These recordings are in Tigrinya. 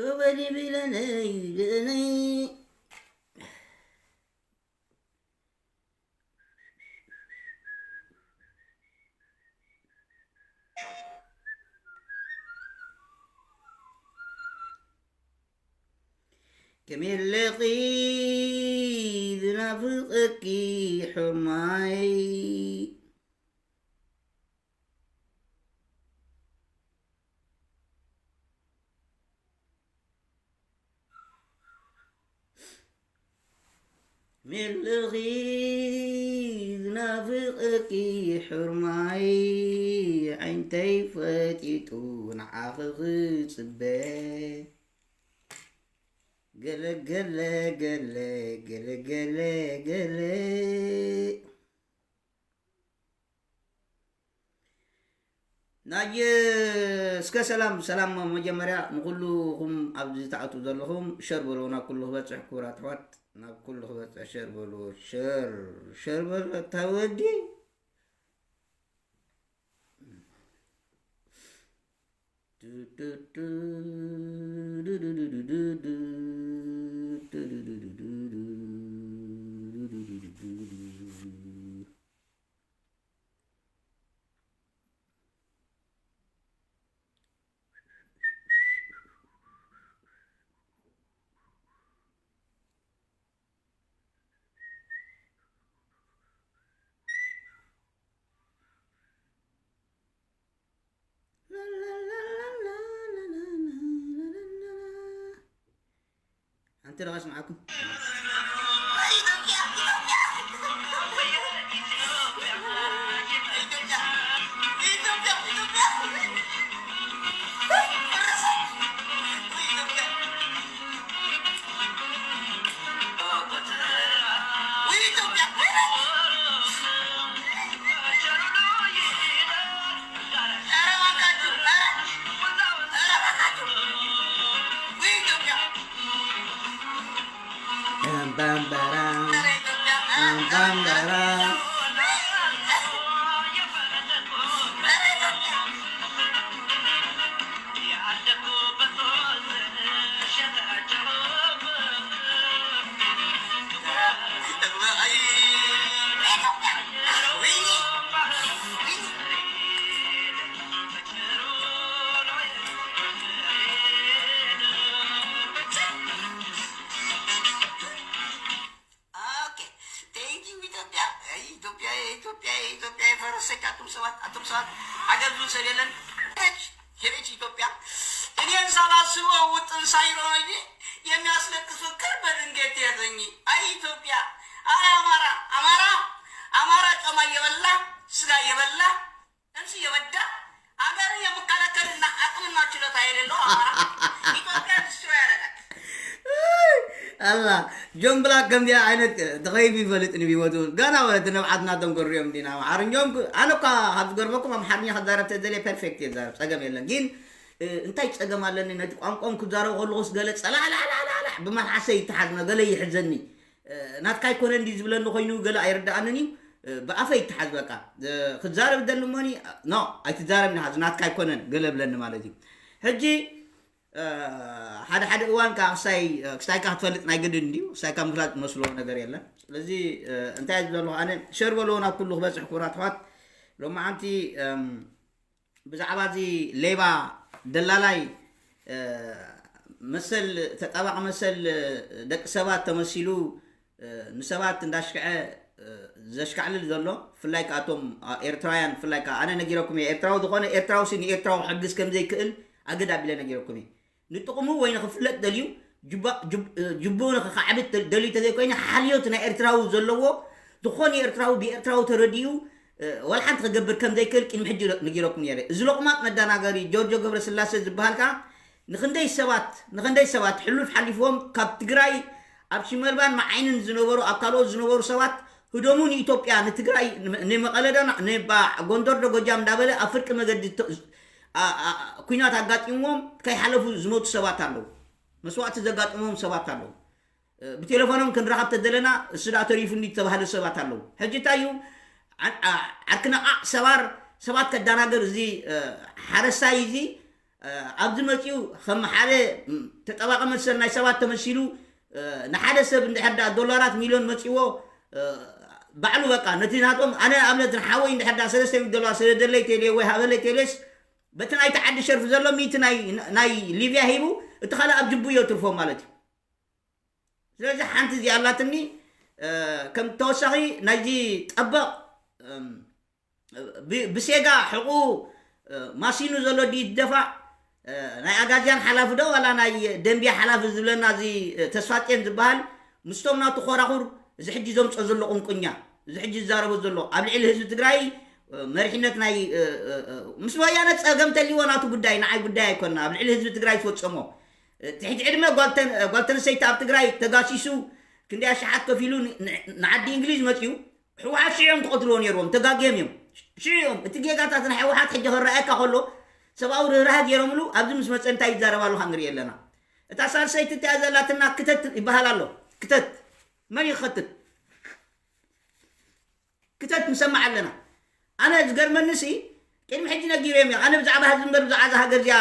ወበሊ ብለነይ ብለነይ ከመይ ኣለኺ ዝናፍቐኪ ሕርማይ። ከመይ ኣለኺ ዝናፍቐኪ ሕርማይ። ዓይንተይ ፈጢጡ ንዓኺ ክጽበ። ገለ ገለ ገለ ገለ ገለ ገለ ናይ እስከ ሰላም ሰላም። መጀመርያ ንኹሉኹም ኣብዚ ትኣትዉ ዘለኹም ሸር በልዎ፣ ናብ ኩሉ ክበፅሕ። ክቡራት ኣሕዋት፣ ናብ ኩሉ ክበፅሕ ሸር በልዎ። ሸር ሸር በልዎ፣ እታ ወዲ ኣንቲ ደኣ ስምዓኩም። ኦኬ፣ ቴንክ ዩ ኢትዮጵያ። ኣይ፣ ኢትዮጵያ፣ ኢትዮጵያ፣ ኢትዮጵያ የፈረሰች። ኣቱም ሰባት፣ ኣቱም ሰባት፣ ዓገብ ዝብል ሰብ የለን። ሄደች፣ ሄደች ኢትዮጵያ። እኔን ሳላስበው ውጥን ሳይኖረኝ የሚያስለቅስ ፍቅር በድንገት ያዘኝ። አይ ኢትዮጵያ፣ አይ አማራ፣ አማራ፣ አማራ ጮማ እየበላ፣ ስጋ እየበላ፣ ጥብስ እየበላ፣ አገርን የምከለከልና አቅምና ችሎታ የሌለው አማራ ኢትዮጵያ ዲስትሮይ ያደርጋል። ኣላ ጆን ብላክ ከምዚኣ ዓይነት ተኸይፉ ይፈልጥ ንብወቱ ገና ወለ እቲ ንብዓት ናቶም ገሪዮም ዲና ኣምሓርኛኦም ክ- ኣነ እኳ ካብ ዝገርመኩም ኣምሓርኛ ክዛረብ ተደልየ ፐርፌክት እየ ዝዛረብ፣ ጸገም የለን። ግን እ፣ እንታይ ጸገም ኣለኒ ነቲ ቋንቋኦም ክዛረብ ከለኹስ ገለ ጸላዕላዕላዕላዕ ብመልሓሰይ ይተሓዝነ ገለ ይሕዘኒ። እ፣ ናትካ ኣይኮነን ድዩ ዝብለኒ ኮይኑ ገለ ኣይርድኣንን እዩ። እ፣ ብኣፈይ ይተሓዝ በቃ። እ፣ ክዛረብ ደሊ እሞኒ ኖ ኣይትዛረብኒ ሓዚ ናትካ ኣይኮነን ገለ ብለኒ ማለት እዩ። ሕጂ እ፣ ሓደ ሓደ እዋን ከዓ ክሳይ ክሳይካ ክትፈልጥ ናይ ግድን እንድዩ። ክሳይካ ምፍላጥ መስሎ ነገር የለን። ስለዚ እ፣ እንታይ እየ ዝብለሉ ኣነ ሸር በልዎ ናብ ኩሉ ክበፅሕ ክቡራት ኣሕዋት። ሎማዓንቲ እም፣ ብዛዕባ እዚ ሌባ ደላላይ እ፣ መሰል ተጣባቂ መሰል እ፣ ደቂ ሰባት ተመሲሉ እ፣ ንሰባት እንዳሽክዐ እ፣ ዘሽካዕልል ዘሎ ብፍላይ ከኣቶም ኣ- ኤርትራውያን ብፍላይ ከኣ ኣነ ነጊረኩም እየ ኤርትራዊ ዝኾነ ኤርትራዊ ሲ ንኤርትራዊ ክሕግዝ ከም ዘይክእል ኣገድ ኣቢለ ነጊረኩም እየ። ንጥቕሙ ወይ ንኽፍለጥ ደልዩ ጅባ- ጅብ- እ፣ ጅቡኡ ንኽኻዕብት ደል- ደልዩ ተዘይኮይነ ሓልዮት ናይ ኤርትራዊ ዘለዎ ዝኾነ ኤርትራዊ ብኤርትራዊ ተረዲኡ እ፣ ዋላ ሓንቲ ክገብር ከም ዘይክእል ቅድሚ ሕጂ ነጊረኩም ነይረ። እዚ ሎቕማጥ መዳናገሪ ጆርጆ ገብረስላሴ ዝበሃል ከኣ ንኽንደይ ሰባት ንኽንደይ ሰባት ሕሉፍ ሓሊፍዎም ካብ ትግራይ ኣብ ሽመልባን መዓይንን ዝነበሩ ኣብ ካልኦት ዝነበሩ ሰባት ህደሙ ንኢትዮጵያ ንትግራይ ንመቐለ ዶ ንባ ጎንደር ዶ ጎጃም እንዳበለ ኣብ ፍርቂ መገዲ ተ- አ- አ- ኩናት ኣጋጢምዎም ከይሓለፉ ዝሞቱ ሰባት ኣለዉ። መስዋእቲ ዘጋጥምዎም ሰባት ኣለዉ። ብቴሌፎኖም ክንራኸብ ተደለና እሱ ደኣ ተሪፉ እንዲ ተባህለ ሰባት ኣለዉ። ሕጂ እንታይ እዩ ዓ- ዓ- ዓርክነቓዕ ሰባር ሰባት ከዳናገር እዚ እ፣ ሓረስታይ እዚ ኣብዚ መፂኡ ከም ሓደ ተጠባቂ መሰል ናይ ሰባት ተመሲሉ ንሓደ ሰብ እንድሕር ዳ ዶላራት ሚሊዮን መፂዎ ባዕሉ በቃ ነቲ ናቶም ኣነ ኣብነት ንሓወይ እንድሕር ዳ ሰለስተ ሚእቲ ዶላር ሰደደለይ ቴሌ ወይ ሃበለይ ቴሌስ በቲ ናይቲ ዓዲ ሸርፊ ዘሎ ሚእቲ ናይ ሊብያ ሂቡ እቲ ካልእ ኣብ ጅቡ እዮ ትርፎ ማለት እዩ። ስለዚ ሓንቲ እዚኣ ኣላትኒ ከም ተወሳኺ ናይዚ ጠበቕ ብሴጋ ሕቑ ማሲኑ ዘሎ ድዩ ትደፋዕ ናይ ኣጋዝያን ሓላፊ ዶ ዋላ ናይ ደንብያ ሓላፊ ዝብለና እዚ ተስፋጤን ዝበሃል ምስቶም ናቱ ኮራኹር እዚ ሕጂ ዘምፆ ዘሎ ቁንቁኛ እዚ ሕጂ ዝዛረቦ ዘሎ ኣብ ልዕሊ ህዝቢ ትግራይ መሪሕነት ናይ ምስ ወያነ ፀገም ተልዎ ናቱ ጉዳይ ንዓይ ጉዳይ ኣይኮና ኣብ ልዕሊ ህዝቢ ትግራይ ዝፈፀሞ ትሕቲ ዕድመ ጓልተንሰይቲ ኣብ ትግራይ ተጋሲሱ ክንደይ ኣሽሓት ከፊሉ ንዓዲ እንግሊዝ መፅኡ ህወሓት ሽዑ እዮም ክቐትልዎ ነይርዎም ተጋግዮም እዮም ሽዑ እዮም እቲ ጌጋታት ናይ ህወሓት ሕጂ ክረኣየካ ከሎ ሰብኣዊ ርህራህ ገይሮምሉ ኣብዚ ምስ መፀ እንታይ ይዛረብ ኣለካ ንርኢ ኣለና እታ ሳልሰይቲ እቲያ ዘላትና ክተት ይበሃል ኣሎ ክተት መን ይኸትት ክተት ንሰማዕ ኣለና ኣነ ዝገርመኒ ሲ ቅድሚ ሕጂ ነጊሮም እዮም ኣነ ብዛዕባ ህዝቢ እምበር ብዛዕባ እዛ ሃገር እዚኣ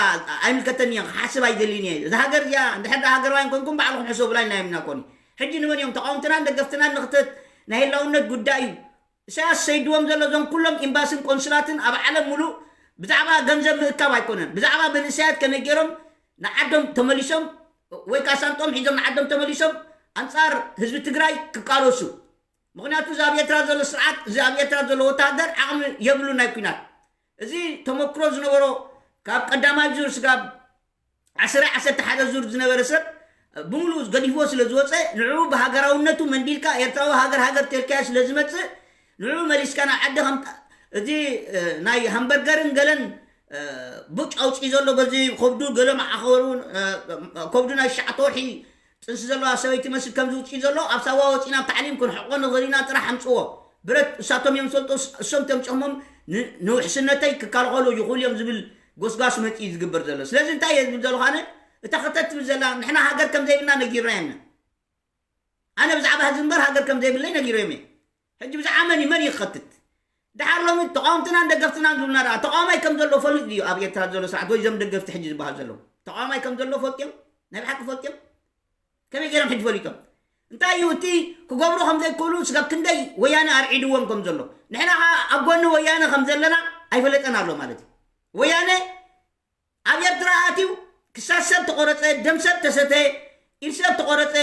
ኣይምልከተኒ እዮም ክሓስብ ኣይደልን እየ እዛ ሃገር እዚኣ እንድሕር ዳ ሃገራውያን ኮንኩም ባዕልኩም ሕሰቡላ ኢልና እዮም ኢና ኮኒ ሕጂ ንመን እዮም ተቃወምትናን ደገፍትናን ንክተት ናይ ህላውነት ጉዳይ እዩ ኢሳያስ ሰይድዎም ዘሎ እዞም ኩሎም ኤምባስን ቆንስላትን ኣብ ዓለም ሙሉእ ብዛዕባ ገንዘብ ምእካብ ኣይኮነን ብዛዕባ መንእሰያት ከመይ ገይሮም ንዓዶም ተመሊሶም ወይ ካሳንጦም ሒዞም ንዓዶም ተመሊሶም ኣንፃር ህዝቢ ትግራይ ክቃለሱ ምክንያቱ እዚ ኣብ ኤርትራ ዘሎ ስርዓት እዚ ኣብ ኤርትራ ዘሎ ወታሃደር ዓቕሚ የብሉ ናይ ኩናት እዚ ተመክሮ ዝነበሮ ካብ ቀዳማይ ዙር ስጋብ ዓስራ ዓሰርተ ሓደ ዙር ዝነበረ ሰብ ብምሉኡ ገዲፍዎ ስለ ዝወፀ ንዕኡ ብሃገራውነቱ መንዲልካ ኤርትራዊ ሃገር ሃገር ተልካዮ ስለ ዝመፅእ ንዕኡ መሊስካ ናብ ዓዲ ከም እቲ ናይ ሃምበርገርን ገለን ብጭ ኣውፅኡ ዘሎ በዚ ከብዱ ገለ መዓኸሩ ከብዱ ናይ ትሽዓተ ወርሒ ጥንሲ ዘለዋ ሰበይቲ መስል ከም ዝውፅኡ ዘሎ ኣብ ሳዋ ወፂና ኣብ ታዕሊም ክንሕቆ ንኽእል ኢና ጥራሕ ኣምፅዎ ብረት እሳቶም እዮም ዝፈልጡ እሶም ተምፅሖሞም ንውሕስነተይ ክከላኸሉ ይኽእሉ እዮም ዝብል ጎስጓስ መፂኡ ዝግበር ዘሎ ስለዚ እንታይ እየ ዝብል ዘለኹ ኣነ እታ ክተት ትብል ዘላ ንሕና ሃገር ከም ዘይብልና ነጊርና የና ኣነ ብዛዕባ ህዝቢ እምበር ሃገር ከም ዘይብለይ ነጊሮም እየ ሕጂ ብዛዕባ መን እዩ መን እዩ ክኸትት ድሓር ሎሚ ተቃወምትናን ደገፍትናን ዝብልና ደኣ ተቃዋማይ ከም ዘሎ ፈልጥ ድዩ ኣብ ኤርትራ ዘሎ ስርዓት ወይ ዞም ደገፍቲ ሕጂ ዝበሃል ዘለዉ ተቃዋማይ ከም ዘሎ ፈልጥዮም ናይ ብሓቂ ፈልጥዮም ከመይ ገይሮም ሕጂ ፈሊጦም እንታይ እዩ እቲ ክገብሩ ከም ዘይክእሉ ስጋብ ክንደይ ወያነ ኣርዒድዎም ከም ዘሎ ንሕና ከዓ ኣብ ጎኒ ወያነ ከም ዘለና ኣይፈለጠን ኣሎ ማለት እዩ ወያነ ኣብ ኤርትራ ኣትዩ ክሳድ ሰብ ተቆረፀ ደም ሰብ ተሰተ ኢድ ሰብ ተቆረፀ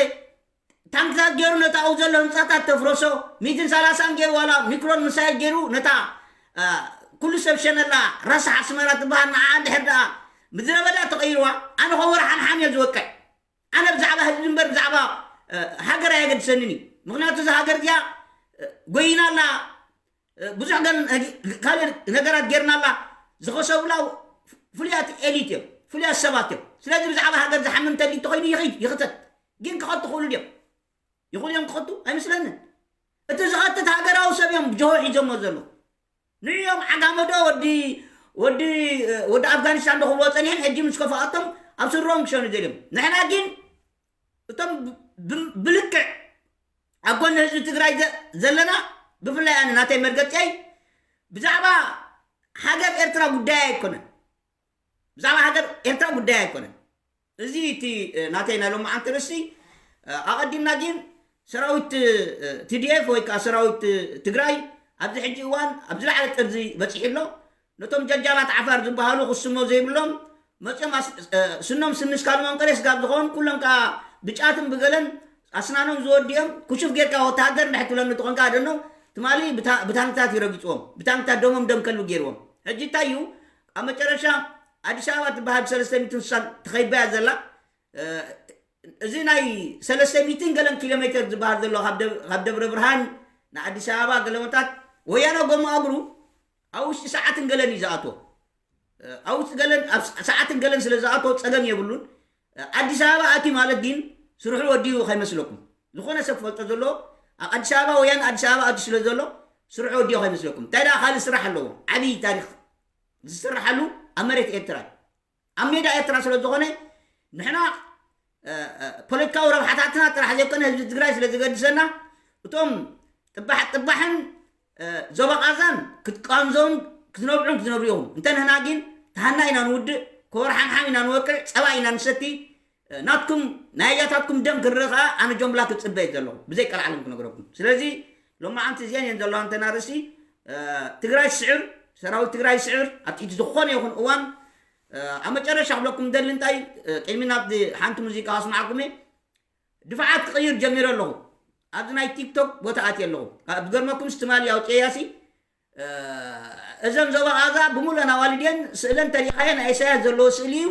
ታንክታት ገይሩ ነታ ኣብኡ ዘሎ ህንፃታት ተፍረሶ ሚትን ሰላሳን ገይሩ ዋላ ሚክሮን ምሳይል ገይሩ ነታ ኩሉ ሰብ ሸነላ ረሳሕ ኣስመራ ትበሃል ንዓ እንድሕር ደኣ ምድረ በዳ ተቐይርዋ ኣነ ከወረ ሓምሓም እየ ዝወቅዕ ኣነ ብዛዕባ ህዝቢ እምበር ብዛዕባ ሃገር ኣየገድሰንን እዩ ምክንያቱ እዚ ሃገር እዚኣ ጎይና ኣላ ብዙሕ ካልእ ነገራት ጌርና ኣላ ዝኸሰቡላ ፍሉያት ኤሊት እዮም ፍሉያት ሰባት እዮም ስለዚ ብዛዕባ ሃገር ዝሓምን ተሊ እንተኮይኑ ይኽይድ ይኽተት ግን ክኸቱ ክኽእሉ ድዮም ይኽእሉ እዮም ክኸቱ ኣይመስለንን እቲ ዝኸትት ሃገራዊ ሰብ እዮም ጅሆ ሒዞሞ ዘሎ ንዮም ዓጋመዶ ወዲ ወዲ ወዲ ኣፍጋኒስታን ደኽብልዎ ፀኒሖም ሕጂ ምስ ከፈኣቶም ኣብ ስሮም ክሸኑ ደልዮም ንሕና ግን እቶም ብልክዕ ኣብ ጎኒ ህዝቢ ትግራይ ዘለና ብፍላይ ኣነ ናተይ መርገፂይ ብዛዕባ ሃገር ኤርትራ ጉዳይ ኣይኮነን ብዛዕባ ሃገር ኤርትራ ጉዳይ ኣይኮነን እዚ እቲ ናተይ ናይ ሎማዓንቲ ርእሲ ኣቐዲምና ግን ሰራዊት ቲዲኤፍ ወይ ከዓ ሰራዊት ትግራይ ኣብዚ ሕጂ እዋን ኣብ ዝለዓለ ጥርዚ በፂሑ ኣሎ ነቶም ጀጃላት ዓፋር ዝበሃሉ ክስሞ ዘይብሎም መፅኦም ስኖም ስንስ ካልሞም ቀሬ ስጋብ ዝኾን ኩሎም ከዓ ብጫትን ብገለን ኣስናኖም ዝወዲኦም ኩሹፍ ጌርካ ወተሃደር እንድሕር ትብለኒ ትኾንካ ደኖ ትማሊ ብታንክታት ይረግፅዎም ብታንክታት ደሞም ደም ከልቢ ገይርዎም ሕጂ እንታይ እዩ ኣብ መጨረሻ ኣዲስ ኣበባ ትበሃል ብሰለስተ ሚትን ስሳን ተኸይባያ ዘላ እዚ ናይ ሰለስተ ሚትን ገለን ኪሎ ሜትር ዝበሃል ዘሎ ካብ ደብረ ብርሃን ንኣዲስ ኣበባ ገለመታት ወያነ ጎማ እግሩ ኣብ ውሽጢ ሰዓትን ገለን እዩ ዝኣቶ ኣብ ውሽጢ ገለን ሰዓትን ገለን ስለ ዝኣቶ ፀገም የብሉን ኣዲስ ኣበባ ኣቲ ማለት ግን ስርሑ ወዲኡ ከይመስለኩም ዝኾነ ሰብ ክፈልጦ ዘሎ ኣብ ኣዲስ ኣበባ ወያነ ኣዲስ ኣበባ ኣቲ ስለ ዘሎ ስርሑ ወዲኡ ከይመስለኩም እንታይ ደኣ ካልእ ስራሕ ኣለዎ ዓብዪ ታሪክ ዝስርሓሉ ኣብ መሬት ኤርትራ ኣብ ሜዳ ኤርትራ ስለ ዝኾነ ንሕና ፖለቲካዊ ረብሓታትና ጥራሕ ዘይኮነ ህዝቢ ትግራይ ስለ ዝገድሰና እቶም ጥባሕ ጥባሕን ዞባ ቃዛን ክትቃንዞም ክትነብዑን ክትነብሩ ኢኹም እንተ ንሕና ግን ተሃና ኢና ንውድእ ኮር ሓምሓም ኢና ንወቅዕ፣ ጸባ ኢና ንሰቲ። ናትኩም ናይ ኣያታትኩም ደም ክርኢ ከኣ ኣነ ጆን ብላክ ክጽበ እየ ዘለኹ፣ ብዘይ ቀልዓለም ክነግረኩም። ስለዚ ሎማዓንቲ እዚአን እየን ዘለዋ እንተና ርእሲ ትግራይ ስዕር፣ ሰራዊት ትግራይ ስዕር ኣብ ትሕቲ ዝኾነ ይኹን እዋን ኣብ መጨረሻ ክብለኩም ደሊ እንታይ ቅድሚ ናብ ሓንቲ ሙዚቃ ኣስማዓኩም እየ። ድፋዓት ክቕይር ጀሚረ ኣለኹ። ኣብዚ ናይ ቲክቶክ ቦታ ኣትየ ኣለኹ። ዝገርመኩም ትማሊ ኣውፅኤያ ሲ እዘን ዞባ ቃዛ ብምሉአን ኣዋልድየን ስእለን ተሪኻየን ናይ ኢሳያስ ዘለዎ ስእሊ እዩ።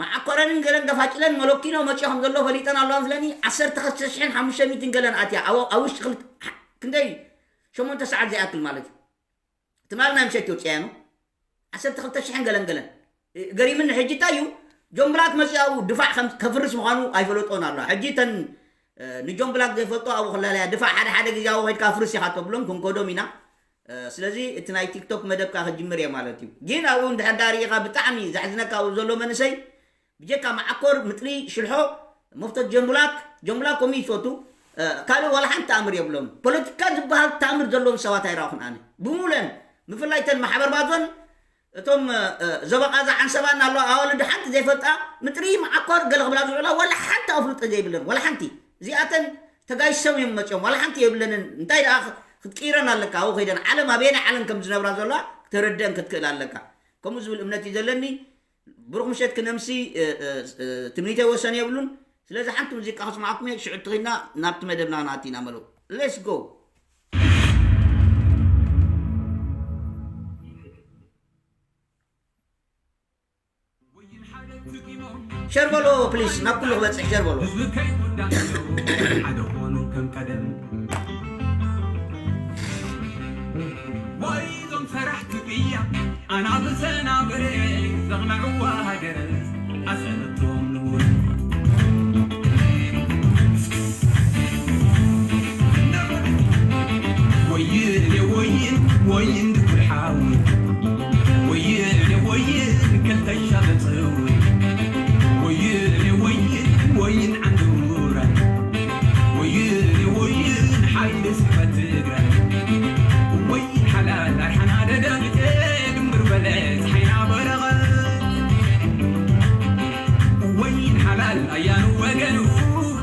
መዓኮረንን ገለን ገፋጭለን መለኪኖ መፅዮ ከም ዘለዎ ፈሊጠን ኣለዋ መስለኒ። ዓሰርተ ክልተ ሽሕን ሓሙሽተ ሚእትን ገለን ኣትያ ኣብ ውሽጢ ክንደይ ሸሞንተ ሰዓት ዘይኣክል ማለት እዩ። ትማሊ ናይ ምሸት ወፅያ ነው ዓሰርተ ክልተ ሽሕን ገለን ገለን ገሪምኒ። ሕጂ እንታይ እዩ ጆን ብላክ መፅያኡ ድፋዕ ከፍርስ ምዃኑ ኣይፈለጦን ኣሎ። ሕጂ ተን ንጆን ብላክ ዘይፈልጦ ኣብኡ ክላለያ ድፋዕ ሓደ ሓደ ግዜ ኣብኡ ከድካ ፍርስ ኢኻ ተብሎም ክንከዶም ኢና። ስለዚ እቲ ናይ ቲክቶክ መደብካ ክጅምር እየ ማለት እዩ። ግን ኣብኡ እንድሕር ዳ ርኢኻ ብጣዕሚ ዘሕዝነካ ኣብኡ ዘሎ መንእሰይ ብጀካ መዓኮር ምጥሪ ሽልሖ መፍቶት ጀምቡላክ ጀምቡላክ ኮሚ ይፈቱ ካልእ ዋላ ሓንቲ ተኣምር የብሎም። ፖለቲካ ዝበሃል ተኣምር ዘለዎም ሰባት ኣይረኣኹን ኣነ ብሙለን ምፍላይ ተን ማሕበር ባዞን እቶም ዘበቃ ዝዓንሰባ እናለዋ ኣዋልዲ ሓንቲ ዘይፈልጣ ምጥሪ መዓኮር ገለ ክብላ ዝውዕላ ዋላ ሓንቲ ኣፍልጦ ዘይብለን ዋላ ሓንቲ እዚኣተን ተጋይሶም እዮም መፅኦም ዋላ ሓንቲ የብለንን። እንታይ ደኣ ክትቅይረን ኣለካ ኣብኡ ከይደን ዓለም ኣበየናይ ዓለም ከም ዝነብራ ዘለዋ ክተረድአን ክትክእል ኣለካ። ከምኡ ዝብል እምነት እዩ ዘለኒ። ብሩኽ ምሸት ክነምሲ ትምኒተይ ወሰን የብሉን። ስለዚ ሓንቲ ሙዚቃ ከስማዕኩም እየ ሽዑ ትኺድና ናብቲ መደብና ናቲና መለው let's go። ሸር በሎ ፕሊስ ናብ ኩሉ ክበፅሕ ሸር በሎ። ሓደ ኾኑ ከም ቀደም ወይ ዞም ሰራሕቲ ቅያ ኣናብሰ ናብረ ዘቕነዕዋ ሃገረ ኣሰነቶም ንቡር ወይን ወይን ወይን ድኩርሓዊ ወይን ወይን ከልተሻ በፅዊ ወይን ወይን ወይን ዓንዱራ ወይን ወይን ሓይሊ ስሕበት ትግራይ ወይን ሓላል ኣርሓና ደደምቴ ድምብር በለ ፀሓይና በረቐት ወይን ሓላል ኣያኑ ወገኑ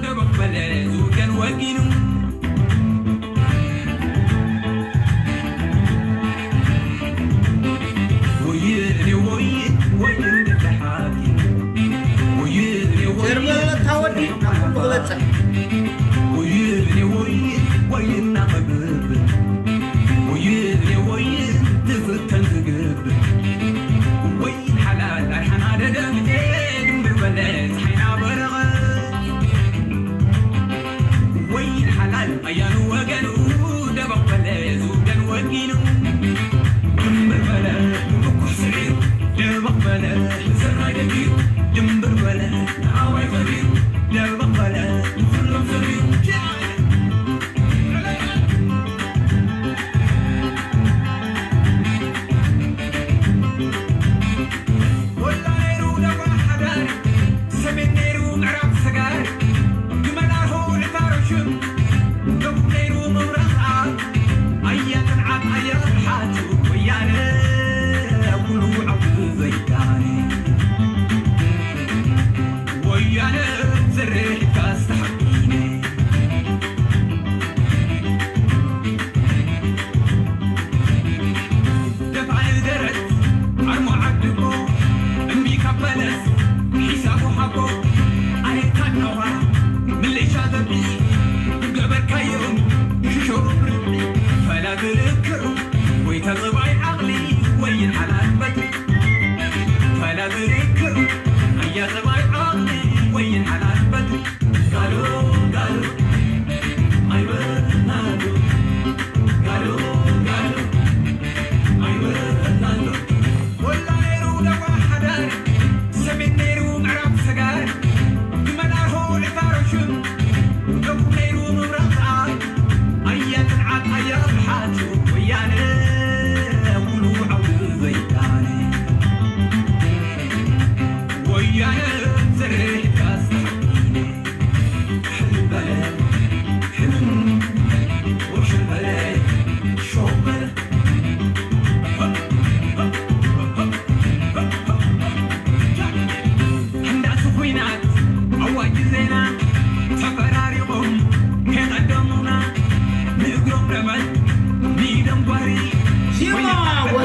ደበቕ በለ ዝውገን ወጊኑ ወይን ወይን ወይን ደሓኪ ወይን ወይን ሸርበለታ ወዲ ናብ ኩሉ ክበፅሕ ወይን ወይን ወይን እናቐብር ወይን ወይን ትፍተን ትግብር ወይን ሓላል ኣርሓና ደደምቴ ድምብር በለ ፀሓይና በረቐት ወይን ሓላል ኣያኑ ወገኑ ደበቕ በለ ዝውገን ወጊኑ ድምብር በለ ንብኩሕ ስዒሩ ደበቕ በለ ንሰናይ ደጊሩ ድምብር በለ ንኣባይ ፈሪሩ ደበቕ በለ ንኹሎም ሰሪሩ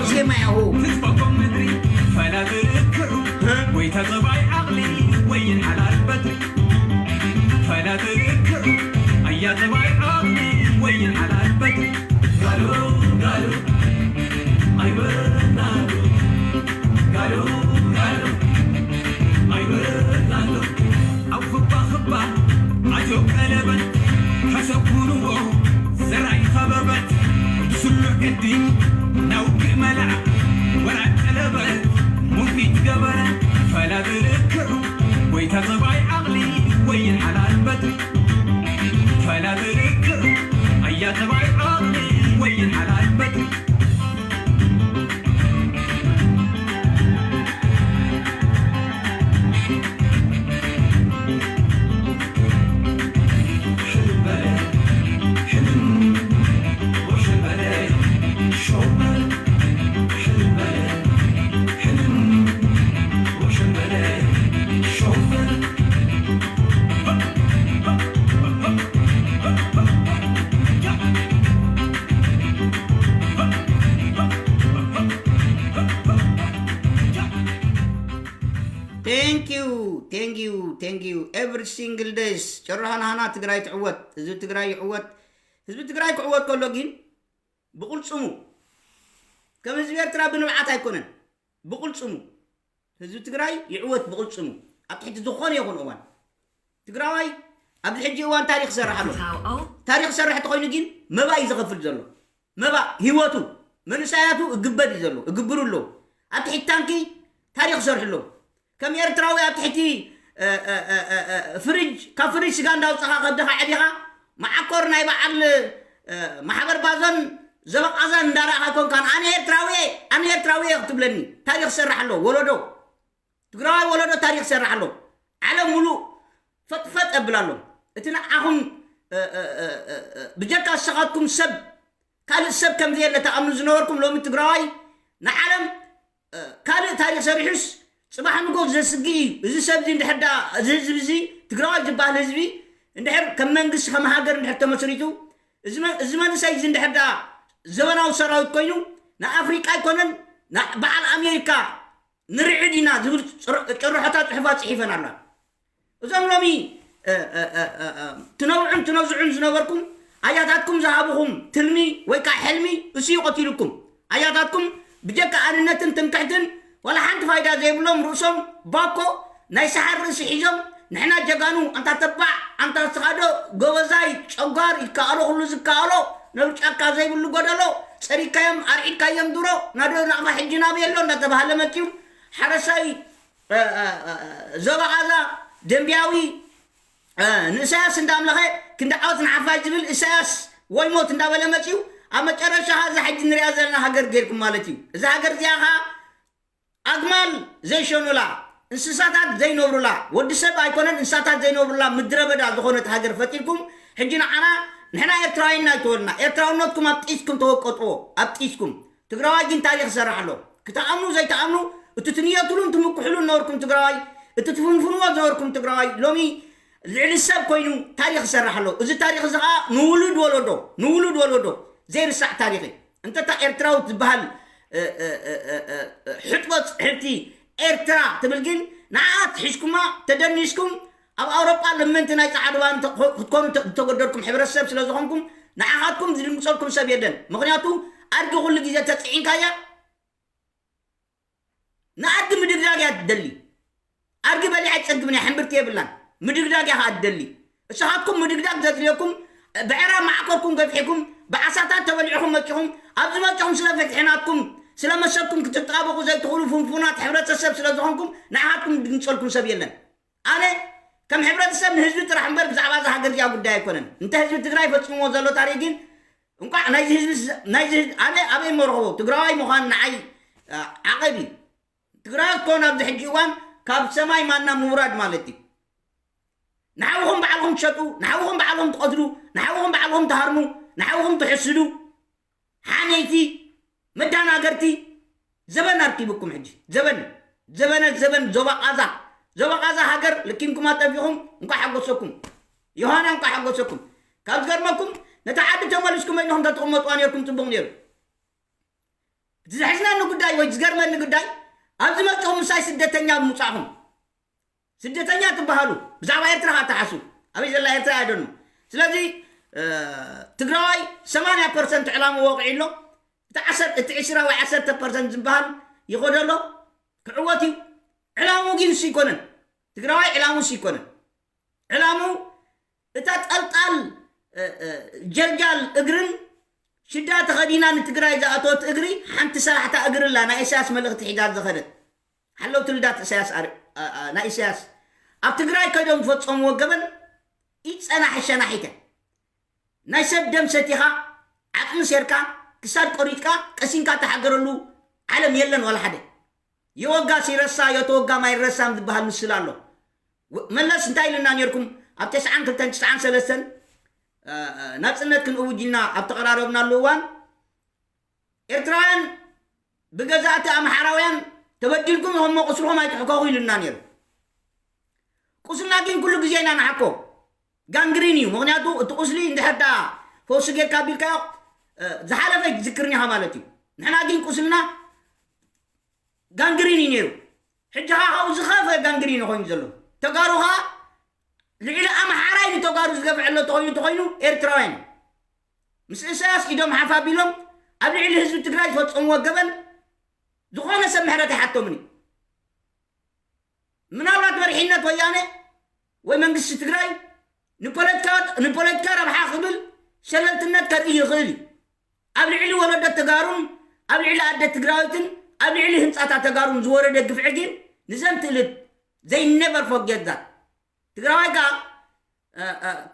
ዜማ ያሁ ህዝበኮም ምድሪ ፈላ ትርክሩ ወይ ተጸባይ ዓቕሊ ወይን ሓላል በትሪ ፈላ ትርክሩ ኣያ ጸባይ ዓቕሊ ወይን ሓላል በትሪ ጋሉ ጋሉ ኣይበናሉ ጋሉ ጋሉ ኣይበናሉ ኣብ ኽባ ኽባ ኣትዮ ቀለበት ሓሰብ ኩንዎ ዘራይ ኸበበት ብስሉዕ ቅዲ ናውግእ መላዕ ወራድ ቀለበት ሙፊት ገበረ ፈላ ዝርክሩ ወይ ተጸባይ ዓቕሊ ወይን ሓላል በትሪ ፈላ ዝርክሩ ኣያ ተባይ ዓቕሊ ወይን ሓላል በትሪ Thank you, thank you, thank you. Every single days ጨሮ ሃናሃና ትግራይ ትዕወት፣ ህዝቢ ትግራይ ይዕወት። ህዝቢ ትግራይ ክዕወት ከሎ ግን ብቕልፅሙ ከም ህዝቢ ኤርትራ ብንብዓት ኣይኮነን፣ ብቕልፅሙ ህዝቢ ትግራይ ይዕወት ብቕልፅሙ ኣብ ትሕቲ ዝኾነ ይኹን እዋን ትግራዋይ ኣብዚ ሕጂ እዋን ታሪክ ይሰርሕ ኣሎ። ታሪክ ይሰርሕ ተኮይኑ ግን መባ እዩ ዝኸፍል ዘሎ። መባ ህይወቱ መንእሰያቱ እግበር እዩ ዘሎ እግብሩ ኣሎ። ኣብ ትሕቲ ታንኪ ታሪክ ይሰርሑ ኣሎ። ከም ኤርትራዊ ኣብ ትሕቲ ፍርጅ ካብ ፍርጅ ስጋ እንዳውፅኻ ከድኻ ዕዲኻ መዓኮር ናይ በዓል ማሕበር ባዞን ዘበቃዛን እንዳረእኻ ኮንካን ኣነ ኤርትራዊ ኣነ ኤርትራዊ ክትብለኒ ታሪክ ይሰርሕ ኣሎ። ወለዶ ትግራዋይ ወለዶ ታሪክ ይሰርሕ ኣሎ። ዓለም ሙሉእ ፈጥፈጥ የብል ኣሎ። እቲ ንዓኹም ብጀካ ንስኻትኩም ሰብ ካልእ ሰብ ከም ዘየለ ተኣምኑ ዝነበርኩም ሎሚ ትግራዋይ ንዓለም ካልእ ታሪክ ሰሪሑስ ፅባሕ ንጎ ዘስግእ እዩ። እዚ ሰብ እዚ እንድሕር ዳ እዚ ህዝቢ እዚ ትግራዋይ ዝበሃል ህዝቢ እንድሕር ከም መንግስቲ ከም ሃገር እንድሕር ተመስሪቱ እዚ መ- እዚ መንእሰይ እዚ እንድሕር ዳ ዘበናዊ ሰራዊት ኮይኑ ንኣፍሪቃ ኣይኮነን ና- በዓል ኣሜሪካ ንርዕድ ኢና ዝብል ጭር- ጭርሖታት ፅሑፋት ፅሒፈን ኣላ። እዞም ሎሚ ትነብዑን ትነዝዑን ዝነበርኩም ኣያታትኩም ዝሃብኹም ትልሚ ወይ ከዓ ሕልሚ እሱ እዩ ቀቲሉኩም። ኣያታትኩም ብጀካ ኣንነትን ትምክሕትን ዋላ ሓንቲ ፋይዳ ዘይብሎም ርእሶም ባኮ ናይ ሰሓር ርእሲ ሒዞም ንሕና ጀጋኑ ኣንታ ተባዕ ኣንታ ስኻዶ ጎበዛይ ጨጓር ይከኣሎ ኩሉ ዝከኣሎ ነብሪ ጫካ ዘይብሉ ጎደሎ ጸሪግካዮም ኣርዒድካዮም ድሮ ናዶ ናቕፋ ሕጂ ናበይ ኣሎ እንዳተባሃለ መፅዩ ሓረሳይ ዞባ ቓዛ ደንብያዊ ንእሳያስ እንዳምለኸ ክንዲ ዓወት ንሓፋሽ ዝብል እሳያስ ወይ ሞት እንዳበለ መፅዩ ኣብ መጨረሻ እዛ ሕጂ ንሪኣ ዘለና ሃገር ገይርኩም ማለት እዩ። እዛ ሃገር እዚኣ ኸዓ ኣግማል ዘይሸኑላ እንስሳታት ዘይነብሩላ ወዲ ሰብ ኣይኮነን እንስሳታት ዘይነብሩላ ምድረ በዳ ዝኾነት ሃገር ፈጢርኩም ሕጂ ንዓና ንሕና ኤርትራውያን ኣይተወልና ኤርትራውነትኩም ኣብ ጢስኩም ተወቀጥዎ ኣብ ጢስኩም ትግራዋይ ግን ታሪክ ይሰርሕ ኣሎ። ክትኣምኑ ዘይትኣምኑ እቲ ትንየትሉን ትምክሕሉን ነበርኩም ትግራዋይ እቲ ትፍንፍንዎ ዝነበርኩም ትግራዋይ ሎሚ ልዕሊ ሰብ ኮይኑ ታሪክ ይሰርሕ ኣሎ። እዚ ታሪክ እዚ ከዓ ንውሉድ ወለዶ ንውሉድ ወለዶ ዘይርሳዕ ታሪክ እዩ። እንተታ ኤርትራዊ ትበሃል ሕጥቦ ፅሕፍቲ ኤርትራ ትብል ግን ንዓኣ ትሒዝኩማ ተደኒስኩም ኣብ ኣውሮጳ ለመንቲ ናይ ፃዕድባን ክትኮኑ ዝተገደድኩም ሕብረተሰብ ስለ ዝኾንኩም ንዓኻትኩም ዝድንግፀልኩም ሰብ የለን። ምኽንያቱ ኣድጊ ኩሉ ግዜ ተፅዒንካያ ንኣድጊ ምድግዳግ እያ ትደሊ። ኣድጊ በሊዓ ኣይትፀግብን እያ፣ ሕምብርቲ የብላን። ምድግዳግ እያ ከዓ ትደሊ። እሳኻትኩም ምድግዳግ ዘድልየኩም ብዕራብ ማዕኮርኩም ገፊሕኩም ብዓሳታት ተበሊዕኹም መፂኹም ኣብዚ መፂኹም ስለ ፍትሒ ናትኩም ስለ መሰልኩም ክትጣበቑ ዘይትኽእሉ ፍንፉናት ሕብረተሰብ ስለ ዝኾንኩም ንዓኻትኩም ድንፀልኩም ሰብ የለን። ኣነ ከም ሕብረተሰብ ንህዝቢ ጥራሕ እምበር ብዛዕባ እዛ ሃገር እዚኣ ጉዳይ ኣይኮነን። እንተ ህዝቢ ትግራይ ፈፂምዎ ዘሎ ታሪክ ግን እንቋዕ ናይዚ ህዝቢ ናይዚ ህዝቢ ኣነ ኣበይ መርኸቦ ትግራዋይ ምዃን ንዓይ ዓቐብ እዩ። ትግራይ እኮ ናብዚ ሕጂ እዋን ካብ ሰማይ ማና ምውራድ ማለት እዩ። ንሓውኹም ባዕልኹም ትሸጡ፣ ንሓውኹም ባዕልኹም ትቐትሉ፣ ንሓውኹም ባዕልኹም ትሃርሙ፣ ንሓውኹም ትሕስዱ፣ ሓመይቲ፣ መዳናገርቲ፣ ዘበን ኣርኪብኩም ሕጂ ዘበን ዘበነ ዘበን ዞባ ቃዛ ዞባ ቃዛ ሃገር ልኪምኩም ኣጠፊኹም እንኳ ሓጎሰኩም ዮሃና እንኳ ሓጎሰኩም ካብ ዝገርመኩም ነታ ዓዲ ተመሊስኩም በይንኹም ተትቕመጥዋ ነርኩም ፅቡቕ ነይሩ እቲ ዘሕዝነኒ ጉዳይ ወይ ዝገርመኒ ጉዳይ፣ ኣብዚ መፅኹም ምሳይ ስደተኛ ብምውፃእኹም፣ ስደተኛ ትበሃሉ፣ ብዛዕባ ኤርትራ ኸዓ ትሓስቡ፣ ኣበይ ዘላ ኤርትራ ኣይደኑ። ስለዚ ትግራዋይ ሰማንያ ፐርሰንት ዕላሙ ወቂዑ ኣሎ። እቲ ዓሰርተ እቲ ዕስራ ወይ ዓሰርተ ፐርሰንት ዝበሃል ይኸዶ ኣሎ፣ ክዕወት እዩ። ዕላሙ ግን እሱ ይኮነን። ትግራዋይ ዕላሙ እሱ ይኮነን። ዕላሙ እታ ጠልጣል ጀልጃል እግርን ሽዳ ተኸዲና ንትግራይ ዝኣተወት እግሪ ሓንቲ ሰላሕታ እግሪ ኣላ። ናይ ኢሳያስ መልእኽቲ ሒዛ ዝኸደት ሓለውቲ ልዳት ኢሳያስ፣ ናይ ኢሳያስ ኣብ ትግራይ ከይዶም ዝፈፀምዎ ገበን ይፀናሕ ሸናሒተ ናይ ሰብ ደም ሰቲኻ ዓቕሚ ሴርካ ክሳድ ቆሪጥካ ቀሲንካ ተሓገረሉ ዓለም የለን ዋላ ሓደ። የወጋ ሲረሳ የተወጋ ማይረሳም ዝበሃል ምስል ኣሎ። መለስ እንታይ ኢልና ነርኩም? ኣብ ተስዓን ክልተን ተስዓን ሰለስተን ናፅነት ክንእውጅና ኣብ ተቐራረብናሉ እዋን ኤርትራውያን ብገዛእቲ ኣምሓራውያን ተበዲልኩም ኢኹም፣ ቁስልኹም ኣይትሕከኹ ኢሉና ነይሩ። ቁስልና ግን ኩሉ ግዜ ኢና ንሓኮ። ጋንግሪን እዩ። ምክንያቱ እቲ ቁስሊ እንድሕር ዳ ፈውሲ ጌርካ ቢልካዮ ዝሓለፈ ዝክርን ኢኻ ማለት እዩ። ንሕና ግን ቁስልና ጋንግሪን እዩ ነይሩ። ሕጂ ኸዓ ካብኡ ዝኸፈ ጋንግሪን ኮይኑ ዘሎ። ተጋሩ ኸዓ ልዕሊ ኣምሓራይ ንተጋሩ ዝገፍዐ ኣሎ ተኾይኑ ተኾይኑ ኤርትራውያን ምስ ኢሳያስ ኢዶም ሓፍ ኣቢሎም ኣብ ልዕሊ ህዝቢ ትግራይ ዝፈፀምዎ ገበን ዝኾነ ሰብ ምሕረት ኣይሓቶምን እዩ። ምናልባት መሪሕነት ወያነ ወይ መንግስቲ ትግራይ ንፖለቲካ ንፖለቲካ ረብሓ ክብል ሸለልትነት ከርኢ ይኽእል እዩ። ኣብ ልዕሊ ወለዶ ተጋሩን ኣብ ልዕሊ ኣደ ትግራዊትን ኣብ ልዕሊ ህንፃታት ተጋሩን ዝወረደ ግፍዒ ግን ንዘን ትእልት they never forget that። ትግራዋይ ከዓ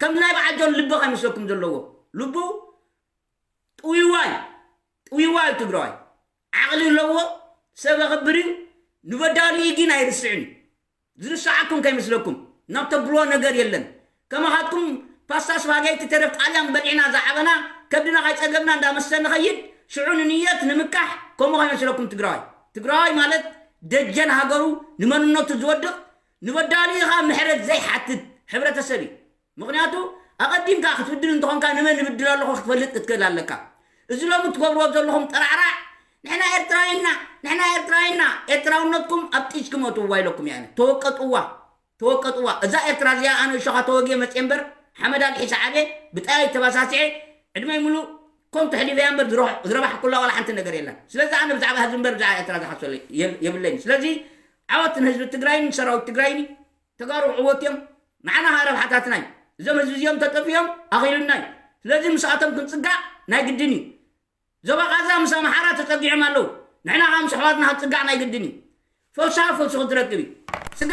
ከም ናይ በዓል ጆን ልቢ ከይመስለኩም ዘለዎ ልቡ ጥውይዋይ ጥውይዋይ ትግራዋይ ዓቕሊ ኣለዎ፣ ሰብ የኽብር እዩ፣ ንበዳሊኡ ግን ኣይርስዕን እዩ። ዝርሳዓኩም ከይመስለኩም ናብ ተብልዎ ነገር የለን። ከማኻትኩም ፓስታ ስፓጌቲ ተረፍ ጣልያን በሊዕና ዝዓበና ከብድና ካይፀገብና እንዳመስተ ንኸይድ ሽዑ ንንየት ንምካሕ ከምኡ ከይመስለኩም ትግራዋይ። ትግራዋይ ማለት ደጀን ሃገሩ ንመንነቱ ዝወድቕ ንበዳሊኡ ከዓ ምሕረት ዘይሓትት ሕብረተሰብ እዩ። ምክንያቱ ኣቐዲምካ ክትብድል እንተኾንካ ንመን ንብድል ኣለኹ ክትፈልጥ ክትክእል ኣለካ። እዚ ሎሚ ትገብርዎ ዘለኹም ጠራዕራዕ ንሕና ኤርትራዊ ኢና ንሕና ኤርትራዊ ኢና ኤርትራውነትኩም ኣብ ጢጅ ክመትዋ ኢለኩም እያ ተወቀጥዋ ተወቀጥዋ እዛ ኤርትራ እዚኣ ኣነ እሾኻ ተወግየ መፅየ እምበር ሓመድ ኣልሒሰ ዓብየ ብጣየይ ተባሳሲዐ ዕድመይ ሙሉእ ኮንቱ ሕሊፈያ እምበር ዝረባሕኩላ ዋላ ሓንቲ ነገር የለን። ስለዚ ኣነ ብዛዕባ ህዝቢ እምበር ብዛዕባ ኤርትራ ዝሓስበሉ የብለይን። ስለዚ ዓወት ንህዝቢ ትግራይን ንሰራዊት ትግራይን እዩ። ተጋሩ ክዕወት እዮም። ንዓና ኸዓ ረብሓታትና እዩ። እዞም ህዝቢ እዚኦም ተጠፊኦም ኣኺሉና እዩ። ስለዚ ምስኣቶም ክንፅጋዕ ናይ ግድን እዩ። ዞባ ቓዛ ምስ ኣምሓራ ተፀጊዖም ኣለዉ። ንሕና ኸዓ ምስ ኣሕዋትና ክንፅጋዕ ናይ ግድን እዩ። ፈውሲ ፈውሲ ክትረክብ እዩ። ስጋ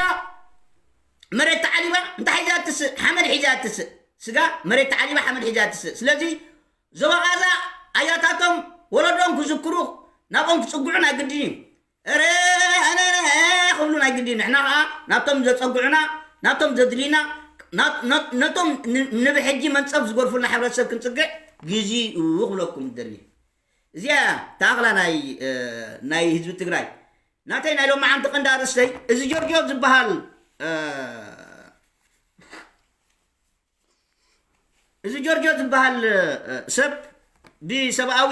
መሬት ተዓሊባ እንታይ ሒዛ ትስእ? ሓመድ ሒዛ ትስእ። ስጋ መሬት ተዓሊባ ሓመድ ሒዛ ትስእ። ስለዚ ዞባ ቓዛ ኣያታቶም ወለዶም ክዝክሩ ናብኦም ክፅግዑ ናይ ግድን እዩ። ረ ኣነ ክብሉ ናይ ግዲ ንሕና ከዓ ናብቶም ዘፀግዑና ናብቶም ዘድልዩና ነቶም ንብሕጂ መንፀፍ ዝጎርፉልና ሕብረተሰብ ክንፅግዕ ግዜኡ ክብለኩም ደሊ። እዚኣ ተኣኽላ ናይ ህዝቢ ትግራይ ናተይ ናይ ሎማዓንቲ ቀንዲ ኣርእስተይ እዚ ጆርጆ ዝበሃል እዚ ጆርጆ ዝበሃል ሰብ ብሰብኣዊ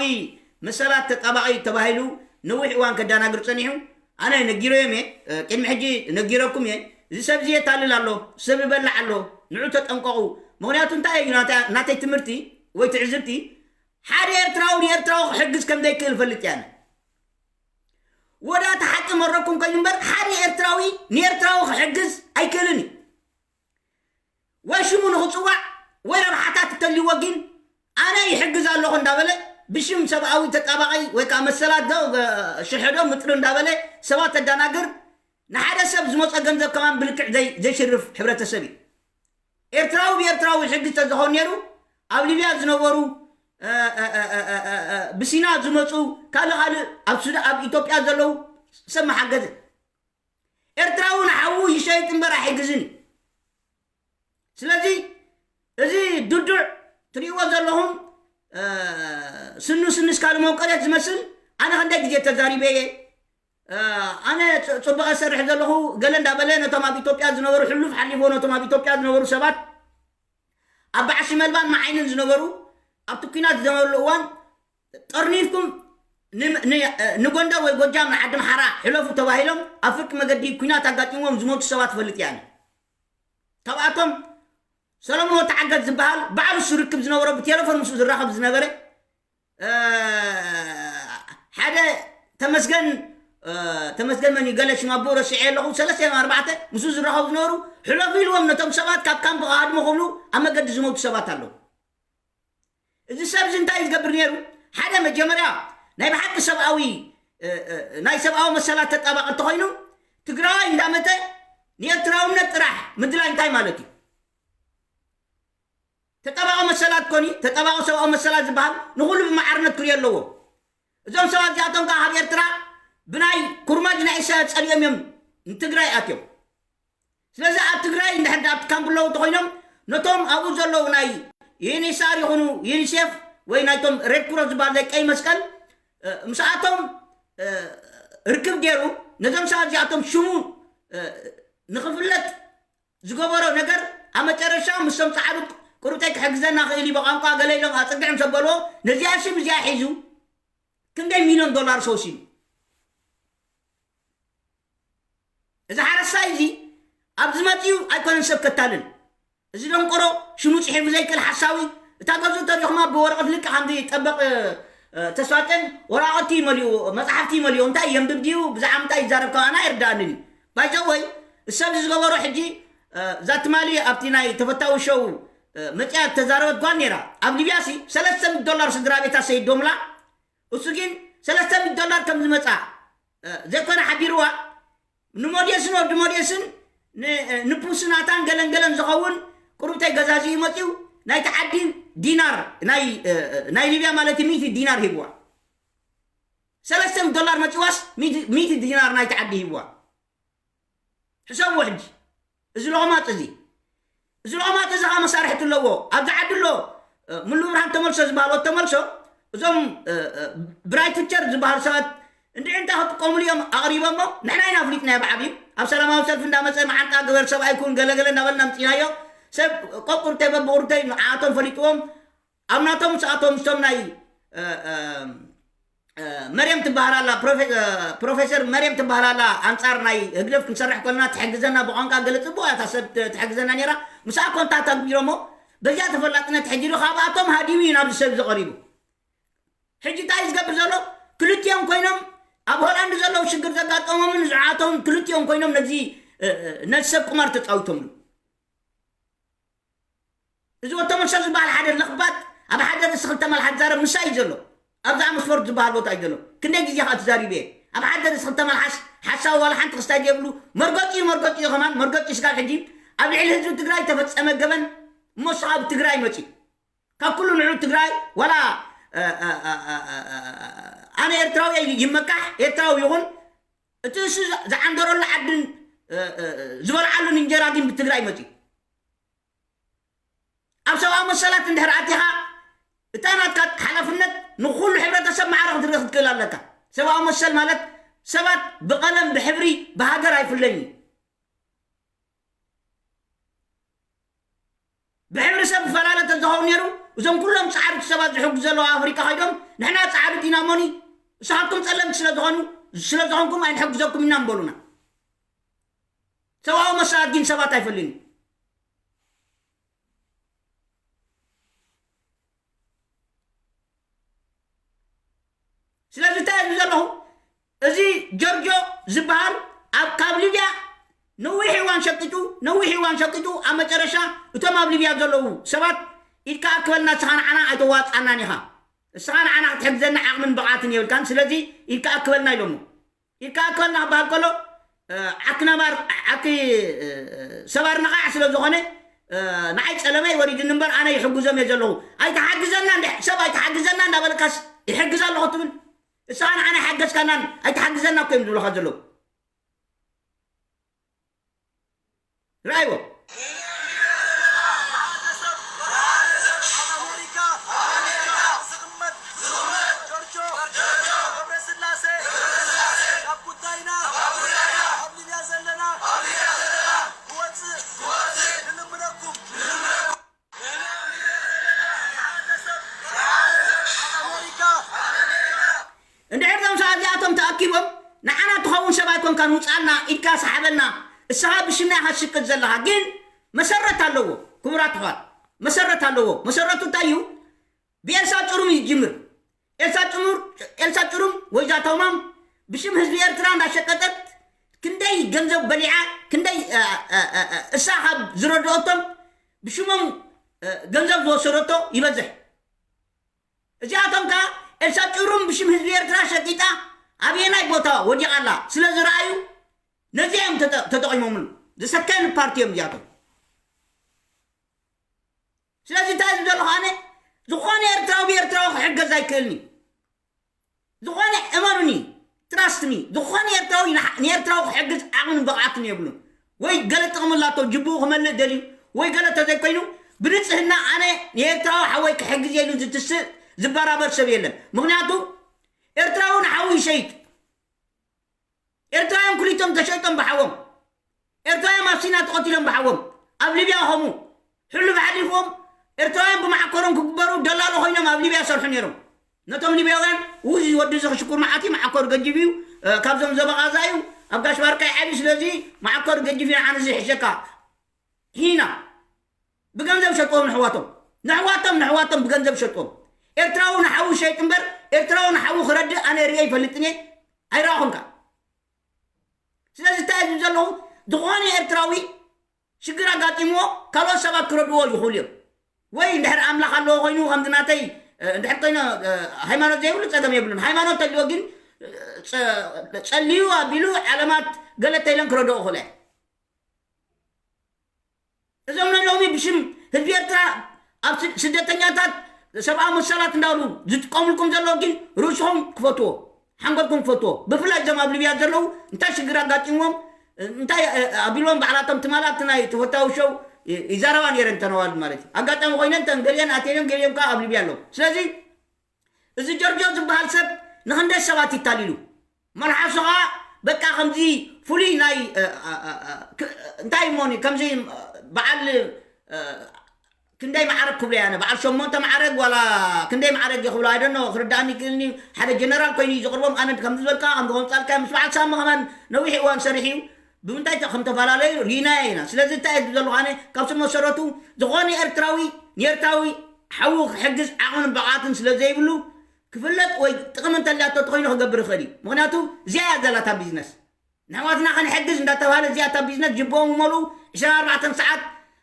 መሰላት ተጣባቒ ተባሂሉ ነዊሕ እዋን ከዳናግር ፀኒሑ። ኣነ ነጊረዮም እየ፣ ቅድሚ ሕጂ ነጊረኩም እየ። እዚ ሰብ እዚ የታልል ኣሎ፣ ሰብ ይበልዕ ኣሎ፣ ንዑ ተጠንቀቑ። ምክንያቱ እንታይ እዩ ናተይ ትምህርቲ ወይ ትዕዝብቲ፣ ሓደ ኤርትራዊ ንኤርትራዊ ክሕግዝ ከም ዘይክእል እፈልጥ እየ። ኣነ ወዳ እቲ ሓቂ መረኩም ኮይኑ እምበር ሓደ ኤርትራዊ ንኤርትራዊ ክሕግዝ ኣይክእልን እዩ። ወይ ሽሙ ንኽፅዋዕ ወይ ረብሓታት እተልይዎ ግን ኣነ ይሕግዝ ኣለኹ እንዳበለ ብሽም ሰብኣዊ ተጣባቒ ወይ ከዓ መሰላት ዶ ሽሕዶ ምጥሪ እንዳበለ ሰባት ተዳናግር ንሓደ ሰብ ዝመፀ ገንዘብ ከማን ብልክዕ ዘይሽርፍ ሕብረተሰብ እዩ። ኤርትራዊ ብኤርትራዊ ሕጊ ተዝኾን ነይሩ ኣብ ሊብያ ዝነበሩ ብሲና ዝመፁ ካልእ ካልእ ኣብ ሱዳ ኣብ ኢትዮጵያ ዘለዉ ሰብ መሓገዘ። ኤርትራዊ ንሓዉ ይሸይጥ እምበር ኣይሕግዝን። ስለዚ እዚ ድዱዕ ትሪእዎ ዘለኹም ስኑ ስንስ ካልእ መውቀለት ዝመስል ኣነ ክንደይ ግዜ ተዛሪበ እየ። ኣነ ፅቡቕ ሰርሕ ዘለኹ ገለ እንዳበለ ነቶም ኣብ ኢትዮጵያ ዝነበሩ ሕሉፍ ሓሊፎ ነቶም ኣብ ኢትዮጵያ ዝነበሩ ሰባት ኣብ በዓል ሽመልባን መዓይንን ዝነበሩ ኣብቲ ኲናት ዝነበሩ እዋን ጠርኒፍኩም ን- ን- ንጎንደር ወይ ጎጃም ንዓዲ ምሓራ ሕለፉ ተባሂሎም ኣብ ፍርቂ መገዲ ኲናት ኣጋጢምዎም ዝሞቱ ሰባት ትፈልጥ እያ። ካብኣቶም ሰለሙን ወተዓገት ዝበሃል ባዕሉ እሱ ርክብ ዝነበሮ ብቴሌፎን ምስኡ ዝራኸብ ዝነበረ ሓደ ተመስገን ተመስገን መን ገለ ሽም ኣቦ ረሲዐ ኣለኹ ሰለስተ ኣርባዕተ ምስኡ ዝራኸቡ ዝነበሩ ሕለፉ ኢልዎም ነቶም ሰባት ካብ ካምፕ ክሃድሙ ክብሉ ኣብ መገዲ ዝሞቱ ሰባት ኣለዉ። እዚ ሰብ እዚ እንታይ ዝገብር ነይሩ? ሓደ መጀመርያ ናይ ብሓቂ ሰብኣዊ ናይ ሰብኣዊ መሰላት ተጣባቂ እንተኮይኑ ትግራዋይ እንዳመተ ንኤርትራውነት ጥራሕ ምድላይ እንታይ ማለት እዩ? ተጣባቂ መሰላት ኮኒ ተጣባቂ ሰብኣዊ መሰላት ዝበሃል ንኩሉ ብማዕርነት ክሪኦ ኣለዎ። እዞም ሰባት እዚኣቶም ከዓ ካብ ኤርትራ ብናይ ኩርማጅ ናይ ኢሳያስ ጸሊኦም እዮም ንትግራይ ኣትዮም። ስለዚ ኣብ ትግራይ እንድሕር ኣብቲ ካምፕ ኣለዉ እንተኮይኖም ነቶም ኣብኡ ዘለዉ ናይ ዩኒሳር ይኹኑ ዩኒሴፍ ወይ ናይቶም ሬድ ክሮስ ዝበሃል ናይ ቀይ መስቀል ምስኣቶም ርክብ ገይሩ ነዞም ሰባት እዚኣቶም ሽሙ ንክፍለጥ ዝገበሮ ነገር ኣብ መጨረሻ ምስቶም ፃዕዱ ቁርብተይ ክሕግዘና ክእል እዩ ብቋንቋ ገለ ኢሎም ኣፅግዕም ሰበልዎ ነዚኣ ሽም እዚኣ ሒዙ ክንደይ ሚሊዮን ዶላር ሰውሲኑ እዚ ሓረስታይ እዚ ኣብ ዝመፅኡ ኣይኮነን ሰብ ከታልል እዚ ደንቆሮ ሽሙ ፅሒፉ ዘይክእል ሓሳዊ እታ ገዙ ተሪኹማ ብወረቐት ልቂ ከምዚ ጠበቕ ተስፋጨን ወራቐቲ መሊኡ መፅሓፍቲ መሊኡ እንታይ የንብብ ድዩ ብዛዕባ ምንታይ ይዛረብ ካብ ኣና ኣይርዳኣንን እዩ ባይዘወይ እሰብ ዝገበሮ ሕጂ እዛ ትማሊ ኣብቲ ናይ ተፈታዊ ሸው መፅያ ተዛረበት ጓል ነይራ ኣብ ሊብያ ሲ ሰለስተ ሚእቲ ዶላር ስድራ ቤታ ሰይዶምላ እሱ ግን ሰለስተ ሚእቲ ዶላር ከም ዝመፃ ዘይኮነ ሓቢርዋ ንሞዴስን ወዲ ሞዴስን ንፑስናታን ገለንገለን ዝኸውን ቁሩብተይ ገዛዚኡ መፅኡ ናይቲ ዓዲ ዲናር ናይ ሊብያ ማለት ሚእቲ ዲናር ሂብዋ ሰለስተ ሚእቲ ዶላር መፅዋስ ሚእቲ ዲናር ናይቲ ዓዲ ሂብዋ ሕሰብዎ ሕጂ እዚ ሎማጥ እዚ እዚ ሎማጥ እዚ ከዓ መሳርሕቲ ኣለዎ ኣብዚ ዓዲ ኣሎ ሙሉ ብርሃን ተመልሶ ዝበሃል ወድ ተመልሶ እዞም ብራይት ፊቸር ዝበሃል ሰባት እንድዒ እንታይ ክጥቀሙሉ እዮም ኣቕሪቦሞ ንሕና ኢና ኣፍሊጥናዮ ብዓብዩ ኣብ ሰላማዊ ሰልፊ እንዳመፀ መዓንጣ ግበር ሰብኣይ ኩን ገለገለ እናበልና ምፅናዮ ሰብ ቆቁርተይ በብቁርተይ ንዓቶም ፈሊጥዎም ኣብ ናቶም ምስኣቶም ምስቶም ናይ መርየም ትበሃል ኣላ ፕሮፌሰር መርየም ትበሃል ኣላ ኣንፃር ናይ ህግደፍ ክንሰርሕ ከለና ትሕግዘና ብቋንቋ ገለ ፅቡቅ እያ እታ ሰብ ትሕግዘና ነይራ ምስኣ ኮንታክት ኣግቢሮሞ በዚኣ ተፈላጥነት ሕጂ ዶ ካብኣቶም ሃዲሙ እዩ ናብዚ ሰብ እዚ ቀሪቡ ሕጂ እንታይ ዝገብር ዘሎ ክልቲኦም ኮይኖም ኣብ ሆላንድ ዘለዉ ሽግር ዘጋጠሞምን ዝዓቶም ክልቲኦም ኮይኖም ነዚ ነዚ ሰብ ቁማር ተፃዊቶምሉ እዚ ወተመሰል ዝበሃል ሓደ ለኽባጥ ኣብ ሓደ ርእሲ ክልተ መልሓት ዛረብ ምሳይ እዩ ዘሎ ኣብዛ ኣምስፎርድ ዝበሃል ቦታ እዩ ዘሎ ክንደይ ግዜ ከዓ ተዛሪበ እየ ኣብ ሓደ ርእሲ ክልተ መልሓስ ሓሳብ ዋላ ሓንቲ ክስታይ ዘይብሉ መርገፂ እዩ መርገፂ እዩ ከማን መርገፂ ስጋብ ሕጂ ኣብ ልዕሊ ህዝቢ ትግራይ ተፈፀመ ገበን እሞ ስኻ ኣብ ትግራይ መፂ ካብ ኩሉ ንዑ ትግራይ ዋላ ኣነ ኤርትራዊ ይመካሕ ኤርትራዊ ይኹን እቲ እሱ ዝዓንደረሉ ዓድን ዝበልዓሉን እንጀራ ግን ብትግራይ መፂ ኣብ ሰብኣዊ መሰላት እንድሕር ኣቲኻ እታ ናትካ ሓላፍነት ንኩሉ ሕብረተሰብ ማዕረ ክትርኢ ክትክእል ኣለካ ሰብኣዊ መሰል ማለት ሰባት ብቐለም ብሕብሪ ብሃገር ኣይፍለይን እዩ ብሕብሪ ሰብ ዝፈላለ ተዝኸውን ነይሩ እዞም ኩሎም ፃዕርቲ ሰባት ዝሕጉ ዘለዉ ኣፍሪካ ከይዶም ንሕና ፃዕሪ ዲና ሞኒ እሳኻትኩም ፀለምቲ ስለዝኾኑ ስለዝኾንኩም ኣይንሕግዘኩም ኢና ምበሉና ሰብኣዊ መሰላት ግን ሰባት ኣይፈልዩን ስለዚ እንታይ እሉ ዘለኹ እዚ ጆርጆ ዝበሃል ኣብ ካብ ሊብያ ነዊሕ እዋን ሸቂጡ ነዊሕ እዋን ሸቂጡ ኣብ መጨረሻ እቶም ኣብ ሊብያ ዘለዉ ሰባት ኢድካ ኣክበልና እስኻ ንዓና ኣይተዋፅኣናን ኢኻ እስኻ ንዓና ክትሕግዘና ዓቕምን ብቕዓትን የብልካን ስለዚ ኢድካ ኣክበልና ኢሎሞ ኢድካ ኣክበልና ክበሃል ከሎ ዓኪ ነባር ዓኪ ሰባር ነቓዕ ስለ ዝኾነ ንዓይ ጸለመይ ወሪድኒ እምበር ኣነ ይሕግዞም እየ ዘለኹ ኣይትሓግዘና እንድሕ ሰብ ኣይትሓግዘና እንዳበለካስ ይሕግዝ ኣለኹ ትብል እስኻ ንዓና ሓገዝካናን ኣይትሓግዘና እኮ እዮም ዝብሉኻ ዘለዉ ርኣይዎ እንድዒ ኮንካ ንውፃልና ኢድካ ሰሓበልና። እሳኻ ብሽምና ኢኻ ትሽቅጥ ዘለኻ፣ ግን መሰረት ኣለዎ። ክቡራት ኣሕዋት፣ መሰረት ኣለዎ። መሰረቱ እንታይ እዩ? ብኤልሳ ጭሩም ይጅምር። ኤልሳ ጭሙር፣ ኤልሳ ጭሩም ወይ ዛታውማም ብሽም ህዝቢ ኤርትራ እንዳሸቀጠት ክንደይ ገንዘብ በሊዓ፣ ክንደይ እሳ ካብ ዝረድኦቶም ብሽሞም ገንዘብ ዝወሰደቶ ይበዝሕ። እዚኣቶም ከኣ ኤልሳ ጭሩም ብሽም ህዝቢ ኤርትራ ሸቂጣ ኣበየናይ ቦታ ወዲቓ ኣላ ስለ ዝረኣዩ፣ ነዚኦም ተጠ-፣ ተጠቒሞምሉ። ዝሰከን ፓርቲ እዮም እዚኣቶም። ስለዚ እንታይ እዩ ዘለኹ? ኣነ ዝኾነ ኤርትራዊ ብኤርትራዊ ክሕገዝ ኣይክእልኒ። ዝኾነ፣ እመኑኒ፣ ትራስት ሚ፣ ዝኾነ ኤርትራዊ ንሓ-፣ ንኤርትራዊ ክሕግዝ ዓቕምን ብቕዓትን የብሉን። ወይ ገለ ጥቕሚ ኣላቶ፣ ጅብኡ ክመልእ ደልዩ፣ ወይ ገለ ተዘይኮይኑ፣ ብንጽህና ኣነ ንኤርትራዊ ሓወይ ክሕግዝ ኢሉ ዝትስእ ዝበራበር ሰብ የለን። ምኽንያቱ ኤርትራዊ ንሓዉ ይሸይጥ። ኤርትራውያን ኩሊቶም ተሸይጦም ብሓዎም። ኤርትራውያን ኣብ ሲና ተቐቲሎም ብሓዎም። ኣብ ሊብያ ኸሙ ሕሉፍ ሓሊፍዎም ኤርትራውያን ብመዓኮሮም ክግበሩ ደላሎ ኮይኖም ኣብ ሊብያ ሰርሑ ነይሮም። ነቶም ሊብያውያን፣ "ውይ፣ እዚ ወዲ እዚ ክሽኩር መዓት እዩ፣ መዓኮር ገጅፍ እዩ፣ እ፣ ካብዞም ዘበቓዛ እዩ፣ ኣብ ጋሽ ባርካ ይዓብዩ፣ ስለዚ መዓኮር ገጅፍ እዩ፣ ንዓን እዚ ይሕሸካ." ሂና ብገንዘብ ሸጥዎም ንሕዋቶም። ንሕዋቶም፣ ንሕዋቶም ብገንዘብ ሸጥዎም። ኤርትራዊ ንሓዉ ሸይጥ እምበር፣ ኤርትራዊ ንሓዉ ክረድእ ኣነ ርእየ ይፈልጥን እየ፣ ኣይረኣኹን ከኣ። ስለዚ እንታይ እዩ ዘለኹ? ዝኾነ ኤርትራዊ ሽግር ኣጋጢምዎ ካልኦት ሰባት ክረድዎ ይኽእሉ እዮም። ወይ እንድሕር ኣምላኽ ኣለዎ ኮይኑ፣ ከምዚ ናተይ፣ እ፣ እንድሕር ኮይኖ፣ እ፣ ሃይማኖት ዘይብሉ ጸገም የብሉን። ሃይማኖት ተልዎ ግን፣ እ፣ ጸ-፣ ጸልዩ ኣቢሉ ዓለማት ገለ ተይለን ክረድኦ ይኽእሉ እዮም። እዞም ናይ ሎሚ ብሽም ህዝቢ ኤርትራ ኣብ ስ-፣ ስደተኛታት ሰብኣዊ መሰላት እንዳሉ ዝጥቀሙልኩም ዘለዉ ግን ርእስኹም ክፈትዎ፣ ሓንጎልኩም ክፈትዎ። ብፍላይ እዞም ኣብ ሊብያ ዘለዉ እንታይ ሽግር ኣጋጢምዎም፣ እንታይ፣ እ፣ ኣቢልዎም ባዕላቶም ትማል ኣብቲ ናይ ተፈታዊ ሾው ይ-፣ ይዛረባ ነይረን እተን ኣዋልድ ማለት እዩ። ኣጋጣሚ ኮይነን እተን ገሊአን ኣትየን ገሊኦም ከኣ ኣብ ሊብያ ኣለዉ። ስለዚ እዚ ጆርጆ ዝበሃል ሰብ ንኽንደይ ሰባት ይታሊሉ። መልሓሱ ኸኣ በቃ ከምዚ ፍሉይ ናይ፣ እ፣ እ፣ እ፣ እ፣ ክ-፣ እንታይ እሞኒ ከምዚ፣ እ፣ በዓል፣ እ፣ ክንደይ ማዕረግ ክብሎ እየ ኣነ? በዓል ሸሞንተ ማዕረግ ዋላ ክንደይ ማዕረግ እየ ክብሎ? I don't know፣ ክርድኣኒ ይክእልኒ። ሓደ ጀነራል ኮይኑ እዩ ዘቕርቦም። ኣነ ከምዚ ዝበልካ፣ ከምዚ ከምጻልካ፣ ምስ በዓል ሳሚ ከማን ነዊሕ እዋን ሰሪሑ እዩ። ብምንታይ ተ-፣ ከም ተፈላለዩ ርኢናዮ ኢና። ስለዚ እንታይ እየ ዝብል ዘለኹ ኣነ? ካብ ስር መሰረቱ ዝኾነ ኤርትራዊ ንኤርትራዊ ሓዉ ክሕግዝ ዓቕምን ብቕዓትን ስለ ዘይብሉ፣ ክፍለጥ ወይ ጥቕሚ እንተልያቶ ተኾይኑ ክገብር ይኽእል እዩ። ምኽንያቱ እዚኣ እያ ዘላታ ቢዝነስ። ንኣሕዋትና ክንሕግዝ እንዳተባሃለ እዚኣ እታ ቢዝነስ ጅብኦም ይመልኡ። ዕስራን ኣርባዕተን ሰዓት፣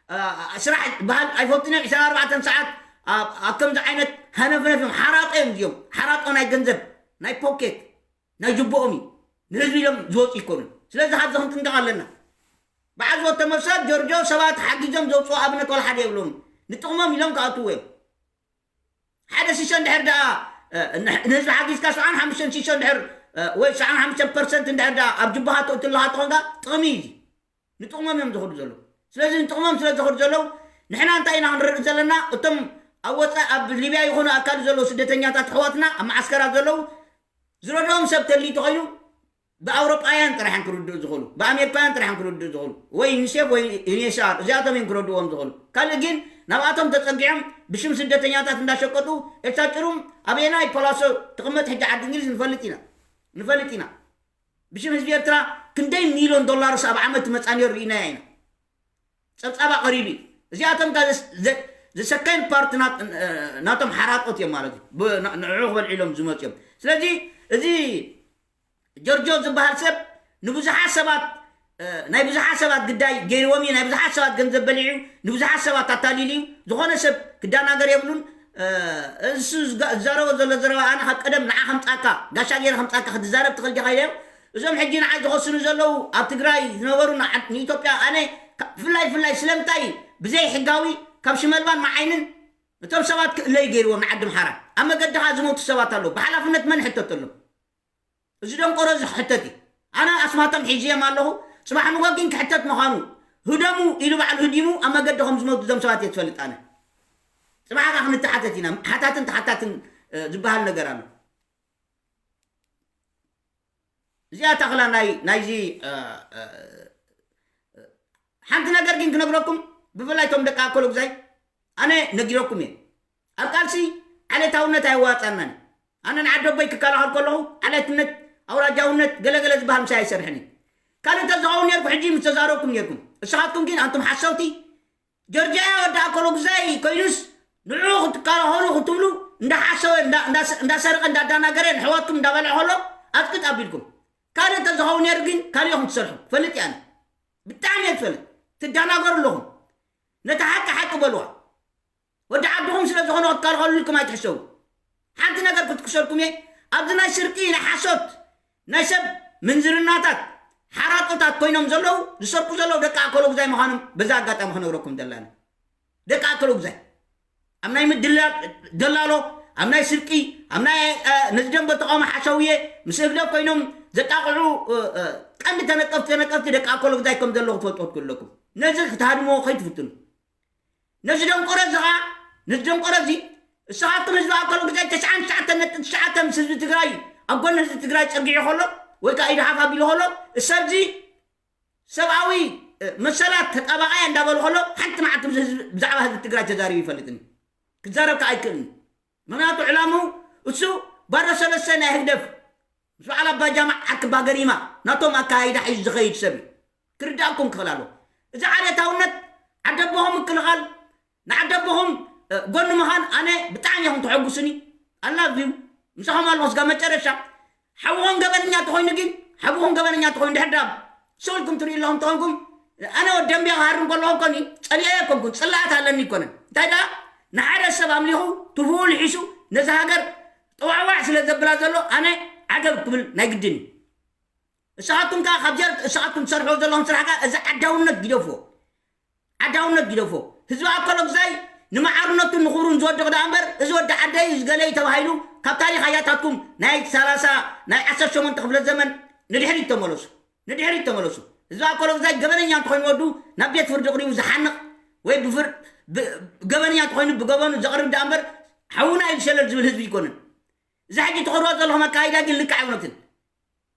ኣ፣ ስራሕ በሃል ኣይፈልጡን እዮም። ዕስራን ኣርባዕተን ሰዓት ኣብ፣ ኣብ ከምዚ ዓይነት ሃነፍነፍ እዮም። ሓራጦ እዮም እዚኦም። ሓራጦ ናይ ገንዘብ፣ ናይ ፖኬት፣ ናይ ጅብኦም እዩ። ንህዝቢ ኢሎም ዝወፁ ይኮኑን። ስለዚ ካብዚ ክንጥንቀቕ ኣለና። በዓል ዝወተ መብሰል ጆርጆ ሰባት ሓጊዞም ዘውፅኡ ኣብነት ዋላ ሓደ የብሎም። ንጥቕሞም ኢሎም ክኣትዉ እዮም። ሓደ ሲሶ እንድሕር ደኣ፣ እ፣ ን-፣ ንህዝቢ ሓጊዝካ ሰብዓን ሓሙሽተን ሲሶ እንድሕር፣ እ፣ ወይ ሰብዓን ሓሙሽተን ፐርሰንት እንድሕር ደኣ ኣብ ጅብኻ ተእቱ ኣለኻ ተኾንካ ጥቕሚ እዩ እዚ። ንጥቕሞም እዮም ዝኸዱ ዘለዉ። ስለዚ ንጥቕሞም ስለ ዝኸዱ ዘለዉ፣ ንሕና እንታይ ኢና ክንረድእ ዘለና? እቶም ኣብ ወጻኢ ኣብ ሊብያ ይኹኑ ኣካል ዘለዉ ስደተኛታት ኣሕዋትና ኣብ መዓስከራት ዘለዉ ዝረድኦም ሰብ ተልዩ ተኾይኑ ብኣውሮጳውያን ጥራሕ እዮም ክርድኡ ዝኽእሉ፣ ብኣሜሪካውያን ጥራሕ እዮም ክርድኡ ዝኽእሉ፣ ወይ ዩኒሴፍ ወይ ዩኔስኣር፣ እዚኣቶም እዮም ክረድእዎም ዝኽእሉ። ካልእ ግን ናብኣቶም ተጸጊዖም ብሽም ስደተኛታት እንዳሸቀጡ፣ ኤልሳ ጭሩም ኣበየናይ ፓላሶ ትቕመጥ ሕጂ ዓዲ እንግሊዝ ንፈልጥ ኢና፣ ንፈልጥ ኢና። ብሽም ህዝቢ ኤርትራ ክንደይ ሚልዮን ዶላርስ ኣብ ዓመት ትመጻ ነይሩ ርኢናያ ኢና። ጸብጻባ ቀሪቡ እዩ። እዚኣቶም ከ ዘስ-፣ ዘ-፣ ዘሰካይን ፓርቲ ናት-፣ እ፣ ናቶም ሓራጦት እዮም ማለት እዩ። ብ-፣ ን-፣ ንዕኡ ክበልዑ ኢሎም ዝመጹ እዮም። ስለዚ እዚ ጆርጆ ዝበሃል ሰብ ንብዙሓት ሰባት፣ እ፣ ናይ ብዙሓት ሰባት ግዳይ ገይርዎም እዩ። ናይ ብዙሓት ሰባት ገንዘብ በሊዑ፣ ንብዙሓት ሰባት ኣታሊሉ እዩ። ዝኾነ ሰብ ክደናገር የብሉን። እ፣ እሱ ዝጋ-፣ ዝዛረቦ ዘሎ ዘረባ ኣነ ካብ ቀደም ንዓ ከምጻካ፣ ጋሻ ገይረ ከምጻካ ክትዛረብ ትኽእል ዲኻ ኢለዮ። እዞም ሕጂ ንዓይ ዝኸስኑ ዘለዉ ኣብ ትግራይ ዝነበሩ ንዓ-፣ ንኢትዮጵያ ኣነ ካ-፣ ብፍላይ፣ ብፍላይ ስለምንታይ ብዘይ ሕጋዊ ካብ ሽመልባን መዓይንን እቶም ሰባት ክእለዩ ገይርዎም ንዓዲ ኣምሓራ። ኣብ መገዲ ኸኣ ዝሞቱ ሰባት ኣለዉ። ብሓላፍነት መን ይሕተተሎም? እዚ ደንቆሮ እዚ ክሕተት እዩ። ኣነ ኣስማቶም ሒዝዮም ኣለኹ። ጽባሕ ንጎ ግን ክሕተት ምዃኑ ህደሙ ኢሉ ባዕሉ ህዲሙ ኣብ መገዲ ከም ዝሞቱ እዞም ሰባት እየ ዝፈልጥ ኣነ። ጽባሕ ከኣ ክንተሓተት ኢና። ሓታትን ተሓታትን፣ እ፣ ዝበሃል ነገር ኣሎ። እዚኣ ታኽላ ናይ፣ ናይዚ፣ እ፣ እ፣ እ፣ ሓንቲ ነገር ግን ክነግረኩም፣ ብፍላይ እቶም ደቂ ኣኮሎጉዛይ፣ ኣነ ነጊረኩም እየ። ኣብ ቃልሲ ዓሌታውነት ኣየዋጽኣናን እዩ። ኣነ ንዓደቦይ ክከላኸል ከለኹ፣ ዓሌትነት፣ ኣውራጃውነት፣ ገለገለ ዝበሃል ምሳይ ኣይሰርሕን እዩ። ካልእ ተዝኸውን ነርኩ ሕጂ ምስ ተዛረብኩም ነርኩም። እስኻትኩም ግን ኣንቱም ሓሰውቲ፣ ጆርጅያ ወዲ ኣኮሎጉዛይ ኮይኑስ ንዕኡ ክትከላኸሉ ክትብሉ፣ እንዳሓሰወ፣ እንዳ- እንዳ- እንዳሰርቀ እንዳዳናገረ ንሕዋትኩም እንዳበልዐ ከሎ ኣጥቅጥ ኣቢልኩም። ካልእ ተዝኸውን ነሩ ግን ካልእ ኢኹም ትሰርሑ። ፈልጥ እየ ኣነ። ብጣዕሚ እየ ዝፈልጥ። ትዳናገሩ ኣለኹም። ነቲ ሓቂ ሓቂ በልዋ። ወዲ ዓድኹም ስለ ዝኾነ ክትከላኸሉልኩም ኣይትሕሰቡ። ሓንቲ ነገር ክትክሰልኩም እየ። ኣብዚ ናይ ስርቂ ናይ ሓሶት ናይ ሰብ ምንዝርናታት ሓራጦታት ኮይኖም ዘለዉ ዝሰርቁ ዘለዉ ደቂ ኣኮሎጉዛይ ምዃኖም በዛ ኣጋጣሚ ክነግረኩም ደላኒ። ደቂ ኣኮሎጉዛይ ኣብ ናይ ምድላ- ደላሎ፣ ኣብ ናይ ስርቂ፣ ኣብ ናይ እ፣ ነዚ ደንበ ተቃውሞ ሓሸውየ ምስ ህግደፍ ኮይኖም ዘጣቕዑ እ፣ እ፣ ቀንዲ ተነቀፍቲ ተነቀፍቲ ደቂ ኣኮሎጉዛይ ከም ዘለዉ ክትፈልጡ ክትክእሉ ኣለኩም። ነዚ ክትሃድምዎ ከይትፍትኑ። ነዚ ደንቆሮ እዚ ኸዓ ነዚ ደንቆሮ እዚ እስኻትኩም ህዝቢ ኣኮሎጉዛይ ተስዓን ትሽዓተን ነጥቢ ትሽዓተ ምስ ህዝቢ ትግራይ ኣብ ጎኒ ህዝቢ ትግራይ ጸጊዑ ከሎ ወይ ከዓ ኢድሓፍ ኣቢሉ ከሎ እሰብዚ ሰብኣዊ እ፣ መሰላት ተጣባቃያ እንዳበሉ ከሎ ሓንቲ መዓልቲ ብዚ ህዝቢ- ብዛዕባ ህዝቢ ትግራይ ተዛሪቡ ይፈልጥኒ ክዛረብ ከዓ ኣይክእልኒ። ምክንያቱ ዕላምኡ እሱ ባዶ ሰለስተ ናይ ህግደፍ ምስ በዓል ኣባጃማ ዓርኪ ባገሪማ ናቶም ኣካያይዳ ሒዙ ዝኸይድ ሰብ እዩ። ክርዳእኩም ክኽእል ኣለዎ። እዚ ዓሌታውነት ዓደቦኹም ምክልኻል ንዓደቦኹም እ፣ ጎኒ ምዃን ኣነ ብጣዕሚ ኢኹም ተሐጉስኒ። ኣላቪው ምሳኹም ኣለኹ ስጋ መጨረሻ ሓውኹም ገበነኛ ተኾይኑ ግን ሓውኹም ገበነኛ ተኾይኑ ድሕር ዳብ ስእልኩም ትርእዩ ኣለኹም ተኾንኩም ኣነ ወዲ ደንብያ ክሃርም ከለኹ ኮኒ ጸሊኤ ኣይኮንኩን ጽላኣት ኣለኒ ይኮነን እንታይ ደኣ ንሓደ ሰብ ኣምሊኹ ትብኡ ልሒሱ ነዚ ሃገር ጠዋዕዋዕ ስለ ዘብላ ዘሎ ኣነ ዓገብ ክብል ናይ ግድን እዩ። እስኻትኩም ከዓ ካብ ጀር እስኻትኩም ትሰርሕዎ ዘለኹም ስራሕ ከዓ እዚ ዓዳውነት ግደፍዎ። ዓዳውነት ግደፍዎ። ህዝቢ ኣኮሎጉዛይ ንመዓርነቱን ንኽብሩን ዝወድቕ ደኣ እምበር እዚ ወዲ ዓደይ እዚ ገለ እዩ ተባሂሉ ካብ ታሪኽ ኣያታትኩም ናይ ሰላሳ ናይ ዓሰርተ ሸሞንተ ክፍለ ዘመን ንድሕሪት ተመለሱ። ንድሕሪት ተመለሱ። ህዝቢ ኣኮሎጉዛይ ገበነኛ እንተኾይኑ ወዱ ናብ ቤት ፍርዲ ቅሪቡ ዝሓንቕ ወይ ብፍር- ብ- ገበነኛ እንተኾይኑ ብገበኑ ዘቕርብ ደኣ እምበር ሓውና እዩ ዝሸለል ዝብል ህዝቢ ኣይኮነን። እዚ ሕጂ ትኸድዎ ዘለኹም ኣካይዳ ግን ልክዕ ኣይኮነትን።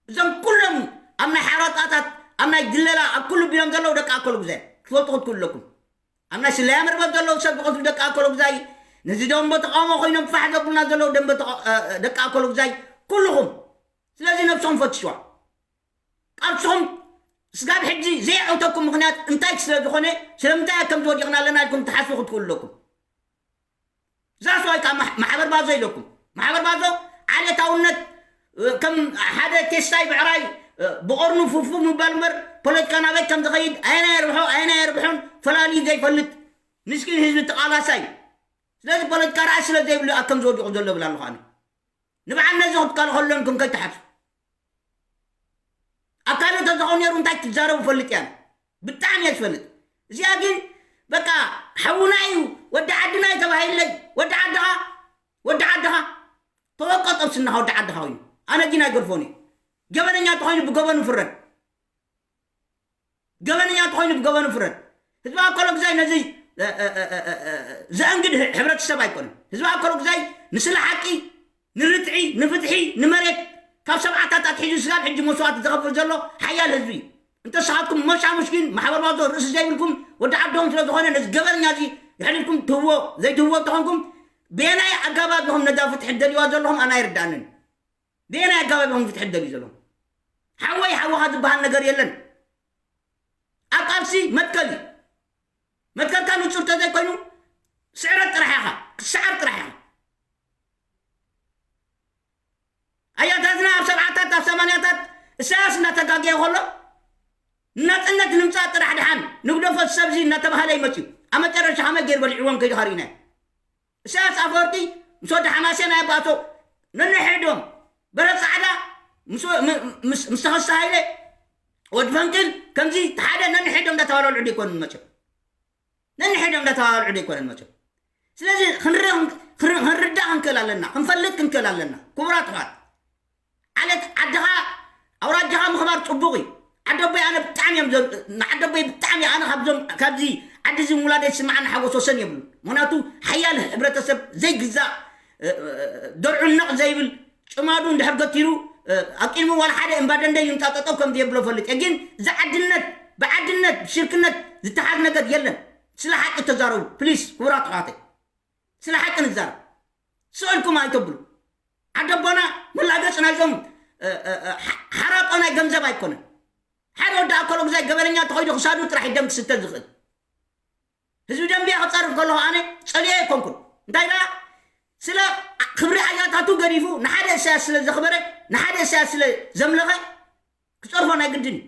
እዞም ኩሎም ኣብ ናይ ሓራጣታት ኣብ ናይ ድለላ ኣብ ኩሉ ቢሎም ዘለዉ ደቂ ኣኮሎጉዛይ ክትፈልጡ ክትክእሉ ኣለኩም። ኣብ ናይ ስለያ መርበብ ዘለዉ ሰብ ዝቐትሉ ደቂ ኣኮሎጉዛይ ነዚ ደንበ ተቃውሞ ኮይኖም ፋሕ ዘብሉና ዘለዉ ደንበ ተቃ- እ፣ እ፣ ደቂ ኣኮሎጉዛይ ኩልኹም ስለዚ ነብስኹም ፈትሽዋ። ቃልስኹም ስጋብ ሕጂ ዘይዕውተኩም ምኽንያት እንታይ ስለ ዝኾነ ስለምንታይ ከም ዝወዲቕና ኣለና ኢልኩም ትሓስቡ ክትክእሉ ኣለኩም። ዛስዋይ ከዓ ማሕ- ማሕበር ባዞ ኢለኩም ማሕበር ባዞ ዓሌታውነት እ፣ ከም ሓደ ቴስታይ ብዕራይ እ፣ ብቐርኑ ፉፉ ምባል እምበር ፖለቲካ ናበይ ከም ዝኸይድ ኣየናይ የርብሖ ኣየናይ የርብሖን ፈላልዩ ዘይፈልጥ ምስኪን ህዝቢ ተቓላሳይ እዩ። ስለዚ ፖለቲካ ርኣይ ስለ ዘይብሉ ኣብ ከም ዝወዲቑ ዘሎ ብል ኣለኹ ኣነ። ንብዓል ነዚ ክትከልኸሎም ከም ከይትሓስቡ። ኣብ ካልእ እንተዝኸውን ነይሩ እንታይ ትዛረቡ ፈልጥ እያ። ብጣዕሚ እየ ዝፈልጥ። እዚኣ ግን በቃ ሓውና እዩ ወዲ ዓድና እዩ ተባሂለይ። ወዲ ዓድኻ ወዲ ዓድኻ ተወቀጦ ስናኻ ወዲ ዓድኻ ኮይኑ ኣነ ግን ኣይገርፎን እዩ። ገበነኛ ተኾይኑ ብገበኑ ፍረድ። ገበነኛ እንተኾይኑ ብገበኑ ፍረድ። ህዝቢ ኣኮሎግዛይ ነዚ እ፣ እ፣ እ፣ እ፣ እ፣ ዘእንግድ ህ- ሕብረተሰብ ኣይኮነን። ህዝቢ ኣኮሎግዛይ ንስለ ሓቂ፣ ንርትዒ፣ ንፍትሒ፣ ንመሬት ካብ ሰብዓታት ኣትሒዙ ስጋብ ሕጂ መስዋእቲ ዝኸፍል ዘሎ ሓያል ህዝቢ እዩ። እንተ ንስኻትኩም መሻሙሽ ግን ማሕበር ባዞ ርእሲ ዘይብልኩም ወዲ ዓድኹም ስለ ዝኾነ ነዚ ገበነኛ እዚ የሕሊፍኩም ትህብዎ ዘይትህብዎ እንተኾንኩም ብየናይ ኣጋባብ ኢኹም ነዛ ፍትሒ ትደልይዋ ዘለኹም ኣነ ኣይርድኣንን። ብየናይ ኣጋባብ ኢኹም ፍትሒ ትደልዩ ዘለኹም? ሓወይ ሓውኻ ዝበሃል ነገር የለን። ኣብ ቃልሲ መትከል እዩ። መትከልካ ንጹር ተዘይኮይኑ ስዕረት ጥራሕ ኢኻ ክትሰዓር ጥራሕ ኢኻ። ኣያታትና ኣብ ሰብዓታት ኣብ ሰማንያታት እሳያስ እናተጋገየ ከሎ ንናጽነት ንምጻእ ጥራሕ ድሓን ንግደፎ ሰብዚ እናተባህለ ይመጽዩ ኣብ መጨረሻ ከመይ ገይሩ በሊዕዎም ከይዱ ካርኢና እሳያስ ኣፈወርቂ ምስ ወዲ ሓማሴን ኣየባእሶ ነንሕዶም በረ ጻዕዳ ምስ ወ- ም- ምስ- ምስ ተኸስተ ሃይለ ወዲ ፈንቅል ከምዚ ሓደ ነንሕዶም እንዳተባላልዑ ደይኮኑን መቸም ነንሕዶም እንዳተባላልዑ ደይኮነን መቸም ስለዚ ክንርኢ ክንር- ክንርዳእ ክንክእል ኣለና ክንፈልጥ ክንክእል ኣለና ክቡራት ኣሕዋት ዓለት ዓድኻ ኣውራጃኻ ምኽባር ፅቡቕ እዩ ዓደቦይ ኣነ ብጣዕሚ እዮም ዘ- ንዓደቦይ ብጣዕሚ ኣነ ካብዞም ካብዚ ዓዲ እዚ ምውላደይ ዝስምዓኒ ሓጎስ ወሰን የብሉ ምክንያቱ ሓያል ሕብረተሰብ ዘይግዛእ እ፣ እ፣ ደርዑ ነቕ ዘይብል ጭማዱ እንድሕር ገቲሩ እ፣ ኣብ ቅድሚ ዋላ ሓደ እምባደንደ ይንጣጠጠው ከም ዘየብሎ ፈልጥ እየ ግን እዚ ዓድነት ብዓድነት ብሽርክነት ዝተሓዝ ነገር የለን ስለ ሓቂ ተዛረቡ ፕሊስ ክቡራት ኣሕዋተይ ስለ ሓቂ ንዛረብ ስእልኩም ኣይተብሉ ዓደቦና መላገፂ ናይዞም እ፣ እ፣ እ፣ ሓ- ሓራጦ ናይ ገንዘብ ኣይኮነን ሓደ ወዲ ኣከለጉዛይ ገበነኛ ተኾይዱ ክሳዱ ጥራሕ ደም ክስተ ዝኽእል ህዝቢ ደንብያ ክፀርፍ ከለኹ ኣነ ፀልዮ ኣይኮንኩን። እንታይ ደኣ ስለ ክብሪ ኣያታቱ ገዲፉ ንሓደ እሳያስ ስለ ዘኽበረ ንሓደ እሳያስ ስለ ዘምለኸ ክፀርፎ ናይ ግድን እዩ።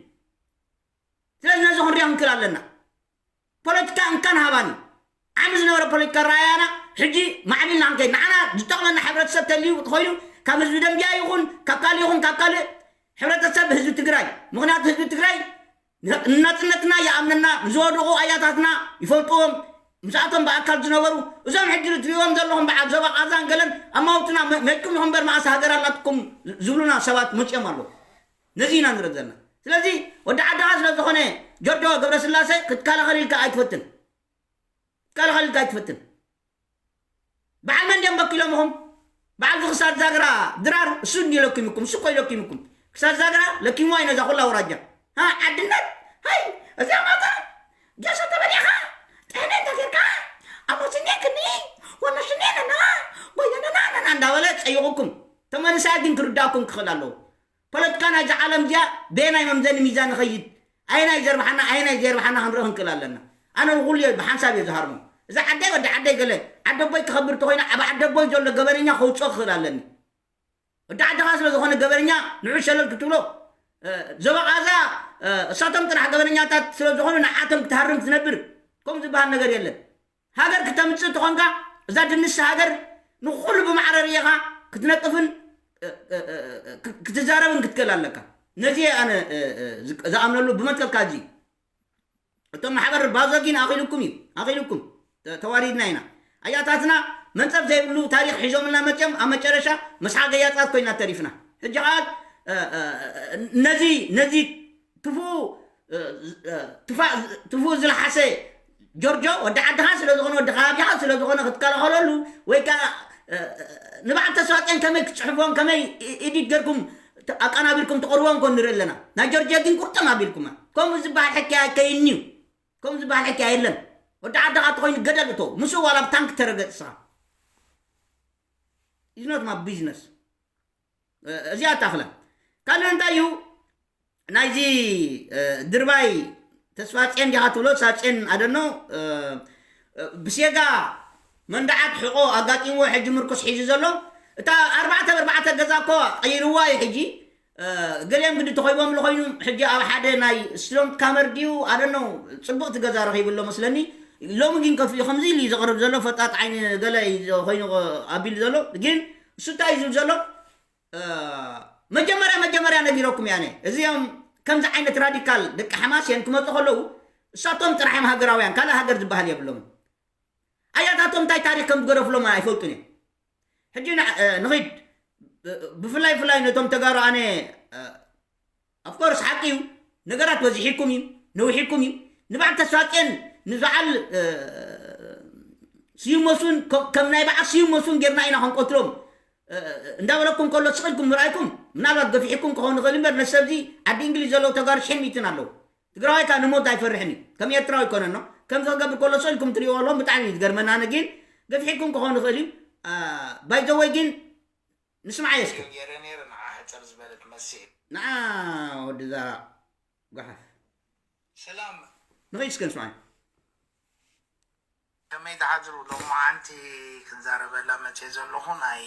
ስለዚ ነዚ ክንሪኦ ክንክእል ኣለና። ፖለቲካ እንካን ሃባን እዩ። ዓሚ ዝነበረ ፖለቲካ ረኣያና ሕጂ ማዕቢልና ክንከይድ ንዓና ዝጠቕመና ሕብረተሰብ ተልዩ ተኾይኑ ካብ ህዝቢ ደንብያ ይኹን ካብ ካልእ ይኹን ካብ ካልእ ሕብረተሰብ ህዝቢ ትግራይ ምኽንያቱ ህዝቢ ትግራይ ንናፅነትና ይኣምነና ንዝወደቑ ኣያታትና ይፈልጥዎም ምስኣቶም ብኣካል ዝነበሩ እዞም ሕጂ ትሪእዎም ዘለኹም በዓል ዞባ ቃዛን ገለን ኣማውትና መድኩም ኢኹም በር መኣስ ሃገር ኣላትኩም ዝብሉና ሰባት መፅኦም ኣለዉ። ነዚ ኢና ንርኢ ዘለና። ስለዚ ወዲ ዓድኻ ስለ ዝኾነ ጆርጆ ገብረስላሴ ክትከላኸል ኢልካ ኣይትፈትን። ክትከላኸል ኢልካ ኣይትፈትን። በዓል መን ድዮም በኪሎም ኢኹም? በዓል ክሳድ ዛግራ ድራር እሱ እንዲ ለኪምኩም እሱ ኮይ ለኪምኩም ክሳድ ዛግራ ለኪምዋ እዩ ነዛ ኩላ ውራጃ ሃ ዓድነት ሃይ እዚኣ ማታ ጌሶ ተበሊኻ ጥሕነ እንተጌርካ ኣሞስኔ ክኒ ወመሽኔ ነና ወየነና ነና እንዳበለ ጸይቑኩም ተመልሳ ግን ክርዳእኩም ክኽእል ኣለዎ። ፖለቲካ ናይዚ ዓለም እዚኣ በየናይ መምዘኒ ሚዛን ንኸይድ ኣየናይ ዘርብሓና ኣየናይ ዘየርብሓና ክንርኢ ክንክእል ኣለና። ኣነ ንኹሉ እየ ብሓንሳብ እየ ዝሃርሞ። እዛ ዓደይ ወዲ ዓደይ ገለ ዓደቦይ ክኸብር ተኾይና ኣብ ዓደቦይ ዘሎ ገበነኛ ከውፅኦ ክኽእል ኣለኒ። ወዲ ዓድኻ ስለ ዝኾነ ገበነኛ ንዑ ሸለል ክትብሎ ዞባ ቃዛ እሳቶም ጥራሕ ገበነኛታት ስለ ዝኾኑ ንዓቶም ክትሃርም ክትነብር ከምኡ ዝበሃል ነገር የለን። ሃገር ክተምፅእ ተኾንካ እዛ ድንስ ሃገር ንኹሉ ብማዕረ ርኢኻ ክትነጥፍን ክትዛረብን ክትክእል ኣለካ። ነዚ ኣነ ዝኣምነሉ ብመትከልካ እዚ እቶም ማሕበር ባዞጊን ኣኺልኩም እዩ ኣኺልኩም ተዋሪድና ኢና። ኣያታትና መንፀፍ ዘይብሉ ታሪክ ሒዞምልና መፅኦም ኣብ መጨረሻ መስሓ ገያፃት ኮይና ተሪፍና። ሕጂ ከዓ ነዚ ነዚ ክፉ ትፉ ዝለሓሰ ጆርጆ ወዲ ዓድኻ ስለ ዝኾነ ወዲ ከባቢኻ ስለ ዝኾነ ክትከላኸለሉ ወይ ከዓ ንበዓል ተስፋጤን ከመይ ክትፅሕፍዎም ከመይ ኢዲት ገርኩም ኣቀናቢርኩም ትቐርቦም ኮን ንርኢ ኣለና። ናይ ጆርጆ ግን ቁርጥም ኣቢልኩማ። ከምኡ ዝበሃል ሕኪ ኣይከይንዩ። ከምኡ ዝበሃል ሕኪ ኣየለን። ወዲ ዓድኻ ተኾይኑ ገደል እቶ ምስ ዋላ ብታንክ ተረገጽ ስኻ is not my business። እዚኣ ታኽላ ካልእ እንታይ እዩ? ናይዚ ድርባይ ተስፋ ጼን ዲኻ ትብሎ ሳጼን ኣደኖ ብሴጋ መንደዓት ሕቆ ኣጋጢምዎ ሕጂ ምርኩስ ሒዙ ዘሎ እታ ኣርባዕተ ብኣርባዕተ ገዛ እኮ ቀይርዋ እዩ ሕጂ። ገሊኦም ግዲ ተኾይቦም ለኾይኑ ሕጂ ኣብ ሓደ ናይ ስሎን ካመር ድዩ ኣደኖ ጽቡቕቲ ገዛ ረኺቡ ኣሎ መስለኒ። ሎሚ ግን ከፍዩ ከምዚ ኢሉ እዩ ዘቕርብ ዘሎ ፈጣጥ ዓይኒ ገለ ኮይኑ ኣቢሉ ዘሎ ግን እሱ እንታይ እዩ ዝብል ዘሎ መጀመርያ መጀመርያ ነጊረኩም ያነ እዚኦም ከምዚ ዓይነት ራዲካል ደቂ ሓማስየን ክመፁ ከለዉ እሳቶም ጥራሕ እዮም ሃገራውያን ካልእ ሃገር ዝበሃል የብሎምን። ኣያታቶም እንታይ ታሪክ ከም ዝገደፍሎም ኣይፈልጡን እዮም። ሕጂ ንኺድ ብፍላይ ፍላይ ነቶም ተጋሩ ኣነ ኣፍኮርስ ሓቂ እዩ። ነገራት በዚሒኩም እዩ ነዊሒኩም እዩ። ንበዓል ተስፋቄን ንበዓል ስዩም መስፍን ከም ናይ በዓል ስዩም መስፍን ጌርና ኢና ክንቆትሎም እንዳበለኩም ከሎ ስቕ ኢልኩም ምርኣይኩም ምናልባት ገፊሕኩም ክኸውን ይኽእል እምበር ነቲ ሰብዚ ዓዲ እንግሊዝ ዘለዉ ተጋሩ ሽሕን ሚእትን ኣለዉ። ትግራዋይ ካብ ንሞት ኣይፈርሕን እዩ። ከም ኤርትራዊ ኣይኮነን ነው። ከምዚ ክገብር ከሎ ስቕ ኢልኩም ትሪእዎ ኣለኹም ብጣዕሚ እዩ ዝገርመኒ። ኣነ ግን ገፊሕኩም ክኸውን ይኽእል እዩ። ባይዘወይ ግን ንስማዓዮ እስከ። ገይረ ነይረ ንዓ ሕጽር ዝበለት መሲል። ንዓ ወዲ ዛራ ጓሓፍ። ሰላም። ንኺድ እስከ ንስማዓዮ። ከመይ ትሓድሩ? ሎማዓንቲ ክንዛረበላ መፅየ ዘለኹ ናይ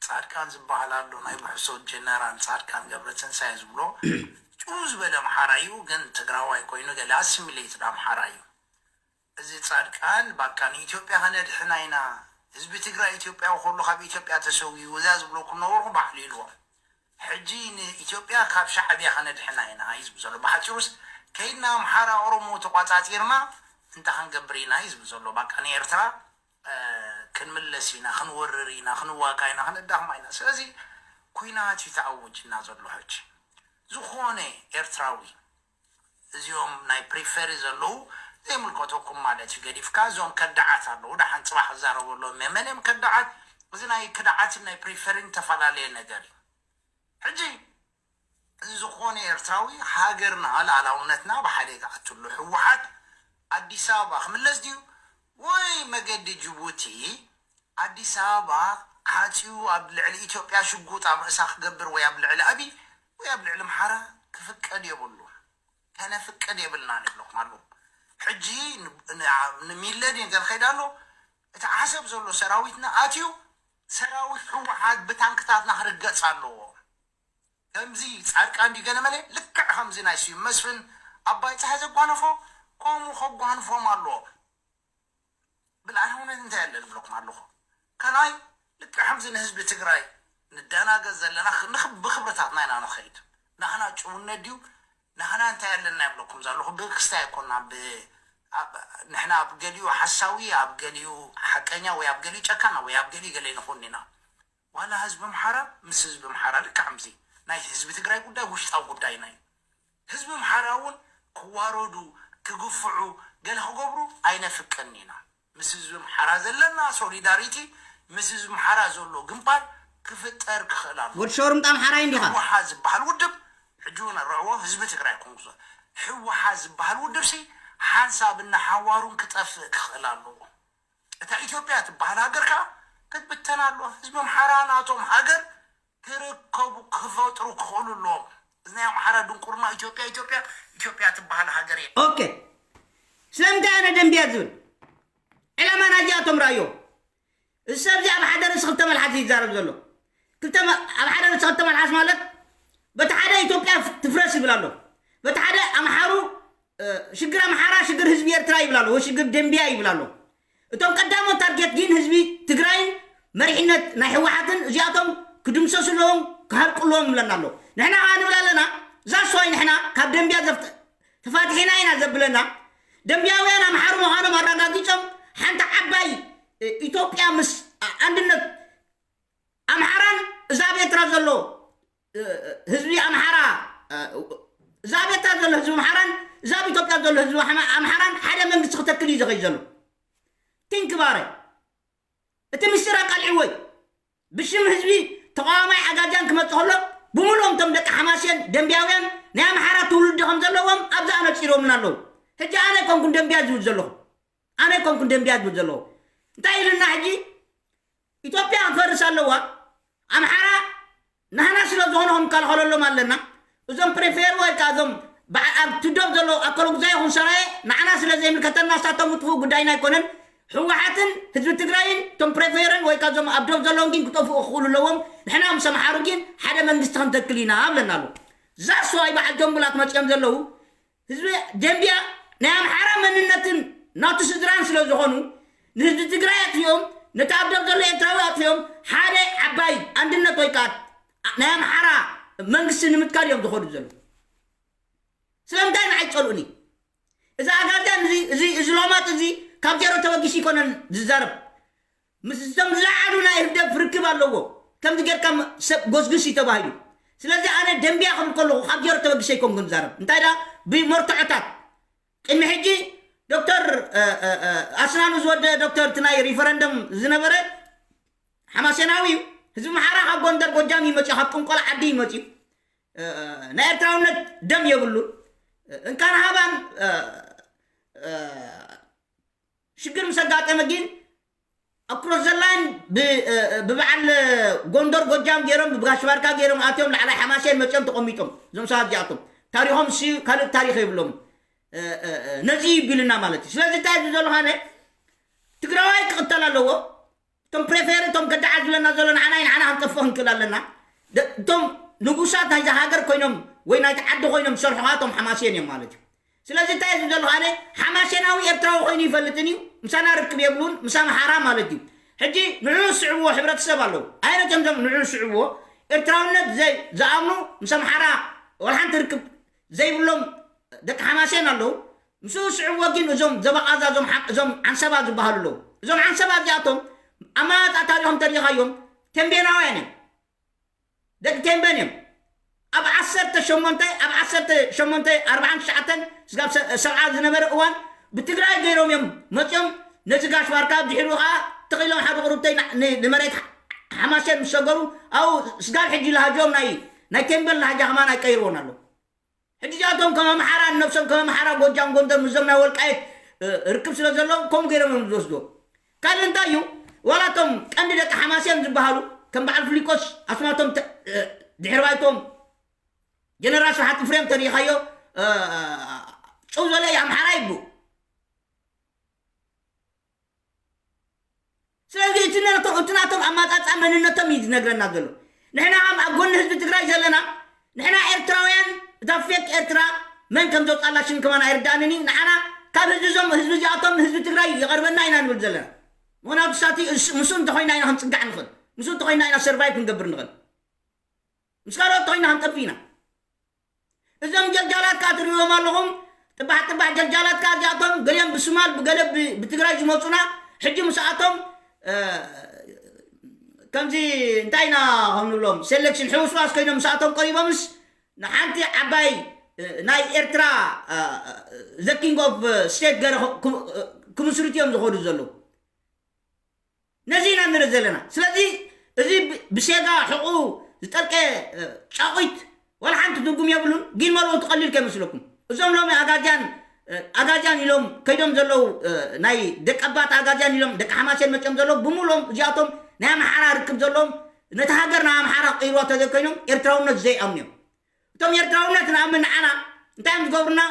ፃድቃን ዝበሃል ኣሎ ናይ ብሕሶት ጀነራል ፃድቃን ገብረትንሳኤ ዝብሎ ጭው ዝበለ ኣምሓራ እዩ ግን ትግራዋይ ኮይኑ ገለ ኣሲሚሌትድ ኣምሓራ እዩ። እዚ ፃድቃን ባቃ ንኢትዮጵያ ከነድሕና ኢና ህዝቢ ትግራይ ኢትዮጵያዊ ከሎ ካብ ኢትዮጵያ ተሰዊኡ እዛ ዝብለኩም ነበርኩ ባዕሉ ኢልዎም። ሕጂ ንኢትዮጵያ ካብ ሻዕብያ ከነድሕና ኢና እዩ ዝብል ዘሎ። ብሓፂሩስ ከይድና ኣምሓራ ኦሮሞ ተቋፃፂርና እንታይ ክንገብር ኢና እዩ ዝብል ዘሎ። ባቃ ንኤርትራ ክንምለስ ኢና፣ ክንወርር ኢና፣ ክንዋጋ ኢና፣ ከነዳኽማ ኢና። ስለዚ ኩናት እዩ ተኣውጅና ዘሎ። ሕጂ ዝኾነ ኤርትራዊ እዚኦም ናይ ፕሪፈሪ ዘለዉ ዘይምልከተኩም ማለት እዩ። ገዲፍካ እዞም ከዳዓት ኣለዉ። ደሓን ፅባሕ ክዛረበሎም እየ። መን እዮም ከዳዓት? እዚ ናይ ክዳዓትን ናይ ፕሪፈሪን ዝተፈላለየ ነገር እዩ። ሕጂ እዚ ዝኾነ ኤርትራዊ ሃገርና ልኣላውነትና ብሓደ ይትኣትሉ። ህወሓት ኣዲስ ኣበባ ክምለስ ድዩ ወይ መገዲ ጅቡቲ ኣዲስ ኣበባ ዓፅዩ ኣብ ልዕሊ ኢትዮጵያ ሽጉጥ ኣብ ርእሳ ክገብር ወይ ኣብ ልዕሊ ኣብይ ወይ ኣብ ልዕሊ ኣምሓራ ክፍቀድ የብሉ። ከነፍቅድ የብልና ንብለኩም ኣለኹ። ሕጂ ንሚለድ ገል ኸይዳ ኣሎ። እቲ ዓሰብ ዘሎ ሰራዊትና ኣትዩ ሰራዊት ህወሓት ብታንክታትና ክርገፅ ኣለዎ። ከምዚ ፃድቃን ዲገነመለ ልክዕ ከምዚ ናይ ስዩም መስፍን ኣባይ ፀሃይ ዘጓነፎ ከምኡ ከጓንፎም ኣለዎ። ብልኣል እውነት እንታይ ኣለ ዝብለኩም ኣለኹ። ካልኣይ ልክዕ ከምዚ ንህዝቢ ትግራይ ንደናገ ዘለና ብክብርታትና ኢና ንኸይድ። ናህና ጭውነት ድዩ ናህና እንታይ ኣለና ይብለኩም ዘለኹ። ብክስታይ ኣይኮና ንሕና ኣብ ገሊኡ ሓሳዊ ኣብ ገሊኡ ሓቀኛ ወይ ኣብ ገሊኡ ጨካና ወይ ኣብ ገሊኡ ገለ ንኹን ኢና። ዋላ ህዝቢ ኣምሓራ ምስ ህዝቢ ኣምሓራ ልክዕ ከምዚ ናይ ህዝቢ ትግራይ ጉዳይ ውሽጣዊ ጉዳይና እዩ። ህዝቢ ኣምሓራ እውን ክዋረዱ ክግፍዑ ገለ ክገብሩ ኣይነፍቅን ኢና። ምስ ህዝቢ ኣምሓራ ዘለና ሶሊዳሪቲ ምስ ህዝቢ ኣምሓራ ዘሎ ግንባር ክፍጠር ክኽእል ኣሎ። ወዲ ሸርሙጣ ኣምሓራይ እንዲኻ። ህወሓት ዝበሃል ውድብ ሕጂ እውን ኣረዕዎ ህዝቢ ትግራይ ኮንኩ ህወሓት ዝበሃል ውድብሲ ሓንሳብ እናሓዋሩን ክጠፍእ ክኽእል ኣለዎ። እታ ኢትዮጵያ ትበሃል ሃገር ከዓ ክትብተን ኣለዋ። ህዝቢ ኣምሓራ ናቶም ሃገር ክርከቡ ክፈጥሩ ክኽእሉ ኣለዎም። እዚ ናይ ኣምሓራ ድንቁርና ኢትዮጵያ ኢትዮጵያ ኢትዮጵያ ትበሃል ሃገር እየ። ኦኬ፣ ስለምንታይ ኣነ ደንብያ ዝብል ዕላማ ናይዚኣቶም ረኣዮ። እዚ ሰብ እዚ ኣብ ሓደ ርእሲ ክልተ መልሓስ እዩ ይዛረብ ዘሎ። ክልተ መ- ኣብ ሓደ ርእሲ ክልተ መልሓስ ማለት በቲ ሓደ ኢትዮጵያ ትፍረስ ይብል ኣሎ፣ በቲ ሓደ ኣምሓሩ ሽግር ኣምሓራ ሽግር ህዝቢ ኤርትራ ይብል ኣሎ ወይ ሽግር ደንቢያ ይብል ኣሎ። እቶም ቀዳሞት ታርጌት ግን ህዝቢ ትግራይን መሪሕነት ናይ ህወሓትን እዚኣቶም ክድምሰሱ ኣለዎም ክሃልቁ ኣለዎም ይብለና ኣሎ። ንሕና ከዓ ንብል ኣለና እዛ ስዋይ ንሕና ካብ ደንቢያ ዘፍት ተፋትሒና ኢና ዘብለና ደንቢያውያን ኣምሓሩ ምዃኖም ኣረጋጊጾም ሓንቲ ዓባይ ኢትዮጵያ ምስ ኣንድነት ኣምሓራን እዛ ኣብ ኤርትራ ዘሎ ህዝቢ ኣምሓራ እዛ ኣብ ኤርትራ ዘሎ ህዝቢ ኣምሓራን እዛ ኣብ ኢትዮጵያ ዘሎ ህዝቢ ኣምሓራን ሓደ መንግስቲ ክተክል እዩ ዝኸይ ዘሎ። ቲንክ ባረ እቲ ምስጢር ኣቃልዕወይ ብሽም ህዝቢ ተቃዋማይ ዓጋጃን ክመጽእ ከሎ ብምሉኦም እቶም ደቂ ሓማሴን ደንቢያውያን ናይ ኣምሓራ ትውልዲ ከም ዘለዎም ኣብዛ ኣነጺሮምና ኣለዉ። ሕጂ ኣነ ኣይኮንኩን ደንቢያ ዝብል ዘለኹ ኣነ ኣይኮንኩን ደንቢያ ዝብል ዘለኹ እንታይ ኢልና ሕጂ ኢትዮጵያ ክትፈርስ ኣለዋ ኣምሓራ ናህና ስለ ዝኾነ ክንከላኸለሎም ኣለና። እዞም ፕሬፌር ወይ ከዓ እዞም በዓ- ኣብ ትዶብ ዘለዉ ኣከለጉዛይ ይኹን ሰራየ ንዓና ስለ ዘይምልከተና ንሳቶም ክጥፍኡ ጉዳይና ኣይኮነን። ህወሓትን ህዝቢ ትግራይን እቶም ፕሬፌርን ወይ ከዓ እዞም ኣብ ዶብ ዘለዎም ግን ክጠፍኡ ክኽእሉ ኣለዎም። ንሕና ምስ ኣምሓሩ ግን ሓደ መንግስቲ ክንተክል ኢና ኣብለና ኣሎ። ዛስዋይ በዓል ጆምቡላት መፅኦም ዘለዉ ህዝቢ ደንቢያ ናይ ኣምሓራ መንነትን ናቱ ስድራን ስለ ዝኾኑ ንህዝቢ ትግራይ ኣጥፊኦም ነቲ ኣብ ደብ ዘሎ ኤርትራዊ ኣጥፊኦም ሓደ ዓባይ ኣንድነት ወይ ከዓ ናይ ኣምሓራ መንግስቲ ንምትካል እዮም ዝኸዱ ዘለዉ። ስለምንታይ ንዓይ ጸልኡኒ? እዚ ኣጋልዳን እዚ እዚ እዚ ሎማጥ እዚ ካብ ዜሮ ተበጊሱ ይኮነን ዝዛረብ ምስቶም ዝለዓሉ ናይ ህግደፍ ርክብ ኣለዎ። ከምዚ ጌርካ ሰብ ጎስጉስ እዩ ተባሂሉ። ስለዚ ኣነ ደንቢያ ክብል ከለኹ ካብ ዜሮ ተበጊሰ ኣይኮንኩን ዝዛረብ። እንታይ ዳ ብመርትዖታት ቅድሚ ሕጂ ዶክተር ኣስናኑ ዝወደ ዶክተር እቲ ናይ ሪፈረንደም ዝነበረ ሓማሴናዊ እዩ። ህዝቢ ምሓራ ካብ ጎንደር ጎጃም ይመፅኡ ካብ ጥንቆላ ዓዲ ይመፅኡ ናይ ኤርትራውነት ደም የብሉን። እንካን ሃባን ሽግር ምስ ኣጋጠመ ግን ኣክሮስ ዘላይን ብበዓል ጎንደር ጎጃም ገይሮም ብጋሽ ባርካ ገይሮም ኣትዮም ላዕላይ ሓማሴን መፅኦም ተቐሚጦም እዞም ሰባት እዚኣቶም ታሪኾም ሲ ካልእ ታሪኽ የብሎም። ነዚ ይቢልና ማለት እዩ። ስለዚ እንታይ እዚ ዘሎ ሃነ ትግራዋይ ክቕተል ኣለዎ። እቶም ፕሬፌር እቶም ከዳዓት ዝብለና ዘሎ ንዓና ንዓና ክንጠፍእ ክንክእል ኣለና። እቶም ንጉሳት ናይዚ ሃገር ኮይኖም ወይ ናይቲ ዓዲ ኮይኖም ዝሰርሑ እቶም ሓማሴን እዮም ማለት እዩ። ስለዚ እንታይ እዩ ዘሎ ኣነ ሓማሴናዊ ኤርትራዊ ኮይኑ ይፈልጥን እዩ ምሳና ርክብ የብሉን ምስ ኣምሓራ ማለት እዩ። ሕጂ ንዑ ዝስዕብዎ ሕብረተሰብ ኣለዉ። ኣየነት እዮም ዞም ንዑ ዝስዕብዎ ኤርትራውነት ዘይ ዝኣምኑ ምስ ኣምሓራ ወላ ሓንቲ ርክብ ዘይብሎም ደቂ ሓማሴን ኣለዉ። ምስኡ ዝስዕብዎ ግን እዞም ዘበቓዛ እዞም ዓንሰባ ዝበሃሉ ኣለዉ። እዞም ዓንሰባ እዚኣቶም ኣመጣጣ ታሪኾም ተሪኻዮም ቴምቤናውያን እዮም። ደቂ ቴምቤን እዮም። ኣብ ዓሰርተ ሸሞንተ ኣብ ዓሰርተ ሸሞንተ ኣርብዓን ትሽዓተን ስጋብ ሰብዓ ዝነበረ እዋን ብትግራይ ገይሮም እዮም መፅኦም ነዚ ጋሽ ባርካ ድሕሩ ከዓ ተኽኢሎም ሓደ ቁሩብተይ ንመሬት ሓማሴን ምስ ሰገሩ ኣብኡ ስጋብ ሕጂ ለሃጆም ናይ ናይ ቴምቤን ለሃጃ ከማን ኣይቀይርዎን ኣለዉ። ሕጂ እዚኣቶም ከም ኣምሓራ ንነብሶም ከም ኣምሓራ ጎጃም ጎንደር ምስዞም ናይ ወልቃየት ርክብ ስለ ዘለዎም ከምኡ ገይሮም እዮም ዝወስድዎ። ካልእ እንታይ እዩ ዋላ እቶም ቀንዲ ደቂ ሓማሴን ዝበሃሉ ከም በዓል ፍሊቆስ ኣስማቶም ድሕሪ ባይቶም ጀነራል ስብሓት እፍሬም ተሪኢኻዮ? እ፣ ጭው ዝበለ እዩ ኣምሓራ ይቡ። ስለዚ እቲ ናቶም፣ እቲ ናቶም ኣማጻጻ መንነቶም እዩ ዝነግረና ዘሎ። ንሕና ኣብ፣ ኣብ ጎኒ ህዝቢ ትግራይ ዘለና፣ ንሕና ኤርትራውያን፣ እታ ፌክ ኤርትራ መን ከም ዘውጻላ ሽም ከማን ኣይርዳእንን እዩ። ንዓና ካብ ህዝቢ እዞም፣ ህዝቢ እዚኣቶም፣ ህዝቢ ትግራይ ይቐርበና ኢና ንብል ዘለና። ምኽንያቱ ሳቲ እሱ፣ ምስኡ እንተኾይና ኢና ክንጽጋዕ ንኽእል። ምስኡ እንተኾይና ኢና ሰርቫይቭ ክንገብር ንኽእል። ምስ ካልኦት ተኾይና ክንጠፍእ ኢና። እዞም ጀልጃላት ከኣ ትርእይዎም ኣለኹም። ጥባሕ ጥባሕ ጀልጃላት ከኣ እዚኣቶም ገሊኦም ብስማል፣ ብገለ ብ-፣ ብትግራይ ዝመጹና፣ ሕጂ ምስኣቶም፣ እ፣ ከምዚ እንታይ ኢና ከም ንብሎም፣ ሴሌክሽን ሕውስዋስ ኮይኖም ምስኣቶም ቀሪቦምስ ንሓንቲ ዓባይ፣ እ፣ ናይ ኤርትራ፣ እ፣ ዘ ኪንግ ኦፍ ስቴት ገይረ ክ-፣ ክ-፣ ክምስርቱ እዮም ዝኸዱ ዘለዉ። ነዚ ኢና ንርኢ ዘለና። ስለዚ እዚ ብ-፣ ብሴጋ ሕቑ ዝጠልቀ፣ እ፣ ጫቑት ዋላ ሓንቲ ትርጉም የብሉን። ግን መልእኽቱ ቀሊል ከይመስለኩም። እዞም ሎሚ ኣጋዚያን፣ እ፣ ኣጋዚያን ኢሎም ከይዶም ዘለዉ፣ እ፣ ናይ ደቂ ኣባት ኣጋዚያን ኢሎም ደቂ ሓማሴን መፅኦም ዘለዉ ብምሉኦም እዚኣቶም ናይ ኣምሓራ ርክብ ዘለዎም፣ ነቲ ሃገር ናይ ኣምሓራ ክቕይርዋ ተዘይኮይኖም ኤርትራውነት ዘይኣምኑ እዮም። እቶም ኤርትራውነት ንኣምን ንዓና እንታይ እዮም ዝገብሩና?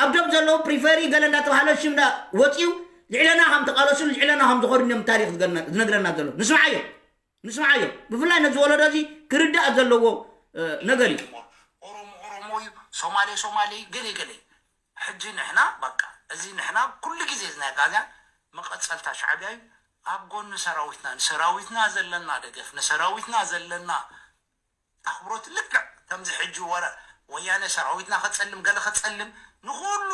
ኣብ ዶብ ዘለዉ ፕሪፈሪ ገለ እንዳተባሃለ ሽም እንዳ ወፂኡ ልዕለና ከም ተቃለሱ ልዕለና ከም ዝኾኑ እዮም ታሪክ ዝገርና-፣ ዝነግረና ዘሎ። ንስምዓዮ፣ ንስምዓዮ። ብፍላይ ነዚ ወለዶ እዚ ክርዳእ ዘለዎ፣ እ፣ ነገር እዩ። ኦሮሞ ኦሮሞ እዩ፣ ሶማሌ ሶማሌ እዩ፣ ገለ ገለ እዩ። ሕጂ ንሕና በቃ እዚ ንሕና ኩሉ ግዜ እዚ ናይ ጋዝያን መቐጸልታ ሻዕብያ እዩ። ኣብ ጎኒ ሰራዊትና፣ ንሰራዊትና ዘለና ደገፍ፣ ንሰራዊትና ዘለና ኣኽብሮት ልክዕ ከምዚ ሕጂ ወረ ወያነ ሰራዊትና ከጸልም ገለ ከጸልም ንኹሉ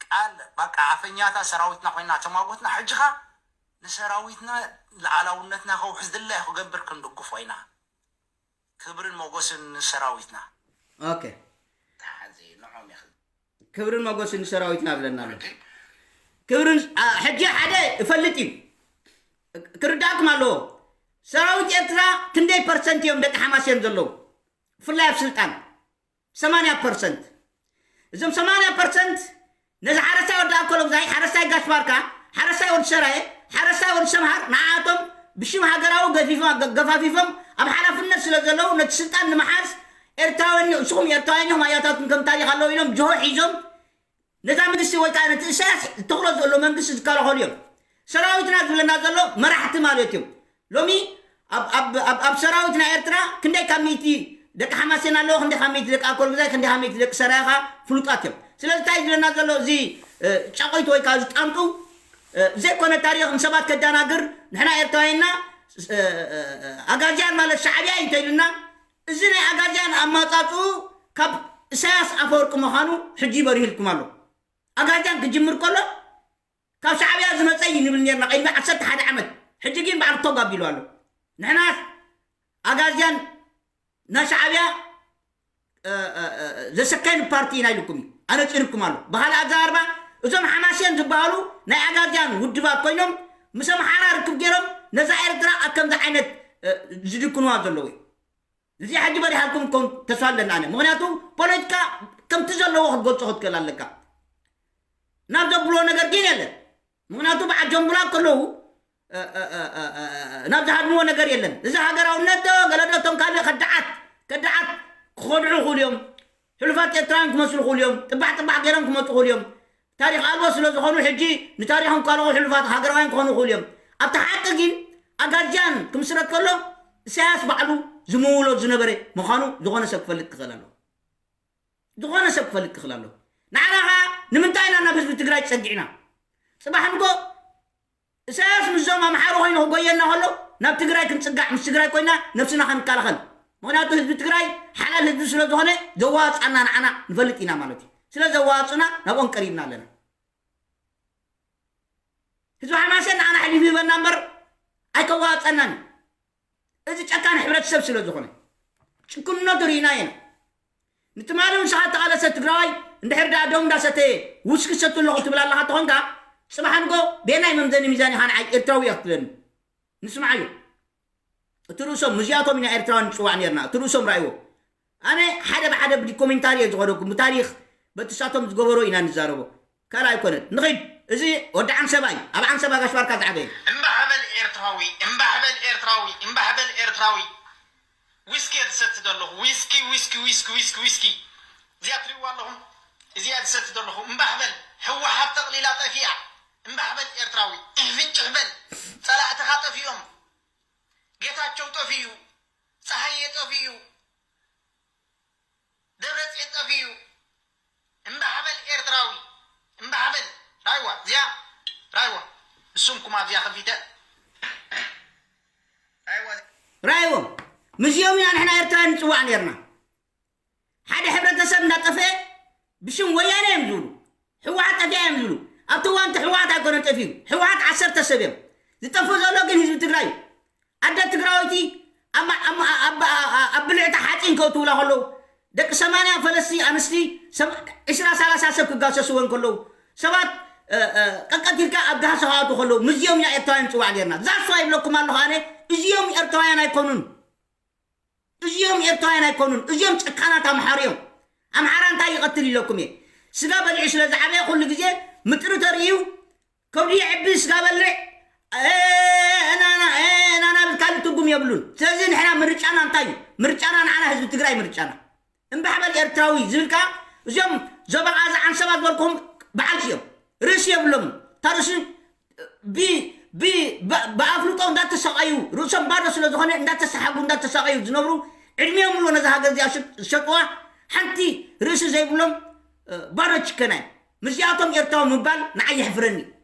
ቃል በቃ ኣፈኛታ ሰራዊትና ኮይና ተማጎትና፣ ሕጂ ኸኣ ንሰራዊትና ልኣላውነትና ከውሕስ ድላይ ክገብር ክንድግፎ ኢና። ክብርን ሞገስን ንሰራዊትና። ኦኬ። ተሓዚ ንዖም ይኽእል። ክብርን ሞገስን ንሰራዊትና ብለና ኣሎ። ክብርን፣ አ፣ ሕጂ ሓደ እፈልጥ እዩ። ክርዳእኩም ኣለዎ። ሰራዊት ኤርትራ ክንደይ ፐርሰንት እዮም ደቂ ሓማሴን ዘለዉ? ብፍላይ ኣብ ስልጣን። ሰማንያ ፐርሰንት። እዞም ሰማንያ ፐርሰንት ነዚ ሓረስታይ ወዲ ኣኮሎ ብዛይ፣ ሓረስታይ ጋሽ ባርካ፣ ሓረስታይ ወዲ ሰራየ፣ ሓረስታይ ወዲ ሰምሃር፣ ንዓኣቶም ብሽም ሃገራዊ ገፊፎም፣ ገ-፣ ገፋፊፎም ኣብ ሓላፍነት ስለ ዘለዉ ነቲ ስልጣን ንምሓዝ ኤርትራውያን፣ ንስኹም ኤርትራውያን ኢኹም ኣያታትኩም ከም ታሪኽ ኣለዉ ኢሎም ጅሆ ሒዞም ነዛ መንግስቲ ወይ ከዓ ነቲ ኢሳያስ ዝተኽሎ ዘሎ መንግስቲ ዝከላኸሉ እዮም። ሰራዊትና ዝብለና ዘሎ መራሕቲ ማለት እዮም። ሎሚ ኣብ፣ ኣብ፣ ኣብ፣ ኣብ ሰራዊት ናይ ኤርትራ ክንደይ ካብ ሚእቲ ደቂ ሓማሴን ኣለዎ፣ ክንደይ ካብ ሚእቲ ደቂ ኣኮል ግዛይ፣ ክንደይ ካብ ሚእቲ ደቂ ሰራየ ኸኣ ፍሉጣት እዮም። ስለዚ እንታይ ዝብለና ዘሎ እዚ፣ እ፣ ጫቆይቱ ወይ ከዓ ዝጣምጡ፣ እ፣ ዘይኮነ ታሪኽ ንሰባት ከዳናግር፣ ንሕና ኤርትራውያንና፣ እ፣ እ፣ እ፣ ኣጋዚያን ማለት ሻዕብያ እዩ እንተኢሉና፣ እዚ ናይ ኣጋዚያን ኣማጻጽኡ ካብ ኢሳያስ ኣፈወርቂ ምዃኑ ሕጂ በሪህልኩም ኣሎ። ኣጋዚያን ክጅምር ከሎ ካብ ሻዕብያ ዝመጸ እዩ ንብል ኔርና ቅድሚ ዓሰርተ ሓደ ዓመት። ሕጂ ግን ባዕሉ ቶግ ኣቢሉ ኣሎ። ንሕና ኣጋዚያን ናይ ሻዕብያ፣ እ፣ እ፣ እ፣ ዘሰካይን ፓርቲ ኢና ኢልኩም እዩ ኣነጺርኩም ኣሎ። ብኻልእ ኣዘራርባ እዞም ሓማሴን ዝበሃሉ ናይ ኣጋዚያን ውድባት ኮይኖም ምስ ኣምሓራ ርክብ ገይሮም ነዛ ኤርትራ ኣብ ከምዚ ዓይነት፣ እ፣ ዝድክኑዋ ዘለዉ እዩ። እዚ ሕጂ በሪሃልኩም ከም ተስፋ ኣለና ኣነ። ምኽንያቱ ፖለቲካ ከምቲ ዘለዎ ክትገልጾ ክትክእል ኣለካ። ናብ ዘብሎ ነገር ግን የለን። ምኽንያቱ በዓል ጀምቡላ ከለዉ፣ እ፣ እ፣ እ፣ እ፣ እ፣ ናብ ዝሃድምዎ ነገር የለን። እዚ ሃገራውነት ዶ ገለ ዶ እቶም ካልእ ከዳዓት፣ ከዳዓት ክኸድዑ ይኽእሉ እዮም። ሕሉፋት ኤርትራውያን ክመስሉ ይኽእሉ እዮም። ጥባሕ ጥባሕ ገይሮም ክመጡ ይኽእሉ እዮም። ታሪኽ ኣልቦ ስለ ዝኾኑ ሕጂ ንታሪኾም ካልኦ ሕሉፋት ሃገራውያን ክኾኑ ይኽእሉ እዮም። ኣብቲ ሓቂ ግን ኣጋዚያን ክምስረት ከሎ ኢሳያስ ባዕሉ ዝምውሎ ዝነበረ ምዃኑ ዝኾነ ሰብ ክፈልጥ ክኽእል ኣለዎ። ዝኾነ ሰብ ክፈልጥ ክኽእል ኣለዎ። ንዓና ኸኣ ንምንታይ ኢና ናብ ህዝቢ ትግራይ ጸጊዕና? ጽባሕ ንጎ ኢሳያስ ምስዞም ኣምሓሩ ኮይኑ ክጎየና ከሎ ናብ ትግራይ ክንጽጋዕ፣ ምስ ትግራይ ኮይና ነብስና ክንከላኸል። ምኽንያቱ ህዝቢ ትግራይ ሓላል ህዝቢ ስለ ዝኾነ ዘዋጽኣና ንዓና ንፈልጥ ኢና ማለት እዩ። ስለ ዘዋጽኡና ናብኦም ቀሪብና ኣለና። ህዝቢ ሓማሴን ንዓና ኣሕሊፉ ይበና እምበር ኣይከዋጽኣናን እዩ። እዚ ጨካን ሕብረተሰብ ስለ ዝኾነ ጭክንነቱ ርኢና ኢና። ንትማሊ ንስኻ እተቓለሰ ትግራዋይ እንድሕር ደኣ ደም እንዳሰተየ ውስኪ ሰቱ ኣለኹ ትብል ኣለኻ ተኾንካ፣ ጽባሕ ንጎ ቤናይ መምዘኒ ሚዛን ኢኻ ንዓይ ኤርትራዊ ኢኻ ክትብለኒ። ንስምዓዮ። እቲ ርእሶም፣ ምስዚኣቶም ኢና ኤርትራውያን ንጽዋዕ ኔርና። እቲ ርእሶም ረኣይዎ። ኣነ ሓደ ብሓደ ብዲኮሜንታሪ እየ ዝኸደኩም። ብታሪኽ በቲ ሳቶም ዝገበሮ ኢና ንዛረቦ። ካልእ ኣይኮነን። ንኺድ። እዚ ወዲ ዓንሰባ እዩ። ኣብ ዓንሰባ ጋሽ ባርካ ዝዓበየ። እምባሕ በል ኤርትራዊ፣ እምባሕ በል ኤርትራዊ፣ እምባሕ በል ኤርትራዊ። ዊስኪ እየ ዝሰቲ ዘለኹ። ዊስኪ፣ ዊስኪ፣ ዊስኪ፣ ዊስኪ፣ ዊስኪ። እዚኣ ትሪእዋ ኣለኹም? እዚኣ ዝሰቲ ዘለኹ። እምባሕ በል፣ ህወሓት ጠቕሊላ ጠፊኣ። እምባሕ በል ኤርትራዊ፣ እህፍንጭሕ በል። ጸላእትኻ ጠፊኦም። ጌታቸው ጠፊኡ፣ ጸሃየ ጠፊኡ፣ ደብረጽዮን ጠፊኡ። እምባሕ በል ኤርትራዊ፣ እምባሕ በል። ራይዋ፣ እዚኣ፣ ራይዋ። ንስምኩም ኣብዚኣ ከፊተ። ራይዋ። ራይዎም፣ ምስዚኦም ኢና ንሕና ኤርትራውያን ንጽዋዕ ነይርና። ሓደ ሕብረተሰብ እንዳጠፍአ ብሽም ወያነ እዮም ዝብሉ፣ ህወሓት ጠፊኣ እዮም ዝብሉ። ኣብቲ እዋን እቲ ህወሓት ኣይኮነን ጠፊኡ፣ ህወሓት ዓሰርተ ሰብ እዮም ዝጠፍኡ ዘሎ፣ ግን ህዝቢ ትግራይ እዩ። ኣደ ትግራወይቲ ኣብ ማ- ኣብ ማ- ኣብ ኣብ- ኣብ ብልዕቲ ሓፂን ከእትውላ ከለዉ፣ ደቂ ሰማንያ ፈለስቲ ኣንስቲ፣ ሰብ- ዕስራ ሰላሳ ሰብ ክጋሰስወን ከለዉ፣ ሰባት እ፣ እ፣ ቀቀቲልካ ኣብ ጋህሲ ክኣትዉ ከለዉ፣ ምስዚኦም ኢና ኤርትራውያን ንፅዋዕ ነርና። ዛስዋ ይብለኩም ኣለኹ ኣነ፣ እዚኦም ኤርትራውያን ኣይኮኑን። እዚኦም ኤርትራውያን ኣይኮኑን። እዚኦም ጨካናት ኣምሓር እዮም። ኣምሓራ እንታይ ይቐትል ኢለኩም እየ። ስጋ በሊዑ ስለ ዝዓበየ ኩሉ ግዜ ምጥሪ ተርእዩ ከብዱ የዕቢ ስጋ በልዕ፣ እ፣ ናና እ፣ ናና ብል ካልእ ትርጉም የብሉን። ስለዚ ንሕና ምርጫና እንታይ እዩ? ምርጫና ንዓና ህዝቢ ትግራይ ምርጫና። እምባሕ በል ኤርትራዊ ዝብል ከዓ እዚኦም ዞባ ቃዛ ዓንሰባ ዝበልኩም በዓልቲ እዮም። ርእሲ የብሎም። እታ ርእሲ ብ- ብ- ብ- ብኣፍልጦ እንዳተሰቃዩ፣ ርእሶም ባዶ ስለ ዝኾነ እንዳተሰሓጉ እንዳተሳቀዩ ዝነብሩ፣ ዕድሚኦም ሙሉ ነዛ ሃገር እዚኣ ዝሸጥ- ዝሸጥዋ፣ ሓንቲ ርእሲ ዘይብሎም እ፣ ባዶ ችከና እዮም። ምስዚኣቶም ኤርትራዊ ምባል ንዓይ የሕፍረኒ።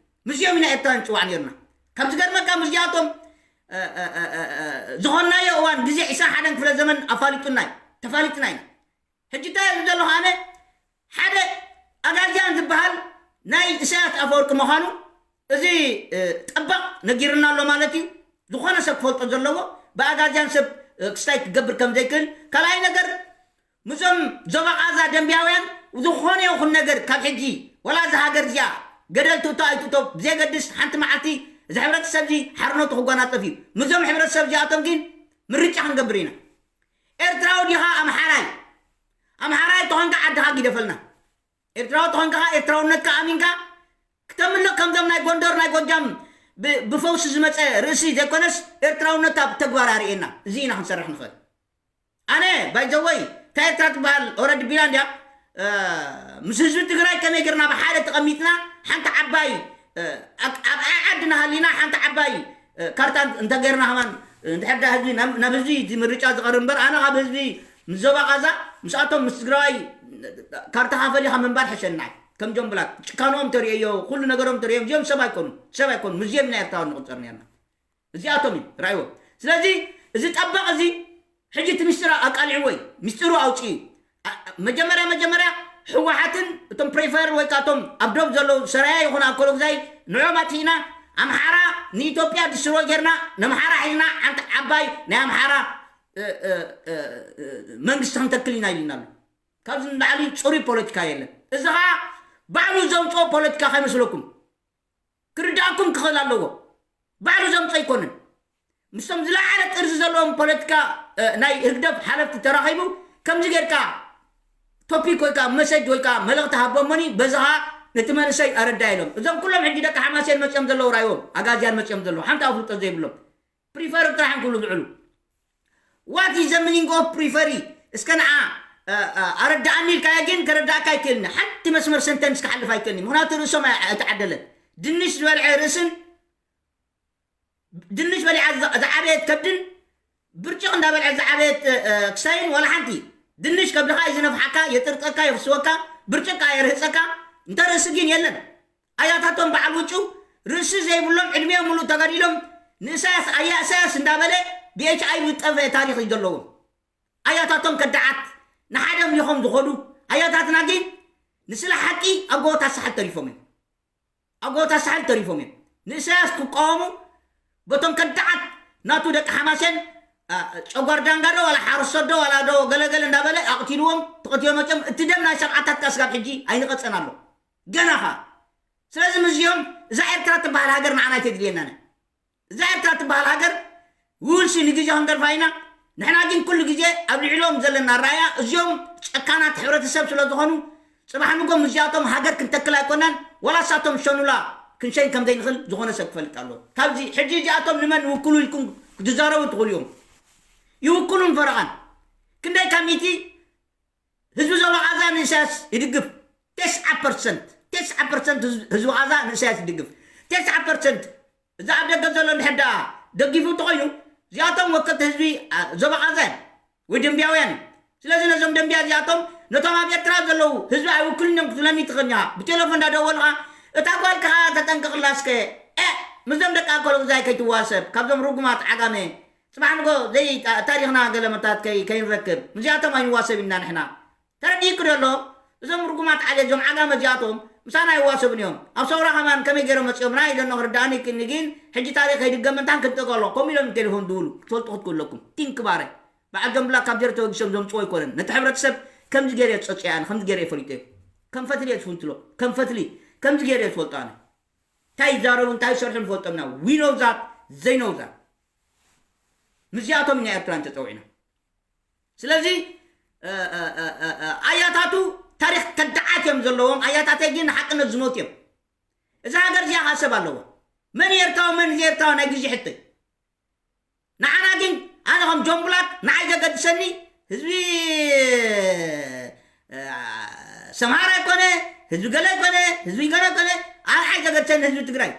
ምስዚኦም ኢና ኤርትራዊ ንፅዋዕ ነርና። ካብ ዝገርመካ ምስዚኣቶም እ፣ እ፣ እ፣ እ፣ እ፣ ዝኾንናዮ እዋን ግዜ ዕስራን ሓደን ክፍለ ዘመን ኣፋሊጡና እዩ፣ ተፋሊጥና ኢና። ሕጂ እንታይ እየ ዝብል ዘለኹ ኣነ፣ ሓደ ኣጋዝያን ዝበሃል ናይ ኢሳያስ ኣፈወርቂ ምዃኑ እዚ እ፣ ጠበቕ ነጊርና ኣሎ ማለት እዩ። ዝኾነ ሰብ ክፈልጦ ዘለዎ፣ ብኣጋዝያን ሰብ እ፣ ክስታይ ክገብር ከም ዘይክእል። ካልኣይ ነገር፣ ምስዞም ዞባ ቃዛ ደንብያውያን ዝኾነ ይኹን ነገር ካብ ሕጂ፣ ወላ እዚ ሃገር እዚኣ ገደል ትእቶ ኣይትእቶ ብዘየገድስ፣ ሓንቲ መዓልቲ እዚ ሕብረተሰብ እዚ ሓርነቱ ክጓናፀፍ እዩ። ምስዞም ሕብረተሰብ እዚኣቶም ግን ምርጫ ክንገብር ኢና። ኤርትራዊ ዲኻ ኣምሓራይ? ኣምሓራይ ተኾንካ ዓድኻ ግደፈልና። ኤርትራዊ ተኾንካ ኤርትራውነትካ ኣሚንካ ክተምልኽ፣ ከምዞም ናይ ጎንደር ናይ ጎጃም ብ- ብፈውሲ ዝመፀ ርእሲ ዘይኮነስ፣ ኤርትራውነትካ ብተግባር ኣርእየና። እዚ ኢና ክንሰርሕ ንኽእል። ኣነ ባይዘወይ፣ እታ ኤርትራ ትበሃል ኦረዲ ቢላ እንድያ። እ፣ ምስ ህዝቢ ትግራይ ከመይ ጌርና ብሓደ ተቐሚጥና ሓንቲ ዓባይ እ፣ ኣብ ኣብ ዓዲ ናሃሊና ሓንቲ ዓባይ እ፣ ካርታ እንተገይርና ከማን፣ እ፣ እንድሕር ዳ ህዝቢ ናብ ናብ ህዝቢ እቲ ምርጫ ዝቐርብ እምበር፣ ኣነ ካብ ህዝቢ ምስ ዞባ ቃዛ ምስኣቶም ምስ ትግራዋይ ካርታኻ ፈሊኻ ምንባር ሕሸናይ። ከም ጆን ብላክ ጭካንኦም ተርእዮ፣ ኩሉ ነገሮም ተርእዮም። እዚኦም ሰብ ኣይኮኑን፣ ሰብ ኣይኮኑን። ምስዚኦም ኢና ኤርትራውያን ንቕፀር ነርና። እዚኣቶም እዩ ራእይዎም። ስለዚ እዚ ጠበቕ እዚ ሕጂ እቲ ምስጢር ኣቃሊዕዎ እዩ። ምስጢሩ ኣውፅኡ እዩ። ኣ- መጀመርያ መጀመርያ ህወሓትን እቶም ፕሪፈር ወይ ከዓ እቶም ኣብ ዶብ ዘለዉ ሰራያ ይኹን ኣኮሎግዛይ ንዕኦም ኣጥፊእና፣ ኣምሓራ ንኢትዮጵያ ድስትሮይ ጌርና፣ ነምሓራ ሒዝና ሓንቲ ዓባይ ናይ ኣምሓራ እ፣ እ፣ እ፣ እ፣ መንግስቲ ክንተክል ኢና ኢልና ኣሎ። ካብዚ ንላዕሊ ፅሩይ ፖለቲካ የለን። እዚ ከዓ ባዕሉ ዘውፅኦ ፖለቲካ ከይመስለኩም። ክርዳእኩም ክኽእል ኣለዎ። ባዕሉ ዘምጾ ኣይኮነን። ምስቶም ዝለዓለ ጥርዚ ዘለዎም ፖለቲካ እ፣ ናይ ህግደፍ ሓለፍቲ ተራኺቡ ከምዚ ጌርካ ቶፒክ ወይ ከዓ መሰጅ ወይ ከዓ መልእኽቲ ሃቦሞኒ በዚ ኸዓ ነቲ መንእሰይ ኣረዳ ኢሎም። እዞም ኩሎም ሕጂ ደቂ ሓማሴን መፅኦም ዘለዉ ራይዎም ኣጋዝያን መፅኦም ዘለዉ ሓንቲ ኣፍልጦ ዘይብሎም ፕሪፈር ጥራሕ ክብሉ ዝውዕሉ። What is the meaning of ፕሪፈሪ? እስከ ንዓ እ፣ እ፣ ኣረዳኣኒ ኢልካዮ ግን ከረዳእካ ኣይክእልን። ሓንቲ መስመር ሰንተንስ ክሓልፍ ኣይክእልን። ምክንያቱ ርእሶም ኣይ- ኣይተዓደለን። ድንሽ ዝበልዐ ርእስን ድንሽ በሊዓ ዝ- ዝዓበየት ከብድን ብርጭቕ እንዳበልዐ ዝዓበየት እ፣ እ፣ ክሳይን ዋላ ሓንቲ። ድንሽ ከብድኻ እዩ ዝነፍሓካ፣ የጥርጠካ፣ የፍስወካ፣ ብርጭቕ ከዓ የርህፀካ። እንተ ርእሲ ግን የለን። ኣያታቶም በዓል ውጩ ርእሲ ዘይብሎም ዕድሚኦም ሙሉእ ተጋዲሎም ንእሳያስ ኣያ እሳያስ እንዳበለ ብኤች ኣይ ቪ ዝጠፈአ ታሪኽ እዩ ዘለዎም። ኣያታቶም ከዳዓት ንሓደ ኣምሊኾም ዝኸዱ ኣያታትና ግን ንስለ ሓቂ ኣብ ጎቦታት ሳሕል ተሪፎም እዮም። ኣብ ጎቦታት ሳሕል ተሪፎም እዮም። ንእሳያስ ክቃወሙ በቶም ከዳዓት ናቱ ደቂ ሓማሴን አ፣ ጨጓር ዳንጋ ዶ ዋላ ሓረስቶት ዶ ዋላ ዶ ገለገለ እንዳበለ ኣቕቲልዎም ተቐቲሎም መፅኦም። እቲ ደም ናይ ሰብዓታት ከዓ ስጋብ ሕጂ ኣይንቐፀን ኣሎ ገና ኸዓ። ስለዚ ምስዚኦም እዛ ኤርትራ ትበሃል ሃገር ንዓና ኣይተድልየናን እያ። እዛ ኤርትራ ትበሃል ሃገር ውልሲ ንግዜ ክንገድፋ ኢና። ንሕና ግን ኩሉ ግዜ ኣብ ልዕሎም ዘለና ኣረኣያ እዚኦም ጨካናት ሕብረተሰብ ስለ ዝኾኑ ፅባሕ ንጎም እዚኣቶም ሃገር ክንተክል ኣይኮናን። ዋላ ሳቶም ሸኑላ ክንሸን ከም ዘይንኽእል ዝኾነ ሰብ ክፈልጥ ኣለዎ። ካብዚ ሕጂ እዚኣቶም ንመን ይውክሉ ኢልኩም ክትዛረቡ ትኽእሉ እዮም። ይውክሉን ፈረቓን። ክንደይ ካብ ሚእቲ ህዝቢ ዞባ ቓዛ ንእሳያስ ይድግፍ? ተስዓ ፐርሰንት፣ ተስዓ ፐርሰንት ህዝቢ ቓዛ ንእሳያስ ይድግፍ። ተስዓ ፐርሰንት እዚ ኣብ ደገ ዘሎ እንድሕር ደኣ ደጊፉ እንተኾይኑ፣ እዚኣቶም ወከልቲ ህዝቢ ዞባ ቓዛ እዮም ወይ ደንብያውያን እዮም። ስለዚ ነዞም ደንብያ እዚኣቶም ነቶም ኣብ ኤርትራ ዘለዉ ህዝቢ ኣይውክልን እዮም ክትብለኒ ትኽእል ኢኻ። ብቴሌፎን እንዳደወልኻ እታ ጓልካ ተጠንቀቕላ እስከ፣ እ፣ ምስዞም ደቂ ኣኮሎጉዛይ ከይትዋሰብ፣ ካብዞም ርጉማት ዓጋመ ጽባሕ ንጎ ዘይ-፣ ታ-፣ ታሪኽና ገለመታት ከይ-፣ ከይንረክብ ምስዚኣቶም ኣይንዋሰብ ኢና ንሕና። ተረዲእኩ ደሎ? እዞም ርጉማት ዓሌት፣ እዞም ዓጋመ እዚኣቶም ምሳና ኣይዋሰቡን እዮም። ኣብ ሰውራ ከማን ከመይ ገይሮም መጺኦም ናይ ደኖ ክርዳእኒ ይክእልኒ፣ ግን ሕጂ ታሪኽ ከይድገም እንታን ክንጥንቀቕ ኣለዎ። ከምኡ ኢሎም ቴሌፎን ድውሉ ክትፈልጡ ክትክእሉ ኣለኩም። ቲንክ ባረ በዓል ጆምብላ ካብ ጀር ተበጊሶም ዘምጽዎ ኣይኮነን። ነቲ ሕብረተሰብ ከምዚ ገይረ ጸጽየ ኣነ፣ ከምዚ ገይረ ፈሊጠ። ከም ፈትሊ እየ ዝፍንትሎ፣ ከም ፈትሊ ከምዚ ገይረ ዝፈልጦ ኣነ። እንታይ ይዛረቡ እንታይ ይሰርሑ ንፈልጦም ኢና። We know that፣ they know that። ምስዚኣቶም ኢና ኤርትራን ተጸዊዕና። ስለዚ ኣያታቱ ታሪኽ ከዳዓት እዮም ዘለዎም። ኣያታተይ ግን ንሓቅነት ዝሞት እዮም። እዛ ሃገር እዚኣ ከዓ ሰብ ኣለዋ። መን ኤርትራዊ መን ዘይኤርትራዊ ናይ ግዜ ሕቶ እዩ። ንዓና ግን ኣነ ከም ጆን ብላክ ንዓይ ዘገድሰኒ ህዝቢ ሰምሃር ኣይኮነ፣ ህዝቢ ገለ ኣይኮነ፣ ህዝቢ ገለ ኣይኮነ። ኣነ ንዓይ ዘገድሰኒ ህዝቢ ትግራይ።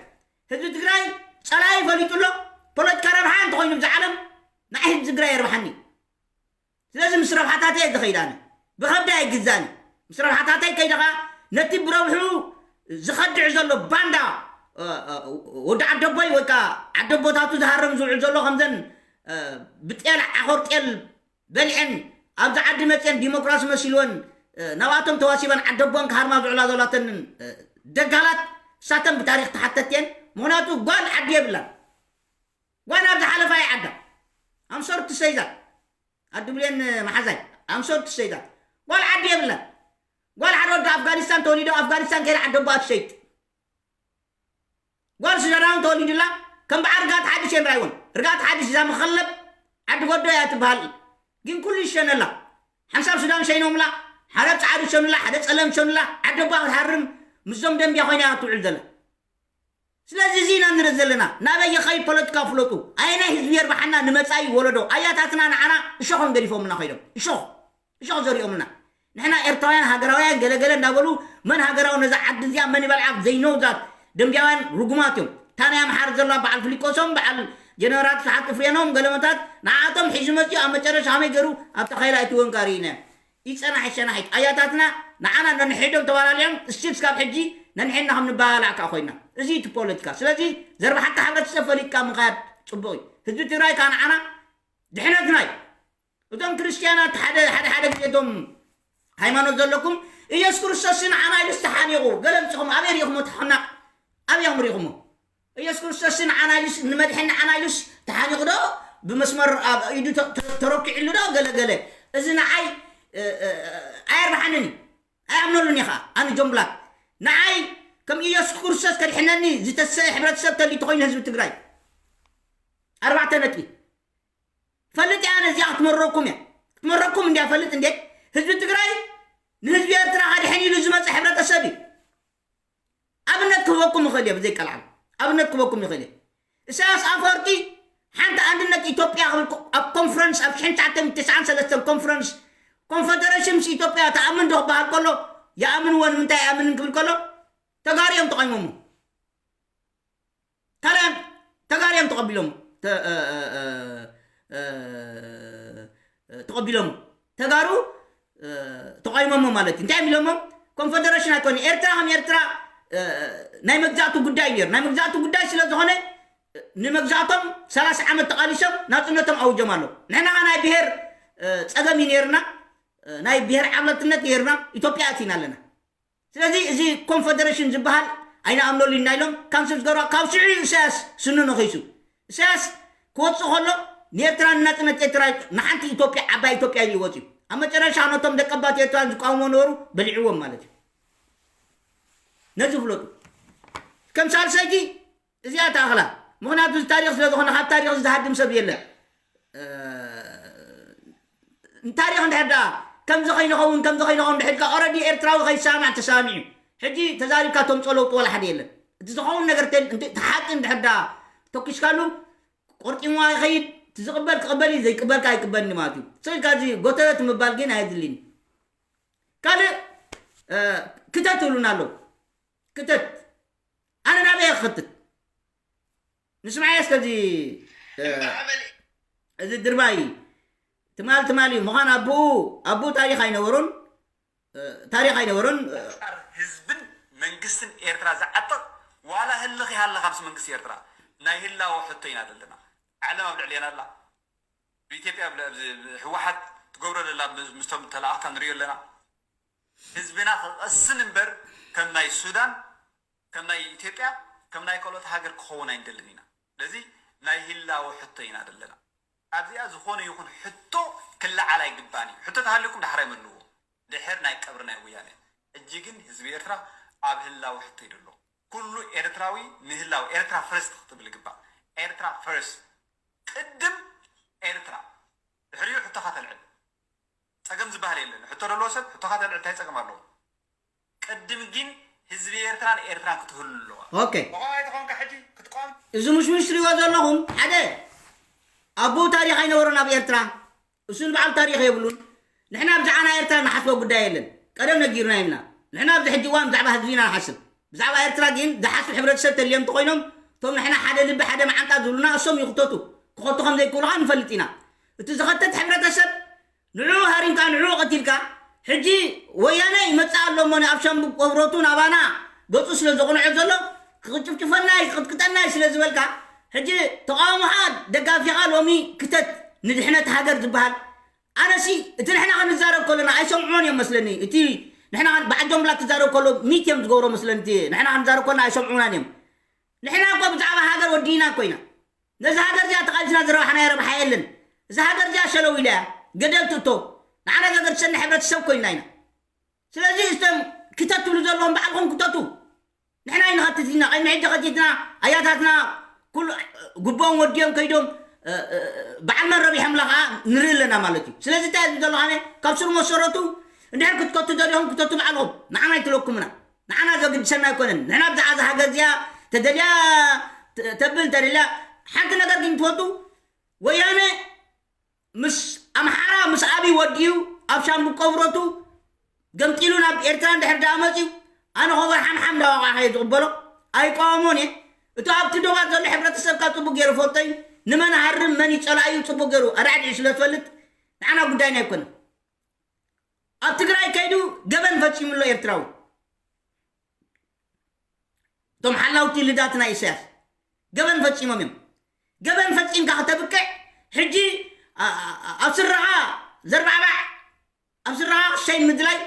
ህዝቢ ትግራይ ጸላኢ ፈሊጡ ኣሎ። ፖለቲካ ረብሓ እንተኾይኑ ብዛ ዓለም ንዓይ ህዝቢ ትግራይ የርብሓኒ። ስለዚ ምስ ረብሓታተይ እየ ዝኸይድ ኣነ። ብኸብዲ ኣይግዛእን። ምስ ረብሓታተይ ከይደ ኸዓ ነቲ ብረብሑ ዝኸድዕ ዘሎ ባንዳ፣ እ፣ እ፣ ወዲ ዓደቦይ ወይ ከዓ ዓደቦታቱ ዝሃርም ዝውዕል ዘሎ ከምዘን፣ እ፣ ብጤል ዓኾር ጤል በሊዐን ኣብዚ ዓዲ መፅየን ዲሞክራሲ መሲልወን፣ እ፣ ናብኣቶም ተዋሲበን ዓደቦን ክሃርማ ዝውዕላ ዘላተንን፣ እ፣ ደጋላት እሳተን ብታሪኽ ተሓተትየን። ምኽንያቱ ጓል ዓዲ የብላን። ጓል ኣብ ዝሓለፋ እያ ዓዳ። I'm sorry to say that። ኣዱ ብሌን መሓዛይ፣ I'm sorry to say that። ጓል ዓዲ የብላን። ጓል ሓደ ወዲ ኣፍጋኒስታን ተወሊዶ ኣፍጋኒስታን ከይዳ ዓዲ ኣቦኣ ትሸይጥ። ጓል ሱዳናውን ተወሊዱላ ከም በዓል ርጋት ሓድሽ እየን ራይወን። ርጋት ሓድሽ እዛ መኸለብ ዓዲ ጎዶ እያ ትበሃል። ግን ኩሉ ይሸነላ። ሓንሳብ ሱዳን ሸይኖምላ፣ ሓደ ጻዕዱ ሸኑላ፣ ሓደ ጸለም ሸኑላ፣ ዓዲ ኣቦኣ ክትሃርም ምስዞም ደንብያ ኮይና እያ ትውዕል ዘላ። ስለዚ እዚ ኢና ንርኢ ዘለና። ናበይ ይኸይድ ፖለቲካ ፍለጡ። ኣየናይ ህዝቢ የርብሓና ንመጻኢ ወለዶ። ኣያታትና ንዓና እሾኾም ገዲፎምልና ከይዶም። እሾኽ፣ እሾኽ ዘሪኦምልና። ንሕና ኤርትራውያን ሃገራውያን ገለገለ እንዳበሉ መን ሃገራዊ ነዛ ዓዲ እዚኣ መን ይበልዓ ዘይነውዛት ደንብያውያን ርጉማት እዮም። እታ ናይ ኣምሓር ዘላ በዓል ፍሊቆሶም፣ በዓል ጀነራል ስብሓት እፍሬኖም ገለመታት ንዓኣቶም ሒዙ መጺኡ ኣብ መጨረሻ ከመይ ገይሩ ኣብታ ኸይላ እትወንካ ርኢና። ይጸናሕ ይሸናሒት ኣያታትና ንዓና ነንሕዶም ተባላሊዖም እስቲል ስካብ ሕጂ ነንሕድና ከም ንባላዕ ከኣ ኮይና። እዚ እቲ ፖለቲካ። ስለዚ ዘርባሓካ ሕብረተሰብ ፈሊጥካ ምኻድ ጽቡቕ እዩ። ህዝቢ ትግራይ ከኣ ንዓና ድሕነትና እዩ። እቶም ክርስትያናት ሓደ ሓደ ሓደ ግዜ እቶም ሃይማኖት ዘለኩም ኢየሱስ ክርስቶስ ንዓና ኢሉስ ተሓኒቑ ገለ ምጽኹም ኣበይ ርኢኹሞ ተሓናቕ ኣበይ ኢኹም ርኢኹሞ? ኢየሱስ ክርስቶስ ንዓና ኢሉስ ንመድሕን ንዓና ኢሉስ ተሓኒቑ ዶ ብመስመር ኣብ ኢዱ ተ- ተ- ተረኪዕሉ ዶ ገለ ገለ እዚ ንዓይ እ- እ- እ- ኣየርብሓንን እዩ ኣይኣምነሉን እየ ከዓ ኣነ ጆን ብላክ ንዓይ ከም ኢየሱስ ክርስቶስ ከድሕነኒ ዝተሰ ሕብረተሰብ ተሊቲ ኮይኑ ህዝቢ ትግራይ ኣርባዕተ ነጥቢ ፈልጥ እያ ነዚኣ ክትመረኩም እያ ክትመረኩም እንዲያ ፈልጥ እንዴ ህዝቢ ትግራይ ንህዝቢ ኤርትራ ከድሕን ኢሉ ዝመፀ ሕብረተሰብ እዩ ኣብነት ክህበኩም ይኽእል እየ ብዘይ ቀልዓል ኣብነት ክህበኩም ይኽእል እየ ኢሳያስ ኣፈወርቂ ሓንቲ ኣንድነት ኢትዮጵያ ክብል ኮ- ኣብ ኮንፈረንስ ኣብ ሽሕን ትሽዓተ ሚእትን ተስዓን ሰለስተን ኮንፈረንስ ኮንፈደሬሽን ምስ ኢትዮጵያ ተኣምን ዶ ክበሃል ከሎ ይኣምንዎ ንምንታይ ይኣምንን ክብል ከሎ ተጋሩ እዮም ተቐይሞሞ ካልኣን ተጋሩ እዮም ተቐቢሎሞ ተ- እ- እ- እ- እ- ተቐቢሎሞ ተጋሩ ተቃይሞሞ ማለት እዩ እንታይ ኢሎሞ ኮንፈደሬሽን ኣይኮነ ኤርትራ ከም ኤርትራ ናይ መግዛእቱ ጉዳይ ነይሩ ናይ መግዛእቱ ጉዳይ ስለ ዝኾነ ንመግዛእቶም ሰላሳ ዓመት ተቃሊሶም ናጽነቶም ኣውጆም ኣለዉ ንሕና ናይ ብሄር ጸገም እዩ ነይርና ናይ ብሄር ዓብለትነት ነይርና ኢትዮጵያ ኣቲና ኣለና ስለዚ እዚ ኮንፈደሬሽን ዝበሃል ኣይንኣምነሉ ኢና ኢሎም ካንስል ዝገርባ ካብ ሽዑ እዩ ኢሳያስ ስኑ ነኺሱ ኢሳያስ ክወፅእ ከሎ ንኤርትራ ንናፅነት ኤርትራ ንሓንቲ ኢትዮጵያ ዓባይ ኢትዮጵያ ኢሉ ይወፅኡ ኣብ መጨረሻ ነቶም ደቀባት ኤርትራ ዝቃወሞ ነበሩ በሊዕዎም ማለት እዩ ነዚ ፍለጡ ከም ሳልሰይቲ እዚኣ ተኣኽላ ምኽንያቱ እዚ ታሪክ ስለ ዝኾነ ካብ ታሪክ ዝሃድም ሰብ የለን ታሪክ እንድሕር ደኣ ከምዚ ከይንኸውን ከምዚ ከይንኸውን ድሕልካ ኦረዲ ኤርትራዊ ከይሳማዕ ተሳሚዑ ሕጂ ተዛሪብካ ተምፆ ለውጢ ወላ ሓደ የለን እቲ ዝኸውን ነገር ተሓቂ እንድሕር ደኣ ተኪስካሉ ቆርጢምዋ ይኸይድ ዝቕበል ክቕበል እዩ፣ ዘይቅበልካ ኣይቅበልኒ ማለት እዩ። ስልካ እዚ ጎተት ምባል ግን ኣየድልን። ካልእ ክተት ትብሉና ኣለዉ። ክተት ኣነ ናበይ ክኸትት? ንስምዓዮ እስከ እዚ እዚ ድርባይ ትማል ትማል እዩ ምዃን ኣቦኡ ኣቦኡ ታሪኽ ኣይነበሮን። ታሪኽ ኣይነበሮን። ህዝብን መንግስትን ኤርትራ ዝዓጥቕ ዋላ ህልኽ ይሃለኻ ምስ መንግስቲ ኤርትራ ናይ ህላወ ሕቶ ኢና ዘለና። ዓለም ኣብ ልዕሌና ኣላ። ብኢትዮጵያ ህወሓት ትገብሮ ዘላ ምስቶም ተላኣኽታ ንሪኦ ኣለና። ህዝብና ክቐስን እምበር ከም ናይ ሱዳን ከም ናይ ኢትዮጵያ ከም ናይ ካልኦት ሃገር ክኸውን ኣይንደልን ኢና። ስለዚ ናይ ህላወ ሕቶ ኢና ዘለና። ኣብዚኣ ዝኾነ ይኹን ሕቶ ክለዓል ኣይግባን እዩ። ሕቶ ተሃልዩኩም ዳሕራይ መልዎ። ድሕር ናይ ቀብሪ ናይ ወያነ። ሕጂ ግን ህዝቢ ኤርትራ ኣብ ህላወ ሕቶ እዩ ዘሎ። ኩሉ ኤርትራዊ ንህላወ ኤርትራ ፈርስት ክትብል ይግባእ። ኤርትራ ፈርስት። ቅድም ኤርትራ። ድሕሪኡ ሕቶኻ ተልዕል። ጸገም ዝበሃል የለን። ሕቶ ዘለዎ ሰብ ሕቶኻ ተልዕል እንታይ ጸገም ኣለዎ? ቅድም ግን ህዝቢ ኤርትራን ኤርትራን ክትህሉ ኣለዋ። ኦኬ። ተቓዋማይ ተኾንካ ሕጂ ክትቋም እዚ ምሽምሽ ትሪእዎ ዘለኹም ሓደ ኣቦ ታሪኽ ኣይነበሮን ኣብ ኤርትራ። እሱ ንባዕሉ ታሪኽ የብሉን። ንሕና ብዛዕባ ናይ ኤርትራ ንሓስቦ ጉዳይ የለን። ቀደም ነጊርና ይምና። ንሕና ኣብዚ ሕጂ እዋን ብዛዕባ ህዝቢና ንሓስብ። ብዛዕባ ኤርትራ ግን ዝሓስብ ሕብረተሰብ ተልዮም እንተኾይኖም እቶም ንሕና ሓደ ልቢ ሓደ መዓንጣ ዝብሉና እሶም ይኽተቱ። ክኸቱ ከም ዘይክእሉ ኸዓ ንፈልጥ ኢና። እቲ ዝኸተት ሕብረተሰብ ንዕኡ ሃሪምካ ንዕኡ ቀቲልካ ሕጂ ወያነ ይመጽእ ኣሎ እሞ ንኣብ ሻምቡ ቆብረቱ ናባና ገጹ ስለ ዘቕንዖ ዘሎ ክጭፍጭፈና እዩ ክቕጥቅጠና እዩ ስለ ዝበልካ ሕጂ ተቓውሞኻ ደጋፊኻ ሎሚ ክተት ንድሕነት ሃገር ዝበሃል ኣነሲ እቲ ንሕና ክንዛረብ ከሎና ኣይሰምዕዎን እዮም መስለኒ እቲ ንሕና በዓል ጆምብላ ክዛረብ ከሎ ሚት እዮም ዝገብሮ መስለኒ እቲ ንሕና ክንዛረብ ከሎና ኣይሰምዑናን እዮም ንሕና እኮ ብዛዕባ ሃገር ወዲእና እኮ ኢና ነዚ ሃገር እዚኣ ተቓሊስና ዝረባሕናዮ ረብሓ የለን። እዛ ሃገር እዚኣ ሸለው ኢላ እያ ገደል ትእቶ። ንዓና ዘገድሰና ሕብረተሰብ ኮይንና ኢና። ስለዚ እቶም ክተት ትብሉ ዘለኹም ባዕልኹም ክተቱ። ንሕና ኣይንኸትት ኢና። ቅድሚ ሕጂ ከቲትና ኣያታትና ኩሉ ጉቦኦም ወዲኦም ከይዶም በዓል መን ረቢሖምላ ከዓ ንርኢ ኣለና ማለት እዩ። ስለዚ እንታይ እዩ ዘሎ ኣነ ካብ ስሩ መሰረቱ እንድሕር ክትከቱ ደሊኹም ክተቱ ባዕልኹም። ንዓና ኣይትለኩምና። ንዓና ዘግድሰና ኣይኮነን ንሕና ብዛዕባ እዛ ሃገር እዚኣ ተደልያ ተብል ተደልያ ሓንቲ ነገር ግን ትፈልጡ ወያነ ምስ ኣምሓራ ምስ ኣብይ ወዲኡ ኣብ ሻምቡ ቆብረቱ ገምጢሉ ናብ ኤርትራ እንድሕር ደኣ መፅዩ ኣነ ኸበር ሓምሓም እንዳዋቃዕካ እየ ዝቕበሎ ኣይቃወሞን እየ እቱ ኣብቲ ዶባት ዘሎ ሕብረተሰብ ካብ ፅቡቅ ገይሩ ፈልጦ እዩ ንመን ሃርም መን ይፀላእ እዩ ፅቡቅ ገይሩ ኣዳዕዲዑ ስለ ዝፈልጥ ንዓና ጉዳይና ኣይኮነን ኣብ ትግራይ ከይዱ ገበን ፈፂሙ ኣሎ ኤርትራዊ እቶም ሓላውቲ ልዳት ናይ ኢሳያስ ገበን ፈፂሞም እዮም ገበን ፈፂምካ ከተብቅዕ ሕጂ ኣብ ስራኻ ዘርባዕባዕ ኣብ ስራኻ ክሸይን ምድላይ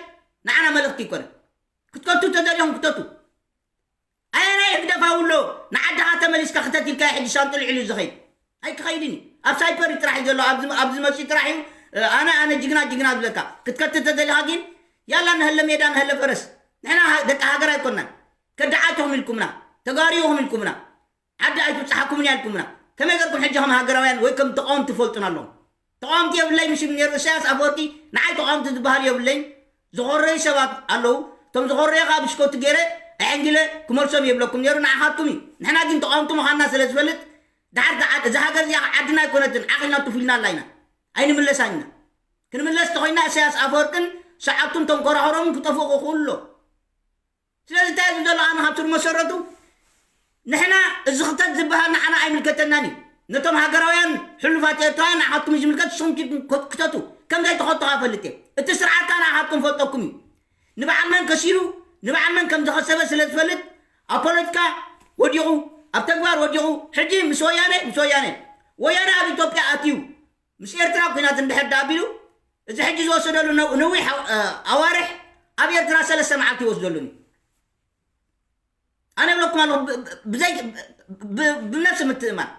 ንዓና መልእኽቲ ይኮነ ክትከቱ ተደልዮም ክተቱ ኣየናይ ህግደፋዊ ኣሎ ንዓድኻ ተመሊስካ ክተት ኢልካ ሕጂ ሻንጡ ልዕሉ ዝኸይድ ኣይክኸይድን እዩ ኣብ ሳይፐር እዩ ጥራሕ እዩ ዘሎ ኣብዚ መፅኡ ጥራሕ እዩ ኣነ ኣነ ጅግና ጅግና ዝብለካ ክትከትል ተደሊኻ ግን ያላ ንሀለ ሜዳ ንሀለ ፈረስ ንሕና ደቂ ሃገር ኣይኮናን ከዳዓትኹም ኢልኩምና ተጋሪኹም ኢልኩምና ዓዲ ኣይትብፅሓኩምን እያ ኢልኩምና ከመይ ገርኩም ሕጂ ከም ሃገራውያን ወይ ከም ተቃወምቲ ትፈልጡና ኣለኹም ተቃወምቲ የብለይ ምሽ ነሩ እሳያስ ኣፈወርቂ ንዓይ ተቃወምቲ ዝበሃል የብለይ ዝኾረዩ ሰባት ኣለዉ እቶም ዝኾረዩ ከዓ ብሽኮቲ ገይረ ኣዕንጊለ ክመልሶም የብለኩም ነሩ ንዓኻትኩም እዩ ንሕና ግን ተቃወምቲ ምዃንና ስለ ዝፈልጥ ድሓር ከዓ እዛ ሃገር እዚኣ ዓድና ኣይኮነትን ዓኺልና ቱፍ ኢልና ኣላ ኢና ኣይንምለሳን ኢና ክንምለስ ተኾይና እሳያስ ኣፈወርቅን ሰዓብቱን ተንኮራኹሮምን ክጠፍኡ ክኽእሉ ኣሎ ስለዚ እንታይ እዩ ዘሎ ኣነ ካብ ስር መሰረቱ ንሕና እዚ ክተት ዝበሃል ንዓና ኣይምልከተናን እዩ ነቶም ሃገራውያን ሕሉፋት ኤርትራውያን ንዓኻትኩም ዝምልከት ንስኹም ክተቱ ከም ዘይተኸቱ ፈልጥ እየ እቲ ስርዓት ከዓ ንዓኻትኩም ፈልጠኩም እዩ ንበዓል መን ከሲሩ ንበዓል መን ከም ዝኸሰበ ስለ ዝፈልጥ ኣብ ፖለቲካ ወዲቑ ኣብ ተግባር ወዲቑ ሕጂ ምስ ወያነ ምስ ወያነ ወያነ ኣብ ኢትዮጵያ ኣትዩ ምስ ኤርትራ ኩናት እንድሕር ዳኣቢሉ እዚ ሕጂ ዝወሰደሉ ነዊሕ ኣዋርሕ ኣብ ኤርትራ ሰለስተ መዓልቲ ይወስደሉን እዩ ኣነ ብለኩም ኣለኹ ብዘይ ብነፍሲ ምትእማን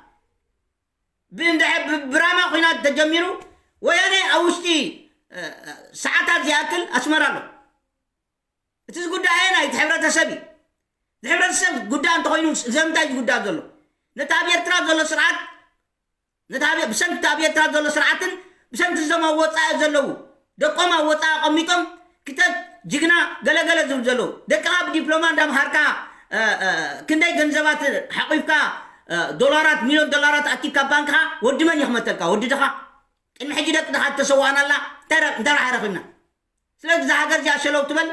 ብእንድሐ ብራማ ኩናት ተጀሚሩ ወያነ ኣብ ውሽጢ ሰዓታት ዝኣክል ኣስመራ ኣሎ እቲ ዝጉዳእ ኣየናይ እቲ ሕብረተሰብ እዩ እቲ ሕብረተሰብ ጉዳእ እንተኮይኑ ዘምንታይ ዝጉዳእ ዘሎ ነቲ ኣብ ኤርትራ ዘሎ ስርዓት ነቲ ብሰንኪ እቲ ኣብ ኤርትራ ዘሎ ስርዓትን ብሰንኪ እዞም ኣብ ወፃኢ ዘለዉ ደቆም ኣብ ወፃኢ ኣቐሚጦም ክተት ጅግና ገለገለ ዝብል ዘለዉ ደቅኻ ብዲፕሎማ እንዳምሃርካ ክንደይ ገንዘባት ሓቂፍካ ዶላራት፣ ሚሊዮን ዶላራት ኣኪብካ ባንክኻ፣ ወዲ መን ይኽመተልካ? ወዲ ድኻ? ቅድሚ ሕጂ ደቂ ድኻ ተሰዋእናላ እንታይ ረ- እንታይ ረኺብና? ስለዚ እዛ ሃገር እዚኣ ሸለው ትበል።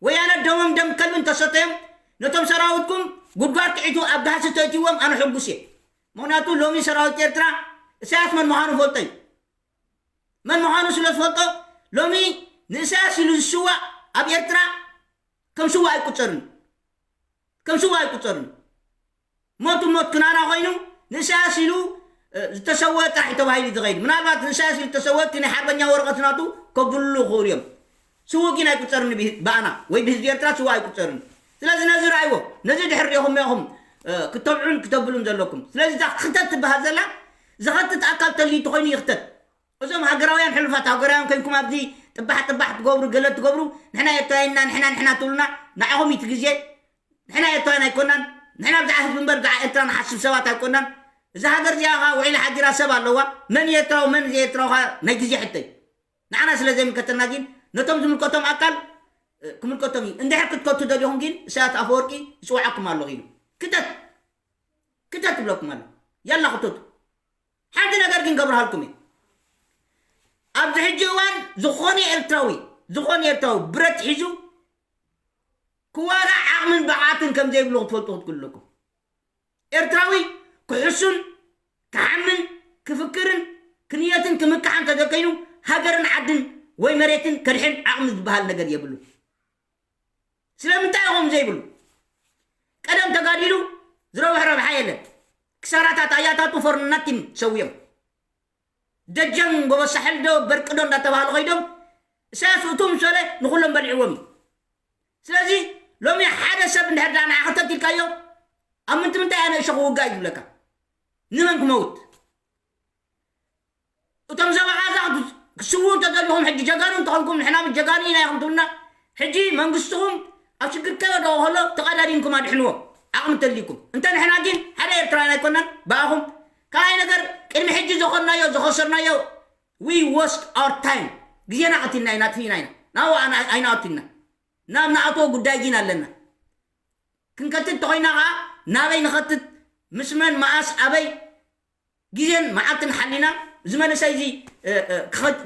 ወያነ ደሞም ደም ከልቢ እንተሰተዮም፣ ነቶም ሰራዊትኩም ጉድጓድ ክዒቱ ኣብ ጋህሲ ተእትይዎም ኣነ ሕጉስ እየ። ምኽንያቱ ሎሚ ሰራዊት ኤርትራ እሳያስ መን ምዃኑ ፈልጦ እዩ። መን ምዃኑ ስለ ዝፈልጦ፣ ሎሚ ንእሳያስ ኢሉ ዝስዋእ ኣብ ኤርትራ ከም ስዋ ኣይቁጸርን። ከም ስዋ ኣይቁጸርን። ሞቱ ሞት ክናና ኮይኑ ንእሳያስ ኢሉ ዝተሰወ ጥራሕ ተባሂሉ ዝኸይድ። ምናልባት ንእሳያስ ኢሉ ዝተሰወ እቲ ናይ ሓርበኛ ወረቐት ናቱ ከብሉ ይኽእሉ እዮም። ስውእ ግን ኣይቁጸርን ብኣና ወይ ብህዝቢ ኤርትራ ስውእ ኣይቁጸርን። ስለዚ ነዚ ረኣይዎ። ነዚ ድሕር ሪኹም ኢኹም ክተብዑን ክተብሉን ዘለኩም። ስለዚ እዛ ክተት ትበሃል ዘላ ዝኸትት ኣካል ተልዩ እንተኾይኑ ይኽተት። እዞም ሃገራውያን ሕሉፋት ሃገራውያን ኮይንኩም ኣብዚ ጥባሕ ጥባሕ ትገብሩ፣ ገለ ትገብሩ፣ ንሕና ኤርትራውያን ኢና፣ ንሕና ንሕና ትብሉና፣ ንዓኹም እዩ እቲ ግዜ። ንሕና ኤርትራውያን ኣይኮናን። ንሕና ብዛዕባ ህዝቢ እምበር ብዛዕባ ኤርትራ ንሓስብ ሰባት ኣይኮናን። እዛ ሃገር እዚኣ ኸዓ ውዒላ ሓዲራ ሰብ ኣለዋ። መን እዩ ኤርትራዊ መን ዘይኤርትራዊ ኸዓ ናይ ግዜ ሕቶ እዩ። ንዓና ስለ ዘይምልከተና ግን ነቶም ዝምልከቶም ኣካል ክምልከቶም እዩ። እንድሕር ክትከቱ ደሊኹም ግን እሳያስ ኣፈወርቂ ይፅውዓኩም ኣለኹ ኢሉ ክተት ክተት ይብለኩም ኣሎ። ያላ ክተቱ። ሓንቲ ነገር ግን ገብርሃልኩም እየ። ኣብዚ ሕጂ እዋን ዝኾነ ኤርትራዊ ዝኾነ ኤርትራዊ ብረት ሒዙ ክዋጋእ ዓቕምን ብቕዓትን ከም ዘይብሉ ክትፈልጡ ክትክእሉ ኣለኩም። ኤርትራዊ ክሕሱን ክሓምን ክፍክርን ክንየትን ክምክሓን ተዘከይኑ ሃገርን ዓድን ወይ መሬትን ከድሕን ዓቕሚ ዝበሃል ነገር የብሉን። ስለምንታይ ኢኹም ዘይብሉ? ቀደም ተጋዲሉ ዝረብሕ ረብሓ የለን። ክሳራታት ኣያታቱ ፈርናቲን ሰውዮም ደጀን ጎበዝ ሳሕል ዶ በርቂ ዶ እንዳተባሃሉ ከይዶም እሳያስ እቱ ምስ በለ ንኩሎም በሊዕዎም እዩ። ስለዚ ሎሚ ሓደ ሰብ እንድሕር ዳ ንዓ ክተት ኢልካዮ ኣብ ምንትምንታይ ኣነ እሾ ክውጋእ እዩ ዝብለካ? ንመን ክመውት? እቶም ዘበቓዛ ክስዉ እንተዘሊኹም ሕጂ ጀጋኑ እንተኾንኩም ንሕና ጀጋኑ ኢና ኢኹም ትብሉና። ሕጂ መንግስትኹም ኣብ ሽግር ከበዶ ከሎ ተቐዳዲምኩም ኣድሕንዎ ዓቕሚ እንተልይኩም። እንተ ንሕና ግን ሓደ ኤርትራውያን ኣይኮናን ብኣኹም። ካልኣይ ነገር ቅድሚ ሕጂ ዝኾንናዮ ዝኸሰርናዮ we waste our time ግዜና ቀቲልና ኢና ኣጥፊእና ኢና ናብኡ ኣይናኣቱና ናብ ንኣትዎ ጉዳይ ግን ኣለና። ክንከትት ተኾይና ኸዓ ናበይ ንኸትት ምስ መን መኣስ ኣበይ ግዜን መዓልትን ሓሊና እዚ መንእሰይ እዚ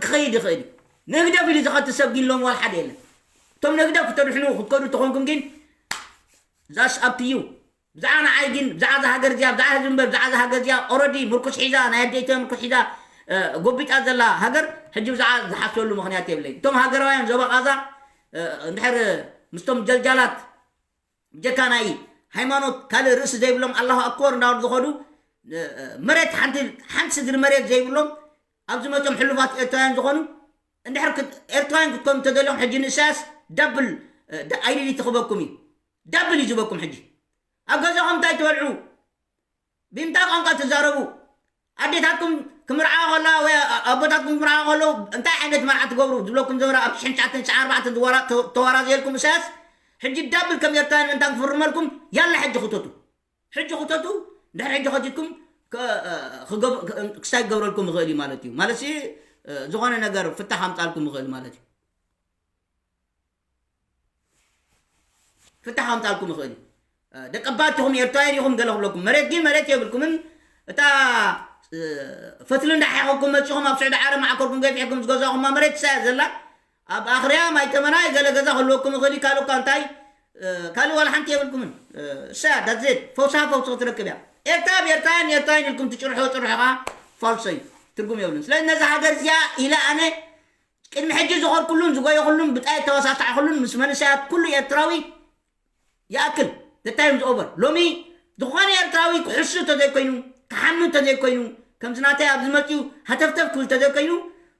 ክኸይድ ይኽእል እዩ። ንህግደፍ ኢሉ ዝኸትት ሰብ ግን ሎም ዋል ሓደ የለን። እቶም ንህግደፍ ክተድሕኑ ክትከዱ ተኾንኩም ግን that's up to you። ብዛዕባ ንዓይ ግን ብዛዕባ እዛ ሃገር እዚኣ ብዛዕባ ህዝቢ እምበር ብዛዕባ እዛ ሃገር እዚኣ already ምርኩስ ሒዛ ናይ ኣደይተ ምርኩስ ሒዛ ጎቢጣ ዘላ ሃገር ሕጂ ብዛዕባ ዝሓስበሉ ምኽንያት የብለይ። እቶም ሃገራውያን ዞባ ቃዛ እንድሕር ምስቶም ጀልጃላት ብጀካ ናይ ሃይማኖት ካልእ ርእሲ ዘይብሎም ኣላሁ ኣክበር እንዳበሉ ዝኸዱ መሬት ሓንቲ ሓንቲ ስድሪ መሬት ዘይብሎም ኣብዚ መፅኦም ሕሉፋት ኤርትራውያን ዝኾኑ እንድሕር ኤርትራውያን ክትኮኑ እንተደልዮም ሕጂ ንእሳያስ ዳብል ኣይልሊት ክበኩም እዩ። ዳብል እዩ ዝበኩም ሕጂ ኣብ ገዛኹም እንታይ ትበልዑ ብምንታይ ቋንቋ ትዛረቡ ኣዴታትኩም ክምርዓ ከለዋ ወይ ኣቦታትኩም ክምርዓ ከለዉ እንታይ ዓይነት መርዓ ትገብሩ ዝብለኩም ዝነበረ ኣብ ሽሕን ትሽዓተን ሽሕን ኣርባዕተን ተዋራዘየልኩም እሳያስ ሕጂ ዳብል ከም ኤርትራውያን ምእንታን ክፍርመልኩም ያላ ሕጂ ክተቱ ሕጂ ክተቱ ድሕሪ ሕጂ ከቲትኩም ክሳይ ክገብረልኩም ይኽእል እዩ ማለት እዩ ማለት ዝኾነ ነገር ፍታሕ ኣምፃልኩም ይኽእል ማለት እዩ ፍታሕ ኣምፃልኩም ይኽእል እዩ ደቂ ኣባት ኢኹም ኤርትራውያን ኢኹም ገለ ክብለኩም መሬት ግን መሬት የብልኩምን እታ ፈትሊ እንዳሓኸኩም መፂኹም ኣብ ስዑዲ ዓረብ ማዕከርኩም ገፊሕኩም ዝገዛኹማ መሬት እሳ እያ ዘላ ኣብ ኣኽርያ ማይ ተመናይ ገለ ገዛ ክህልወኩም ይኽእል እዩ ካልእ እኳ እንታይ ካልእ ዋላ ሓንቲ የብልኩምን እሳ ዳዜድ ፈውሳ ፈውሲ ክትረክብ እያ ኤርትራ ብኤርትራውያን ኤርትራውያን ኢልኩም ትጭርሖ ፅርሖ ከዓ ፋልሶ እዩ ትርጉም የብሉን ስለዚ ነዛ ሃገር እዚኣ ኢለ ኣነ ቅድሚ ሕጂ ዝኸድኩሉን ዝጎየኹሉን ብጣይ ተወሳሳዕኹሉን ምስ መንእሰያት ኩሉ ኤርትራዊ ይኣክል the time is over ሎሚ ዝኾነ ኤርትራዊ ክሕሱ ተዘይኮይኑ ክሓሚ ተዘይኮይኑ ከምዚ ናተይ ኣብዚ መፅኡ ሃተፍተፍ ክብል ተዘይኮይኑ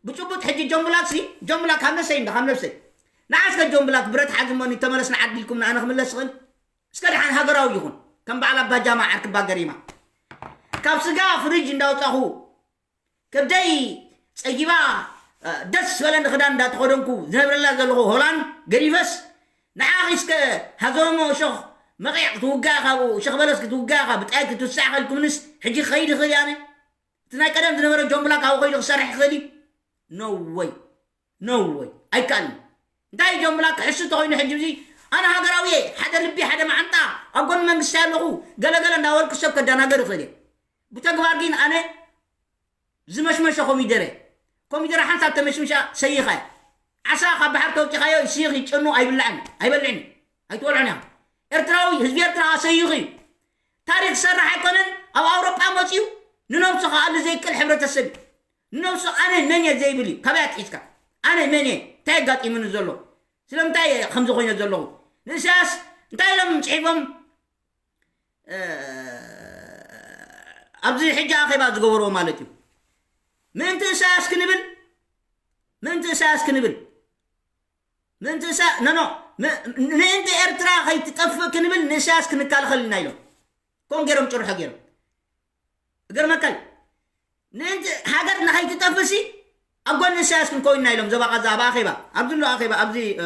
ብጭቡጥ ሕጂ ጆምብላክ ሲ ጆምብላክ ካብ ነሰይ እንደ ካብ ነብሰይ ንዓስከ ጆምብላክ ብረት ሓዝሞኒ ተመለስ ንዓዲ ኢልኩም ንኣነ ክምለስ ይኽእል እስከ ድሓን ሃገራዊ ይኹን ከም በዓል ኣባጃማ ዓርክባ ገሪማ ካብ ስጋ ፍሪጅ እንዳውፃኹ ከብደይ ፀጊባ ደስ ዝበለኒ ክዳን እንዳተኸደንኩ ዝነብረላ ዘለኹ ሆላንድ ገዲፈስ ንዓኺ እስከ ሃዞሞ እሾኽ መቒዕ ክትውጋእ ካብኡ እሾኽ በለስ ክትውጋእ ካብ ብጣይ ክትውሳዕ ከልኩምንስ ሕጂ ክኸይድ ይኽእል እየ ኣነ እቲ ናይ ቀደም ዝነበረ ጆምብላ ካብኡ ከይዱ ክሰርሕ ይኽእል እዩ no way no way ኣይከኣልን እንታይ ጆምብላ ክሕሱ ተኾይኑ ሕጂ እዚ ኣነ ሃገራዊ እየ፣ ሓደ ልቢ፣ ሓደ መዓንጣ፣ ኣብ ጎኒ መንግስቲ ኣለኹ፣ ገለገለ እንዳበልኩ ሰብ ከደናገር ይኽእል እየ። ብተግባር ግን ኣነ ዝመሽመሸ ኮሚደረ፣ ኮሚደረ ሓንሳብ ተመሽምሻ ሰይኻ እያ። ዓሳ ካብ ባሕሪ ተወቂኻዮ ይስይኽ፣ ይጨኑ፣ ኣይብላዕን፣ ኣይበልዕን፣ ኣይትበልዑን ኢኻ። ኤርትራዊ፣ ህዝቢ ኤርትራ ሰይኽ እዩ። ታሪክ ዝሰርሕ ኣይኮነን፣ ኣብ ኣውሮጳ መፅዩ ንነብሱ ክኣሊ ዘይክእል ሕብረተሰብ እዩ። ንነብሱ ኣነ መን እየ ዘይብል እዩ። ካበይ ኣትሒዝካ ኣነ መን እየ፣ እንታይ ኣጋጢሙኒ ዘሎ፣ ስለምንታይ እየ ከምዚ ኮይነ ዘለኹ? ንእሳያስ እንታይ ኢሎም ፅሒፎም? እ፣ ኣብዚ ሕጂ ኣኼባ ዝገበርዎ ማለት እዩ። ምእንቲ እሳያስ ክንብል፣ ምእንቲ እሳያስ ክንብል፣ ምእንቲ እሳ-፣ ኖ፣ ኖ፣ ም-፣ ምእንቲ ኤርትራ ከይትጠፍእ ክንብል ንእሳያስ ክንከላኸል ኢና ኢሎም። ከምኡ ገይሮም ጭርሖ ገይሮም። እገርመካ እዩ። ምእንቲ ሃገር ንኸይትጠፍእ ሲ ኣብ ጎኒ እሳያስ ክንከውን ኢና ኢሎም። ዞባ ቃዛ ኣብ ኣኼባ፣ ኣብዚ ኣሎ ኣኼባ፣ ኣብዚ፣ እ፣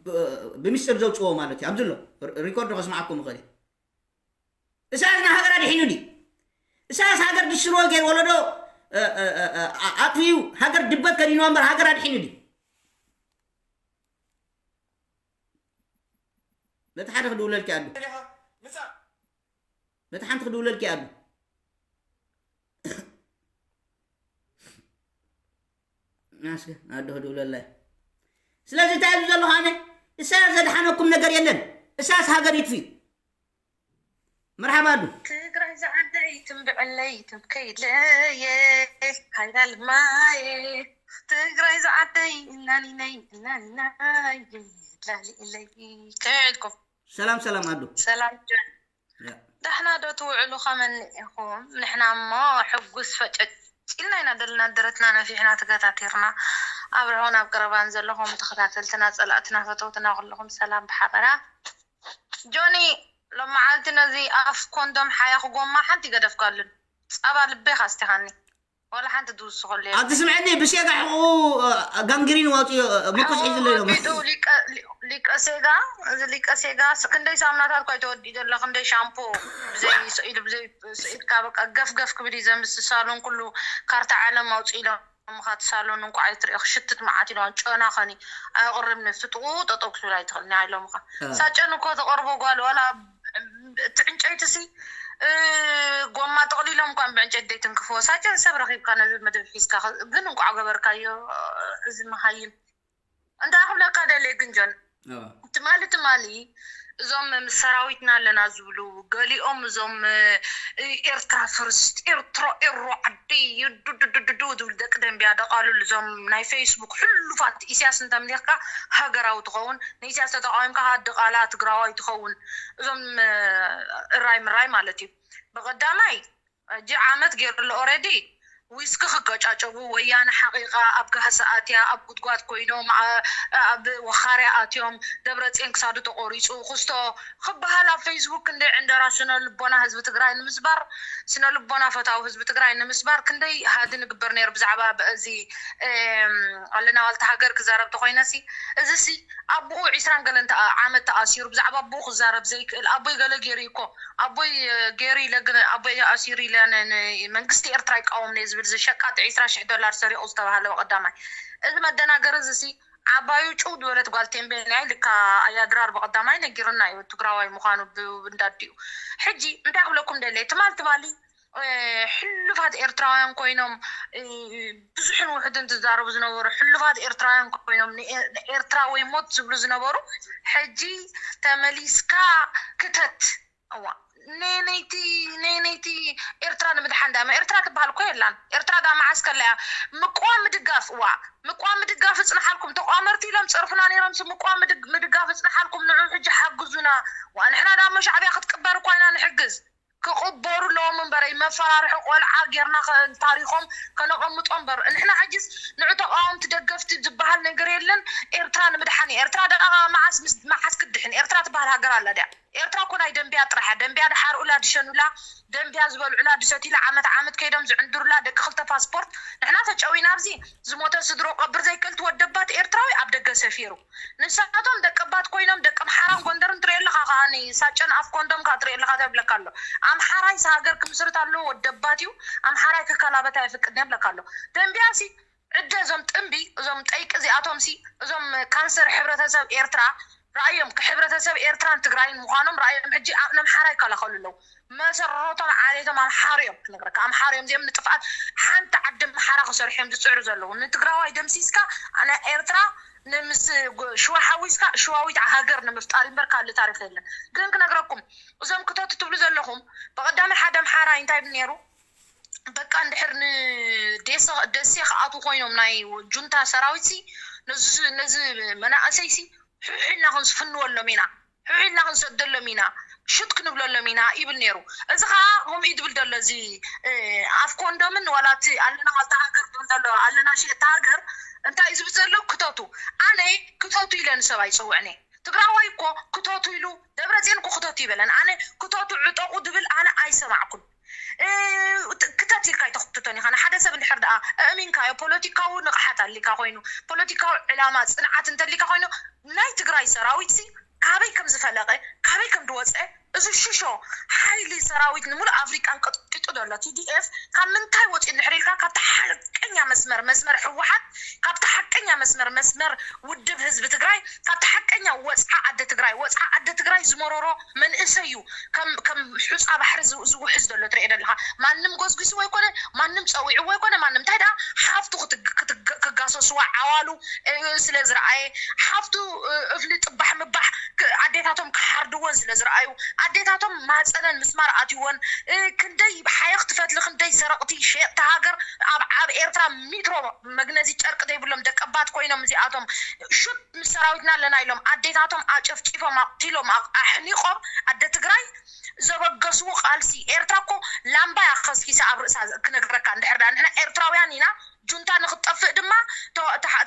እ፣ ብሚስጥር ዘውፅዎ ማለት እዩ። ኣብዚ ኣሎ ር-፣ ሪኮርድ ከስምዓኩም እኽእል እየ። እሳያስ ንሃገር ኣድሒኑ ድዩ? እሳያስ ሃገር ድሽሮ ገይር ወለዶ፣ እ፣ እ፣ እ፣ እ፣ ኣ-፣ ኣጥፊኡ ሃገር ድበት ከዲንዋ እምበር ሃገር ኣድሒኑ ድዩ? በቲ ሓደ ክድውለልኪ ኣሎ። በቲ ሓንቲ ክድውለልኪ ኣሎ። ኣስከ ኣዶ ክድውለላ እየ። ስለዚ እንታይ ኢሉ ዘለኹ ኣነ? እሳያስ ዘድሓነኩም ነገር የለን። እሳያስ ሃገር ይጥፊ። መርሓባ ኣዱ። ትግራይ ዝዓደይ ትንብዕለይ ትምከይለየ ሓይላል ማየ ትግራይ ዝዓደይ እናኒነይ እናኒናይ ላሊለይ ከመይ ኢልኩም? ሰላም ሰላም ኣዱ። ሰላም ጆን። ያ። ዳሕና ዶ ትውዕሉ ከመን ኢኹም? ንሕና እሞ ሕጉስ ፈጨጭ ኢልና ኢና ደልና ደረትና ነፊሕና ተገታቲርና። ኣብ ርሑን ኣብ ቀረባን ዘለኹም ተኸታተልትና፣ ጸላእትና፣ ፈተውትና ኩልኹም ሰላም ብሓበራ። ጆኒ፣ ሎም መዓልቲ ነዚ ኣፍ ኮንዶም ሓያኽ ጎማ ሓንቲ ይገደፍካሉን። ጸባ ልቤኻ ኣስቲኻኒ። ዋላ ሓንቲ ትውስኸሉ የለን። ኣቲ ስምዐኒ፣ ብሴጋ ሕቑ፣ እ፣ ጋንግሪን ዋፅዮ፣ እ፣ ምርኩስ ሒዝለ ኢሎም። ኣቢቱ ሊቀ፣ ሊ-፣ ሊቀ ሴጋ፣ እዚ ሊቀ ሴጋ፣ ስ-፣ ክንደይ ሳሙናታት እኳ ይተወዲኡ ዘሎ፣ ክንደይ ሻምፖ ብዘይ ስኢሉ፣ ብዘይ ስኢልካ፣ በቃ ገፍ ገፍ ክብል እዩ ዘምስ። ሳሎን ኩሉ ካርታ ዓለም ኣውፂኡ ኢሎም። ምኻት ሳሎን እንቋዕ ኣይትሪኦ፣ ክሽትት መዓት ኢሎም፣ ጨና ኸኒ ኣየቕርብኒ፣ ፍጥቑ ጠጠው ክትብል ኣይትኽእልን እያ ኢሎምኻ። እ። ሳጨን እኮ ተቐርቦ ጓል፣ ዋላ እቲ ዕንጨይቲ ሲ፣ እ፣ ጎማ ጠቕሊሎም እኳ ብዕንጨይቲ ዘይትንክፍዎ። ሳጨን ሰብ ረኺብካ ነዚ መደብ ሒዝካ ኸ-፣ ግን እንቋዕ ገበርካዮ፣ እዚ መሃይም። እንታይ ክብለካ ደልየ ግን ጆን፣ እዋ። ትማሊ፣ ትማሊ እዞም ምስ ሰራዊትና ኣለና ዝብሉ፣ ገሊኦም እዞም፣ እ፣ ኤርትራ ፈርስት፣ ኤርትራ፣ ኤሮ ዓደይ፣ ዱዱዱዱዱ ዝብሉ ደቂ ደንቢያ ደቓሉል፣ እዞም ናይ ፌስቡክ ሕሉፋት፣ ኢሳያስ እንተምሊኽካ ሃገራዊ ትኸውን፣ ንኢሳያስ ተተቃዊምካ ሃ ድቓላ ትግራዋይ ትኸውን። እዞም፣ እ፣ እራይ ምራይ ማለት እዩ። ብቐዳማይ፣ ሕጂ ዓመት ገይሩሉ ኦረዲ። ዊስኪ ክገጫጨቡ፣ ወያነ ሓቒቓ ኣብ ጋህሲ ኣትያ፣ ኣብ ጉድጓድ ኮይኖም፣ ኣ-፣ ኣብ ወኻርያ ኣትዮም፣ ደብረጽዮን ክሳዱ ተቖሪጹ፣ ክስቶ ክበሃል ኣብ ፌስቡክ ክንደይ ዕንደራ ስነ ልቦና ህዝቢ ትግራይ ንምስባር፣ ስነ ልቦና ፈታዊ ህዝቢ ትግራይ ንምስባር ክንደይ ሃዲ ንግበር ነይሩ ብዛዕባ በዚ፣ እም፣ ኣለና ዋልታ ሃገር ክዛረብ ተኾይነሲ፣ እዚሲ ኣቦኡ ዒስራን ገለን ተኣ-፣ ዓመት ተኣሲሩ ብዛዕባ ኣቦኡ ክዛረብ ዘይክእል፣ ኣቦይ ገለ ገይሩ እኮ ኣቦይ፣ እ፣ ገይሩ ኢለ ግን ኣቦይ ኣሲሩ ኢለ ን-፣ ን-፣ መንግስቲ ኤርትራ ይቃወም ነየ ዝብል ዝሸቃጥ ዒስራ ሽሕ ዶላር ሰሪቑ ዝተባህለ ብቐዳማይ። እዚ መደናገሪ እዚ ሲ ዓባዩ ጭው ዝበለት ጓል ቴምቤን እያ ኢልካ ኣያ ድራር ብቐዳማይ ነጊርና እዩ ትግራዋይ ምዃኑ ብ-፣ እንዳዲኡ። ሕጂ እንታይ ክብለኩም ደልየ፣ ትማል ትማሊ፣ እ፣ ሕሉፋት ኤርትራውያን ኮይኖም፣ እ፣ ብዙሕን ውሑድን ዝዛረቡ ዝነበሩ ሕሉፋት ኤርትራውያን ኮይኖም ንኤ-፣ ንኤርትራ ወይ ሞት ዝብሉ ዝነበሩ ሕጂ ተመሊስካ ክተት እዋ፣ ነነይቲ፣ ነነይቲ ኤርትራ ንምድሓን ዳማ ኤርትራ ትበሃል እኮ የላን። ኤርትራ ዳ መዓስ ከላ እያ? ምቅዋም ምድጋፍ፣ እዋ፣ ምቅዋም ምድጋፍ እጽንሓልኩም። ተቋመርቲ ኢሎም ጸርፉና ነይሮም፣ ስ-፣ ምቅዋም ምድግ-፣ ምድጋፍ እጽንሓልኩም። ንዑ ሕጂ ሓግዙና። ዋ፣ ንሕና ዳሞ ሻዕብያ ክትቅበር እኳ ኢና ንሕግዝ። ክቕበሩ ኣለዎም እምበረይ፣ መፈራርሒ ቆልዓ ጌርና ከ-፣ ታሪኾም ከነቐምጦ እምበር። ንሕና ሕጂስ ንዑ ተቃወምቲ ደገፍቲ ዝበሃል ነገር የለን። ኤርትራ ንምድሓን እያ። ኤርትራ ደኣ መዓስ ምስ-፣ መዓስ ክትድሕን? ኤርትራ ትበሃል ሃገር ኣላ ድያ? ኤርትራ እኮ ናይ ደንቢያ ጥራሕ እያ። ደንቢያ ድሓርኡላ፣ ድሸኑላ፣ ደንቢያ ዝበልዑላ፣ ድሰትዩላ፣ ዓመት ዓመት ከይዶም ዝዕንድሩላ ደቂ ክልተ ፓስፖርት። ንሕና ተጨዊና ኣብዚ ዝሞተ ስድሮ ቀብር ዘይክእል ትወደባት ኤርትራዊ ኣብ ደገ ሰፊሩ። ንሳቶም ደቀባት ኮይኖም ደቂ ኣምሓራን ጎንደርን ትሪኦ ኣለኻ። ከኣ ሳጨን ኣፍ ኮንዶም ከኣ ትሪኦ ኣለኻ ተብለካ ኣሎ። ኣምሓራይ ሃገር ክምስርት ኣለዎ ወደባት እዩ። ኣምሓራይ ክከላበት ኣይፍቅድን የብለካ ኣሎ። ደንቢያ ሲ ዕደ እዞም ጥንቢ፣ እዞም ጠይቂ እዚኣቶም ሲ፣ እዞም ካንሰር ሕብረተሰብ ኤርትራ ራእዮም ሕብረተሰብ ኤርትራን ትግራይን ምዃኖም ራእዮም። ሕጂ ኣምሓራ ይከላኸሉ ኣለዉ። መሰረቶም ዓሌቶም ኣምሓሩ እዮም። ክነግረካ ኣምሓሩ እዮም። እዚኦም ንጥፍኣት ሓንቲ ዓዲ ኣምሓራ ክሰርሑ እዮም ዝፅዕሩ ዘለዉ። ንትግራዋይ ደምሲስካ ናይ ኤርትራ ንምስ ሽዋ ሓዊስካ ሽዋዊት ሃገር ንምፍጣር እምበር ካልእ ታሪክ የለን። ግን ክነግረኩም እዞም ክተቱ ትብሉ ዘለኹም ብቐዳሚ ሓደ ኣምሓራይ እንታይ ይብል ነይሩ? በቃ እንድሕር ንደሴ ክኣትዉ ኮይኖም ናይ ጁንታ ሰራዊት ሲ ነዚ መናእሰይ ሲ ሕሕልና ክንስፍንወሎም ኢና፣ ሕሕልና ክንሰደሎም ኢና፣ ሹት ክንብለሎም ኢና ይብል ነይሩ። እዚ ከዓ ከምኡ እዩ ዝብል ዘሎ እዚ ኣፍ ኮንዶምን ዋላ እቲ ኣለና ዋልታ ሃገር ዝብል ዘሎ ኣለና ሽታ ሃገር እንታይ እዩ ዝብል ዘሎ? ክተቱ። ኣነ ክተቱ ኢለ ንሰብ ኣይፀውዕን እየ። ትግራዋይ እኮ ክተቱ ኢሉ ደብረፅዮን እኮ ክተቱ ይበለን። ኣነ ክተቱ ዕጠቁ ድብል ኣነ ኣይሰማዕኩን። ክተት ኢልካ ኣይተኽትቶን ኢኻ። ንሓደ ሰብ እንድሕር ደኣ ኣእሚንካዮ ፖለቲካዊ ንቕሓት ኣሊካ ኮይኑ ፖለቲካዊ ዕላማ ፅንዓት እንተሊካ ኮይኑ ናይ ትግራይ ሰራዊት ሲ ካበይ ከም ዝፈለቀ ካበይ ከም ዝወፀ እዚ ሽሾ ሓይሊ ሰራዊት ንምሉእ ኣፍሪቃ እንቀጥቂጡ ዘሎ ቲዲኤፍ ካብ ምንታይ ወፂኡ እንድሕር ኢልካ ካብቲ ሓቀኛ መስመር መስመር ህወሓት ካብቲ ሓቀኛ መስመር መስመር ውድብ ህዝቢ ትግራይ ካብቲ ሓቀኛ ወፅዓ ዓዲ ትግራይ ወፅዓ ዓዲ ትግራይ ዝመረሮ መንእሰይ እዩ ከም ከም ሑፃ ባሕሪ ዝውሕዝ ዘሎ ትሪኦ ዘለካ። ማንም ጎስጒስዎ ኣይኮነ፣ ማንም ፀዊዕዎ ኣይኮነ፣ ማንም እንታይ ደኣ ሓፍቱ ክጋሰስዋ ዓዋሉ ስለ ዝረኣየ ሓፍቱ እፍሊ ጥባሕ ምባሕ ኣዴታቶም ክሓርድወን ስለ ዝረኣዩ ኣዴታቶም ማፀነን ምስማር ኣትይወን ክንደይ ሓየኽቲ ፈትሊ ክንደይ ሰረቕቲ ሸየጥቲ ሃገር ኣብ ኤርትራ ሚትሮ መግነዚ ጨርቂ ዘይብሎም ደቀባት ኮይኖም እዚኣቶም ሹት ምስ ሰራዊትና ኣለና ኢሎም ኣዴታቶም ኣጨፍጪፎም ኣቕቲሎም ኣሕኒቖም ኣደ ትግራይ ዘበገስዎ ቃልሲ ኤርትራ እኮ ላምባ እያ ከስኪሳ ኣብ ርእሳ ክነግረካ እንድሕር ደኣ ንሕና ኤርትራውያን ኢና ጁንታ ንክትጠፍእ ድማ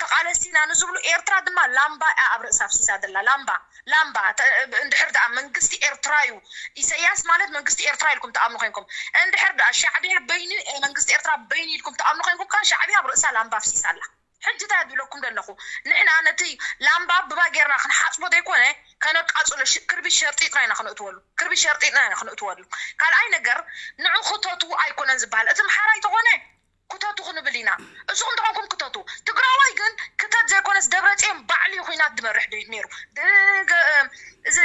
ተቃለስቲ ኢና ንዝብሉ ኤርትራ ድማ ላምባ እያ ኣብ ርእሳ ኣፍሲሳ ዘላ ላምባ ላምባ እንድሕር ደኣ መንግስቲ ኤርትራ እዩ ኢሰያስ ማለት መንግስቲ ኤርትራ ኢልኩም ትኣምኑ ኮይንኩም እንድሕር ደኣ ሻዕብያ በይኒ መንግስቲ ኤርትራ በይኒ ኢልኩም ትኣምኑ ኮይንኩም ከ ሻዕብያ ኣብ ርእሳ ላምባ ኣፍሲሳ ኣላ ሕጂ እንታይ ዝብለኩም ዘለኹ ንሕና ነቲ ላምባ ብባ ጌርና ክንሓፅቦ ዘይኮነ ከነቃፅሎ ክርቢት ሸርጢጥና ኢና ክነእትወሉ ክርቢት ሸርጢጥና ኢና ክነእትወሉ ካልኣይ ነገር ንዑ ክተቱ ኣይኮነን ዝበሃል እቲ ምሓራይ ተኾነ ክተቱ ክንብል ኢና እሱኹም ተኾንኩም ክተቱ ትግራዋይ ግን ክተት ዘይኮነስ ደብረፅዮን ባዕሉ እዩ ኩናት ዝመርሕ ነይሩ እዚ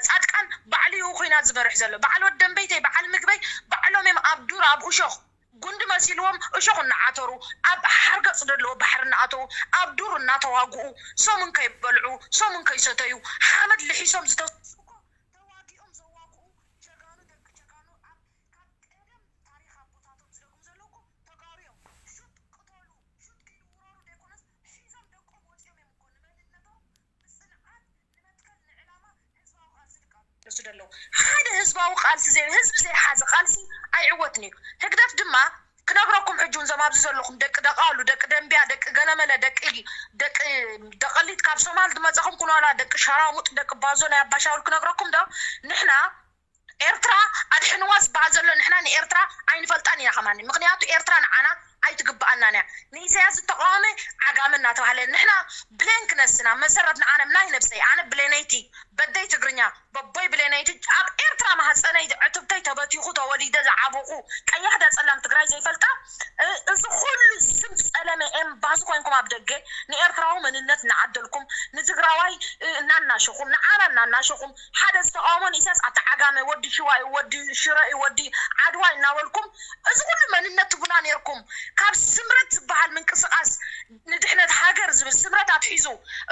ፃድቃን ባዕሉ እዩ ኩናት ዝመርሕ ዘሎ በዓል ወደንበይተይ በዓል ምግበይ ባዕሎም እዮም ኣብ ዱር ኣብ እሾኽ ጉንዲ መሲልዎም እሾኽ እናዓተሩ ኣብ ሓርገፅ ዘለዎ ባሕሪ እናኣተዉ ኣብ ዱር እናተዋግኡ ሰሙን ከይበልዑ ሰሙን ከይሰተዩ ሓመድ ልሒሶም ዝተስኮ ተዋጊኦም ዘዋግኡ ጀጋኑ ደቂ ጀጋኑ ኣብ ካብ ቀደም ታሪኽ ኣቦታቶም ዝደግሙ ዘለዉ እኮ ተጋሩ እዮም። ሹጥ ቅተሉ ሹጥ ኢሉ ውረሩ ዘይኮነስ ሒዞም ደቆም ወፂኦም እዮም እኮ ንመንነቶም ብፅንዓት ንመትከል ንዕላማ ህዝባዊ ቃልሲ ዝቃለሱ ዘለዉ ሓደ ህዝባዊ ቃልሲ ዘይ ህዝቢ ዘይሓዘ ቃልሲ ኣይዕወትን እዩ ህግደፍ ድማ ክነግረኩም ሕጂ እውን ዞም ኣብዚ ዘለኹም ደቂ ደቓሉ ደቂ ደንብያ ደቂ ገለመለ ደቂ ደቂ ደቐሊት ካብ ሶማል ዝመፀኹም ኩናላ ደቂ ሸራሙጥ ደቂ ባዞ ናይ ኣባሻውል ክነግረኩም ዶ ንሕና ኤርትራ ኣድሕንዋ ዝበሃል ዘሎ ንሕና ንኤርትራ ኣይንፈልጣን ኢና ከማኒ ምክንያቱ ኤርትራ ንዓና ኣይትግብኣናን እያ ንኢሳያስ ዝተቃወመ ዓጋመ እናተባህለ ንሕና ብሌን ክነስና መሰረት ንዓነ ናይ ነብሰይ ኣነ ብሌነይቲ በደይ ትግርኛ በቦይ ብሌነይቲ ኣብ ኤርትራ ማህፀነይ ዕትብተይ ተበቲኹ ተወሊደ ዝዓበኹ ቀያሕ ዳ ፀላም ትግራይ ዘይፈልጣ እዚ ኩሉ ስም ፀለመ ኤምባሲ ኮይንኩም ኣብ ደገ ንኤርትራዊ መንነት እናዓደልኩም ንትግራዋይ እናናሸኹም ንዓና እናናሸኹም ሓደ ዝተቃወሞ ንኢሳያስ ኣተዓጋመ ወዲ ሽዋይ ወዲ ሽረኢ ወዲ ዓድዋይ እናበልኩም እዚ ኩሉ መንነት ትብሉና ነይርኩም ካብ ስምረት ዝበሃል ምንቅስቃስ ንድሕነት ሃገር ዝብል ስምረት ኣትሒዙ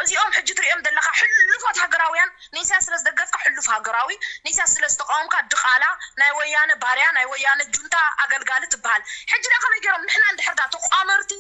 እዚኦም ሕጂ ትሪኦም ዘለካ ሕሉፋት ሃገራውያን ንኢሳያስ ስለ ዝደገፍካ ሕሉፍ ሃገራዊ ንኢሳያስ ስለ ዝተቃወምካ ድቓላ ናይ ወያነ ባርያ ናይ ወያነ ጁንታ ኣገልጋሊ ትበሃል ሕጂ ዳ ከመይ ገይሮም ንሕና እንድሕር ዳ ተቋመርቲ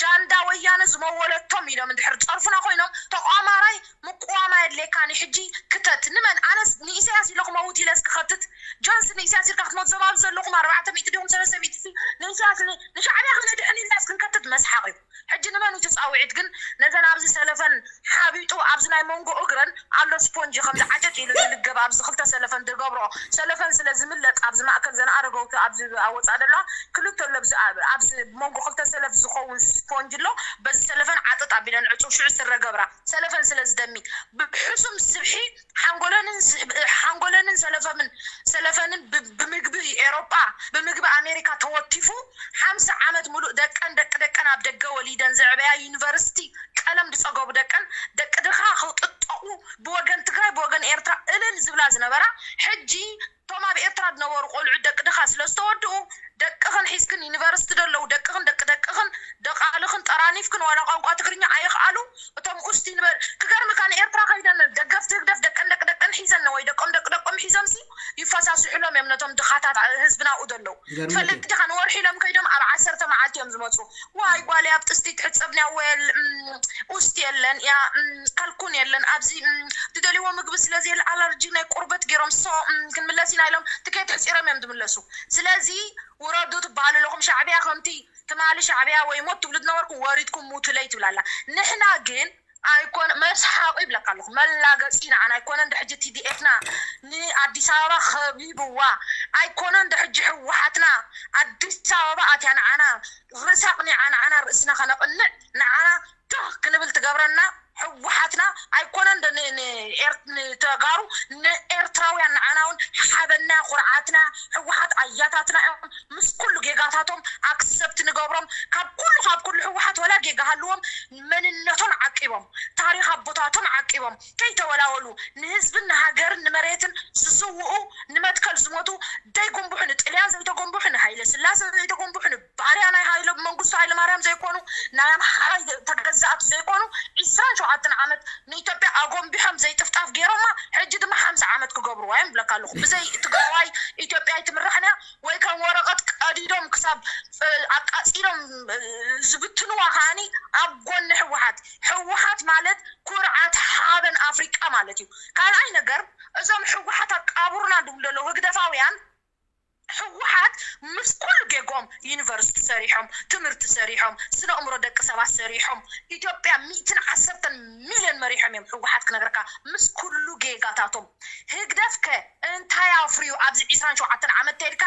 ጃንዳ ወያነ ዝመወለቶም ኢሎም እንድሕር ዝፀርፉና ኮይኖም ተቋማራይ ምቁዋማ የድልየካኒ ሕጂ ክተት ንመን ኣነስ ንኢሳያስ ኢለ ክመውት ኢለስ ክኸትት ጆንስ ንኢሳያስ ኢልካ ክትመት ዘባብ ዘለኹም ኣርባዕተ ሚእቲ ዲኹም ሰለስተ ሚእቲ ንኢሳያስ ንሻዕብያ ክነድሕን ኢልናስ ክንከትት መስሓቕ እዩ ሕጂ ንመን እዩ ተፃውዒት ግን ነዘን ኣብዚ ሰለፈን ሓቢጡ ኣብዚ ናይ መንጎ እግረን ኣሎ ስፖንጂ ከምዚ ዓጨጭ ኢሉ ዝልገብ ኣብዚ ክልተ ሰለፈን ዝገብሮ ሰለፈን ስለ ዝምለጥ ኣብዚ ማእከል ዘን ኣረገውቲ ኣብዚ ኣወፃ ደላ ክልተ ኣሎ ኣብዚ መንጎ ክልተ ሰለፍ ዝኸውን ስፖንጅ ኣሎ በዚ ሰለፈን ዓጥጥ ኣቢለን ዕፁብ ሽዑ ስረ ገብራ ሰለፈን ስለ ዝደሚ ብሕሱም ስብሒ ሓንጎለንን ሓንጎለንን ሰለፈምን ሰለፈንን ብምግቢ ኤሮጳ ብምግቢ ኣሜሪካ ተወቲፉ ሓምሳ ዓመት ሙሉእ ደቀን ደቂ ደቀን ኣብ ደገ ወሊደን ዘዕበያ ዩኒቨርሲቲ ቀለም ዝፀገቡ ደቀን ደቂ ድኻ ክጥጠቑ ብወገን ትግራይ ብወገን ኤርትራ እልል ዝብላ ዝነበራ ሕጂ እቶም ኣብ ኤርትራ ዝነበሩ ቆልዑ ደቂ ድኻ ስለ ዝተወድኡ ደቅኽን ሒዝክን ዩኒቨርሲቲ ደለዉ ደቅኽን ደቂ ደቅኽን ደቃልኽን ጠራኒፍክን ዋላ ቋንቋ ትግርኛ ኣይኽኣሉ እቶም ኡስቲ ንበል ክገርምካ ንኤርትራ ከይደን ደገፍቲ ህግደፍ ደቀን ደቂ ደቀን ሒዘን ወይ ደቆም ደቂ ደቆም ሒዞምሲ ይፈሳስሑሎም እዮም ነቶም ድኻታት ህዝብና ኣብኡ ዘለዉ ትፈልጥ ዲኻ ንወርሒ ኢሎም ከይዶም ኣብ ዓሰርተ መዓልቲ እዮም ዝመፁ ዋይ ጓለይ ኣብ ጥስቲ ትሕፀብንያ ወል ኡስቲ የለን ያ ካልኩን የለን ኣብዚ ትደልይዎ ምግቢ ስለዚ የለ ኣላርጂ ናይ ቁርበት ገይሮም ሶ ክንምለስ ኢና ኢሎም ትኬት ሕፂሮም እዮም ዝምለሱ ስለዚ ውረዱ ትበሃሉ ኣለኹም ሻዕብያ ከምቲ ትማሊ ሻዕብያ ወይ ሞት ትብሉ ዝነበርኩም ወሪድኩም ሙቱለይ ትብላላ ንሕና ግን ኣይኮነ መስሓቁ ይብለካ ኣለኹ መላገፂ ንዓና ኣይኮነ እንደ ሕጂ ቲዲኤፍና ንኣዲስ ኣበባ ከቢብዋ ኣይኮነ እንደ ሕጂ ህወሓትና ኣዲስ ኣበባ ኣትያ ንዓና ርእሳ ቅኒዓ ንዓና ርእስና ከነቕንዕ ንዓና ትኽ ክንብል ትገብረና ህወሓትና ኣይኮነ እንደ ንተጋሩ ንኤርትራውያን ንዓና እውን ሓበና ኩርዓትና ህወሓት ኣያታትና እዮም ምስ ኩሉ ጌጋታቶም ኣክሰብት ንገብሮም ካብ ኩሉ ካብ ኩሉ ህወሓት ወላ ጌጋ ሃልዎም መንነቶም ዓቂቦም ታሪኽ ኣቦታቶም ዓቂቦም ከይተወላወሉ ንህዝብን ንሃገርን ንመሬትን ዝስውኡ ንመትከል ዝሞቱ ዘይጉንቡሑ ንጥልያን ዘይተጎንቡሑ ንሃይለ ስላሰ ዘይተጎንቡሑ ንባርያ ናይ ሃይለ መንግስቱ ሃይለ ማርያም ዘይኮኑ ናይ ኣምሓራይ ተገዛእቲ ዘይኮኑ ዒስራን ሸውዓተን ዓመት ንኢትዮጵያ ኣጎንቢሖም ዘይጥፍጣፍ ገይሮማ ሕጂ ድማ ሓምሳ ዓመት ክገብርዋ እዮም ብለካ ኣለኹ ብዘይ ትግራዋይ ኢትዮጵያ ኣይትምራሕን እያ ወይ ከም ወረቐት ቀዲዶም ክሳብ ኣቃፂሎም ዝብትንዋ ከዓኒ ኣብ ጎኒ ህወሓት ህወሓት ማለት ኩርዓት ሓበን ኣፍሪቃ ማለት እዩ ካልኣይ ነገር እዞም ህወሓት ኣቃብሩና ድብሉ ዘለዉ ህግደፋውያን ህወሓት ምስ ኩሉ ጌጎም ዩኒቨርሲቲ ሰሪሖም ትምህርቲ ሰሪሖም ስነ እምሮ ደቂ ሰባት ሰሪሖም ኢትዮጵያ ሚእትን ዓሰርተን ሚልዮን መሪሖም እዮም ህወሓት ክነግረካ ምስ ኩሉ ጌጋታቶም ህግደፍ ከ እንታይ ኣፍርዩ ኣብዚ ዒስራን ሸውዓተን ዓመት ተልካ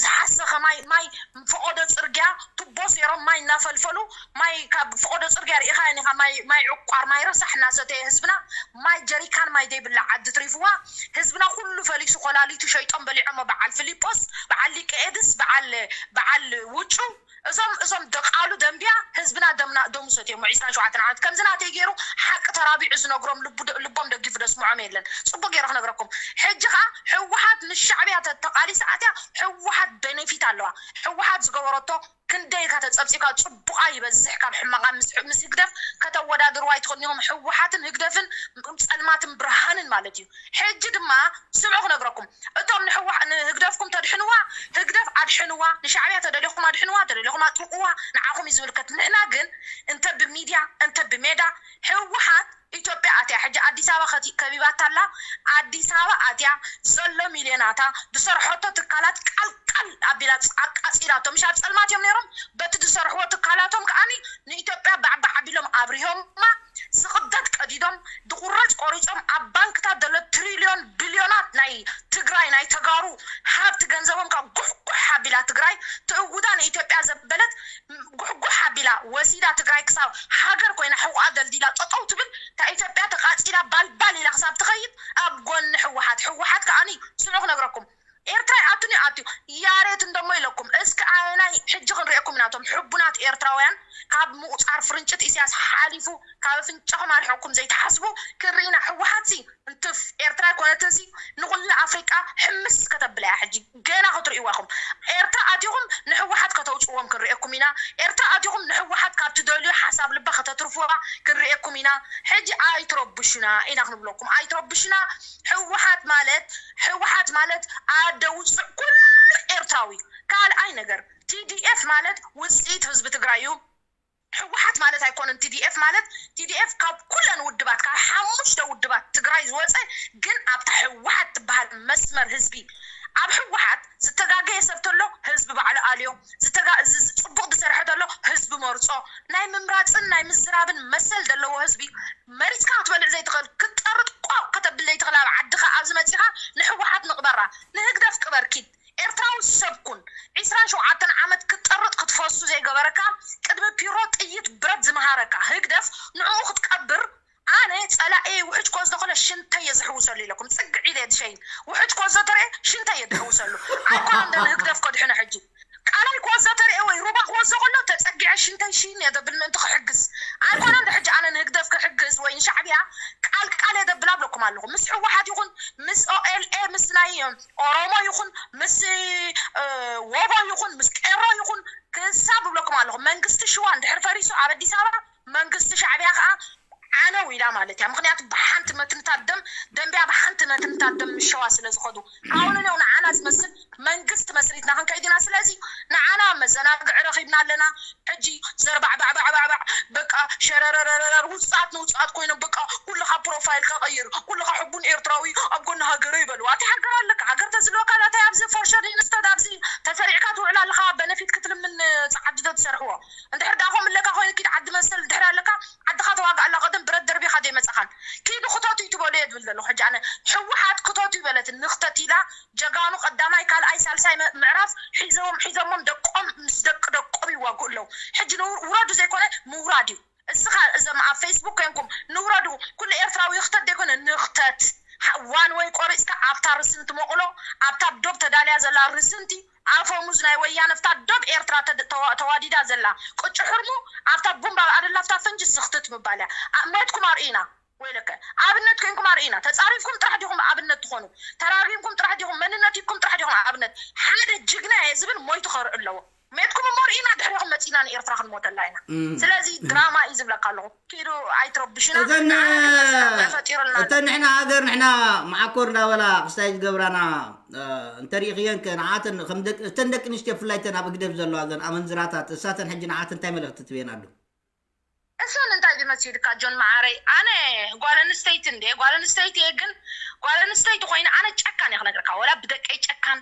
ዝሓሰኸ ማይ ማይ ፈቆዶ ፅርግያ ቱቦ ሰይሮም ማይ እናፈልፈሉ ማይ ካብ ፈቆዶ ፅርግያ ርኢኻ ኒኻ ማይ ማይ ዕቋር ማይ ረሳሕ እናሰተየ ህዝብና ማይ ጀሪካን ማይ ዘይብላ ዓዲ ትሪፍዋ ህዝብና ኩሉ ፈሊሱ ኮላሊቱ ሸይጦም በሊዖሞ በዓል ፊሊጶስ በዓል ሊቀ ኤድስ በዓል በዓል ውጩ እዞም እዞም ደቃሉ ደንቢያ ህዝብና ደምና ደሙ ሰትዮም ዒስራን ሸውዓተን ዓመት ከምዚ ናተይ ገይሩ ሓቂ ተራቢዑ ዝነግሮም ልቦም ደጊፉ ደስምዖም የለን ፅቡቅ ገይረ ክነግረኩም ሕጂ ከዓ ህወሓት ምስ ሻዕብያ ተቃሊሳ ኣትያ ህወሓት ቤኔፊት ኣለዋ ህወሓት ዝገበረቶ ክንደይ ኢልካ ተፀብፂብካ ፅቡቃ ይበዝሕ ካብ ሕማቃ ምስ ህግደፍ ከተወዳድርዋ ኣይትኽእልን ኢኹም ህወሓትን ህግደፍን ፀልማትን ብርሃንን ማለት እዩ ሕጂ ድማ ስምዑ ክነግረኩም እቶም ንህግደፍኩም ተድሕንዋ ህግደፍ ኣድሕንዋ ንሻዕብያ ተደሊኹም ኣድሕንዋ ተደሊኹም ኣጥምቅዋ ንዓኹም እዩ ዝምልከት ንሕና ግን እንተ ብሚድያ እንተ ብሜዳ ህወሓት ኢትዮጵያ ኣትያ ሕጂ ኣዲስ ኣበባ ከቢባታ ኣላ ኣዲስ ኣበባ ኣትያ ዘሎ ሚልዮናታ ዝሰርሐቶ ትካላት ቃልቃል ኣቢላ ኣቃፂላቶ ምሽ ኣብ ፀልማት እዮም ነይሮም በቲ ዝሰርሕዎ ትካላቶም ከዓኒ ንኢትዮጵያ ባዕባዕ ኣቢሎም ኣብሪሆማ ዝቕደድ ቀዲዶም ዝቑረፅ ቆሪፆም ኣብ ባንክታት ዘሎ ትሪልዮን ቢልዮናት ናይ ትግራይ ናይ ተጋሩ ሃብቲ ገንዘቦም ካብ ጉሕጉሕ ኣቢላ ትግራይ ትእውታ ንኢትዮጵያ ዘበለት ጉሕጉሕ ኣቢላ ወሲዳ ትግራይ ክሳብ ሃገር ኮይና ሕቁኣ ደልዲላ ጠጠው ትብል እታ ኢትዮጵያ ተቃፂላ ባልባል ኢላ ክሳብ ትኸይድ ኣብ ጎኒ ህወሓት ህወሓት ከዓኒ ስምዑ ክነግረኩም ኤርትራ ይኣቱን ይኣትዩ ያሬት እንደሞ ኢለኩም እስኪ ኣየናይ ሕጂ ክንሪኤኩም ኢና እቶም ሕቡናት ኤርትራውያን ካብ ምቁፃር ፍርንጭት ኢሳያስ ሓሊፉ ካብ ኣፍንጫኹም ኣርሒቕኩም ዘይትሓስቡ ክንርኢ ኢና ህወሓትሲ እንትፍ ኤርትራ ኣይኮነትንሲ ንኩላ ኣፍሪቃ ሕምስ ከተብላ እያ ሕጂ ገና ክትርእይዋ ኢኹም ኤርትራ ኣቲኹም ንህወሓት ከተውፅዎም ክንርእየኩም ኢና ኤርትራ ኣቲኹም ንህወሓት ካብ ትደልዩ ሓሳብ ልባ ከተትርፍዋ ክንርእየኩም ኢና ሕጂ ኣይትረብሹና ኢና ክንብለኩም ኣይትረብሹና ህወሓት ማለት ህወሓት ማለት ኣደ ውፅዕ ኩሉ ኤርትራዊ ካልኣይ ነገር ቲዲኤፍ ማለት ውፅኢት ህዝቢ ትግራይ እዩ ህወሓት ማለት ኣይኮነን ቲዲኤፍ ማለት ቲዲኤፍ ካብ ኩለን ውድባት ካብ ሓሙሽተ ውድባት ትግራይ ዝወፀ ግን ኣብታ ህወሓት ትበሃል መስመር ህዝቢ ኣብ ህወሓት ዝተጋገየ ሰብ ተሎ ህዝቢ ባዕሉ ኣልዮ ፅቡቅ ዝሰርሐ ተሎ ህዝቢ መርፆ ናይ ምምራፅን ናይ ምዝራብን መሰል ዘለዎ ህዝቢ መሪፅካ ክትበልዕ ዘይትኽእል ክትጠርጥ ቆቅ ከተብል ዘይትኽእል ኣብ ዓድኻ ኣብዚ መፂኻ ንህወሓት ንቅበራ ንህግደፍ ቅበር ኪድ ኤርትራዊ ሰብ ኩን ዒስራን ሸውዓተን ዓመት ክትጠርጥ ክትፈሱ ዘይገበረካ ቅድሚ ፒሮ ጥይት ብረት ዝመሃረካ ህግደፍ ንዕኡ ክትቀብር ኣነ ጸላኤ ውሕጅ ኮ ዝደኸለ ሽንተይ እየ ዝሕውሰሉ ኢለኩም ጽግዕ ኢለ እየ ዝሸይን ውሕጅ ኮ ዘተረየ ሽንተይ እየ ዝሕውሰሉ ኣይኮነ እንደ ንህግደፍ ከድሕኖ ሕጂ ቃላይ ኮ ዘተረየ ወይ ሩባ ኮ ዘኸሎ ተጸጊዐ ሽንተይ ቲን እየ ዘብል ምእንቲ ክሕግዝ ኣይኮነን። ሕጂ ኣነ ንህግደፍ ክሕግዝ ወይ ንሻዕብያ ቃል ቃል እየ ዘብል ኣብለኩም ኣለኹ። ምስ ህወሓት ይኹን ምስ ኦኤልኤ ምስ ናይ ኦሮሞ ይኹን ምስ ወቦ ይኹን ምስ ቄሮ ይኹን ክሳብ እብለኩም ኣለኹ። መንግስቲ ሽዋ እንድሕር ፈሪሱ ኣብ ኣዲስ ኣበባ መንግስቲ ሻዕብያ ከዓ ዓነው ኢላ ማለት እያ። ምክንያቱ ብሓንቲ መትንታት ደም ደንቢያ ብሓንቲ መትንታት ደም ምሸዋ ስለ ዝኸዱ ኣሁን ነው ንዓና ዝመስል መንግስት መስሪትና ክንከይድ ኢና። ስለዚ ንዓና መዘናግዒ ረኺብና ኣለና። ሕጂ ዘርባዕባዕባዕባዕ በቃ ሸረረረረር ውፅኣት ንውፅኣት ኮይኖም በቃ ኩልኻ ፕሮፋይል ከቐይር ኩልኻ ሕቡን ኤርትራዊ ኣብ ጎኒ ሃገረ ይበልዋ። ኣቲ ሃገር ኣለካ ሃገር ተዝልወካ ዳታይ ኣብዚ ፎርሸር ኢንስተድ ኣብዚ ተሰሪዕካ ትውዕል ኣለኻ። በነፊት ክትልምን ፃዓዲ ዶ ትሰርሕዎ እንድሕር ዳኹም ኣለካ ኮይኑ ኪድ ዓዲ መሰል እንድሕር ኣለካ ዓድኻ ተዋግእ ኣላ ቀደም ብረት ደርቢኻ ዘይመፀኻን ኪዱ ክተቱ ትበሉ እየ ዝብል ዘለኹ። ሕጂ ኣነ ህወሓት ክተቱ ይበለት ንክተት ኢላ ጀጋኑ ቀዳማይ ካልኣይ ሳልሳይ ምዕራፍ ሒዞም ሒዞሞም ደቆም ምስ ደቂ ደቆም ይዋግኡ ኣለዉ። ሕጂ ውረዱ ዘይኮነ ምውራድ እዩ። እስኻ እዞም ኣብ ፌስቡክ ኮንኩም ንውረዱ ኩሉ ኤርትራዊ ይኽተት ዘይኮነ ንኽተት ዋን ወይ ቆሪፅካ ኣብታ ርስን ትመቕሎ ኣብታ ዶብ ተዳልያ ዘላ ርስንቲ ኣፈሙዝ ናይ ወያነ ፍታ ዶብ ኤርትራ ተዋዲዳ ዘላ ቅጭ ሕርሙ ኣብታ ቡምባ ኣደላ ፍታ ፈንጂ ስኽትት ምባል እያ። መትኩም ኣርእና ወይለከ ኣብነት ኮይንኩም ኣርእና። ተፃሪፍኩም ጥራሕ ዲኹም ኣብነት ትኾኑ? ተራጊምኩም ጥራሕ ዲኹም? መንነት ሂብኩም ጥራሕ ዲኹም ኣብነት? ሓደ ጅግና እየ ዝብል ሞይቱ ከርእ ኣለዎ። ሜትኩም እሞ ርኢና ድሕሪኹም መፂና ንኤርትራ ክንሞተላ ኢና። ስለዚ ድራማ እዩ ዝብለካ ኣለኹ። ኪዱ ኣይትረብሽና። እተን ንዓና ክመፅእ ፈጢሩልና ኣሎ። እተን ንሕና ሃገር ንሕና መዓኮር እንዳበላ ክስታይ ዝገብራና እንተሪእኽየን ከ ንዓተን ከም ደቂ እተን ደቂ ኣንስትዮ ብፍላይ እተን ኣብ ህግደፍ ዘለዋ እዘን ኣመንዝራታት እሳተን ሕጂ ንዓተን እንታይ መልእኽቲ ትቤን ኣሎ? እሰን እንታይ ድመሲልካ ጆን መዓረይ ኣነ ጓል ኣንስተይቲ እንደ ጓል ኣንስተይቲ እየ ግን ጓል ኣንስተይቲ ኮይነ ኣነ ጨካን እየ ክነግረካ ወላ ብደቀይ ጨካን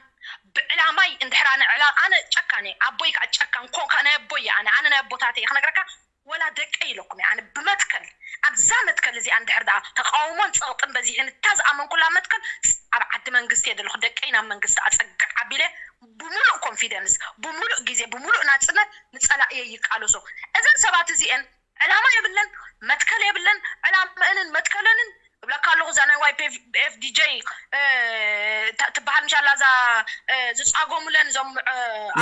ብዕላማይ እንድሕር ኣነ ዕላ ኣነ ጨካን እየ ኣቦይ ከዓ ጨካን ኮ ከ ናይ ኣቦይ እየ ኣነ ኣነ ናይ ኣቦታት እየ ክነግረካ ወላ ደቀይ ኢለኩም እየ ኣነ ብመትከል ኣብዛ መትከል እዚኣ እንድሕር ደኣ ተቃውሞን ፀቕጥን በዚሕን እታ ዝኣመንኩላ መትከል ኣብ ዓዲ መንግስቲ እየ ዘለኹ ደቀይ ናብ መንግስቲ ኣፀግዕ ኣቢለ ብሙሉእ ኮንፊደንስ ብሙሉእ ግዜ ብሙሉእ ናፅነት ንፀላእየ ይቃለሶ እዘን ሰባት እዚአን ዕላማ የብለን መትከል የብለን ዕላመአንን መትከለንን እብለካ ኣለኹ እዛ ናይ ዋይ ፒ ኤፍ ዲ ጀይ ትበሃል ምሻላ እዛ ዝፃጎሙለን እዞም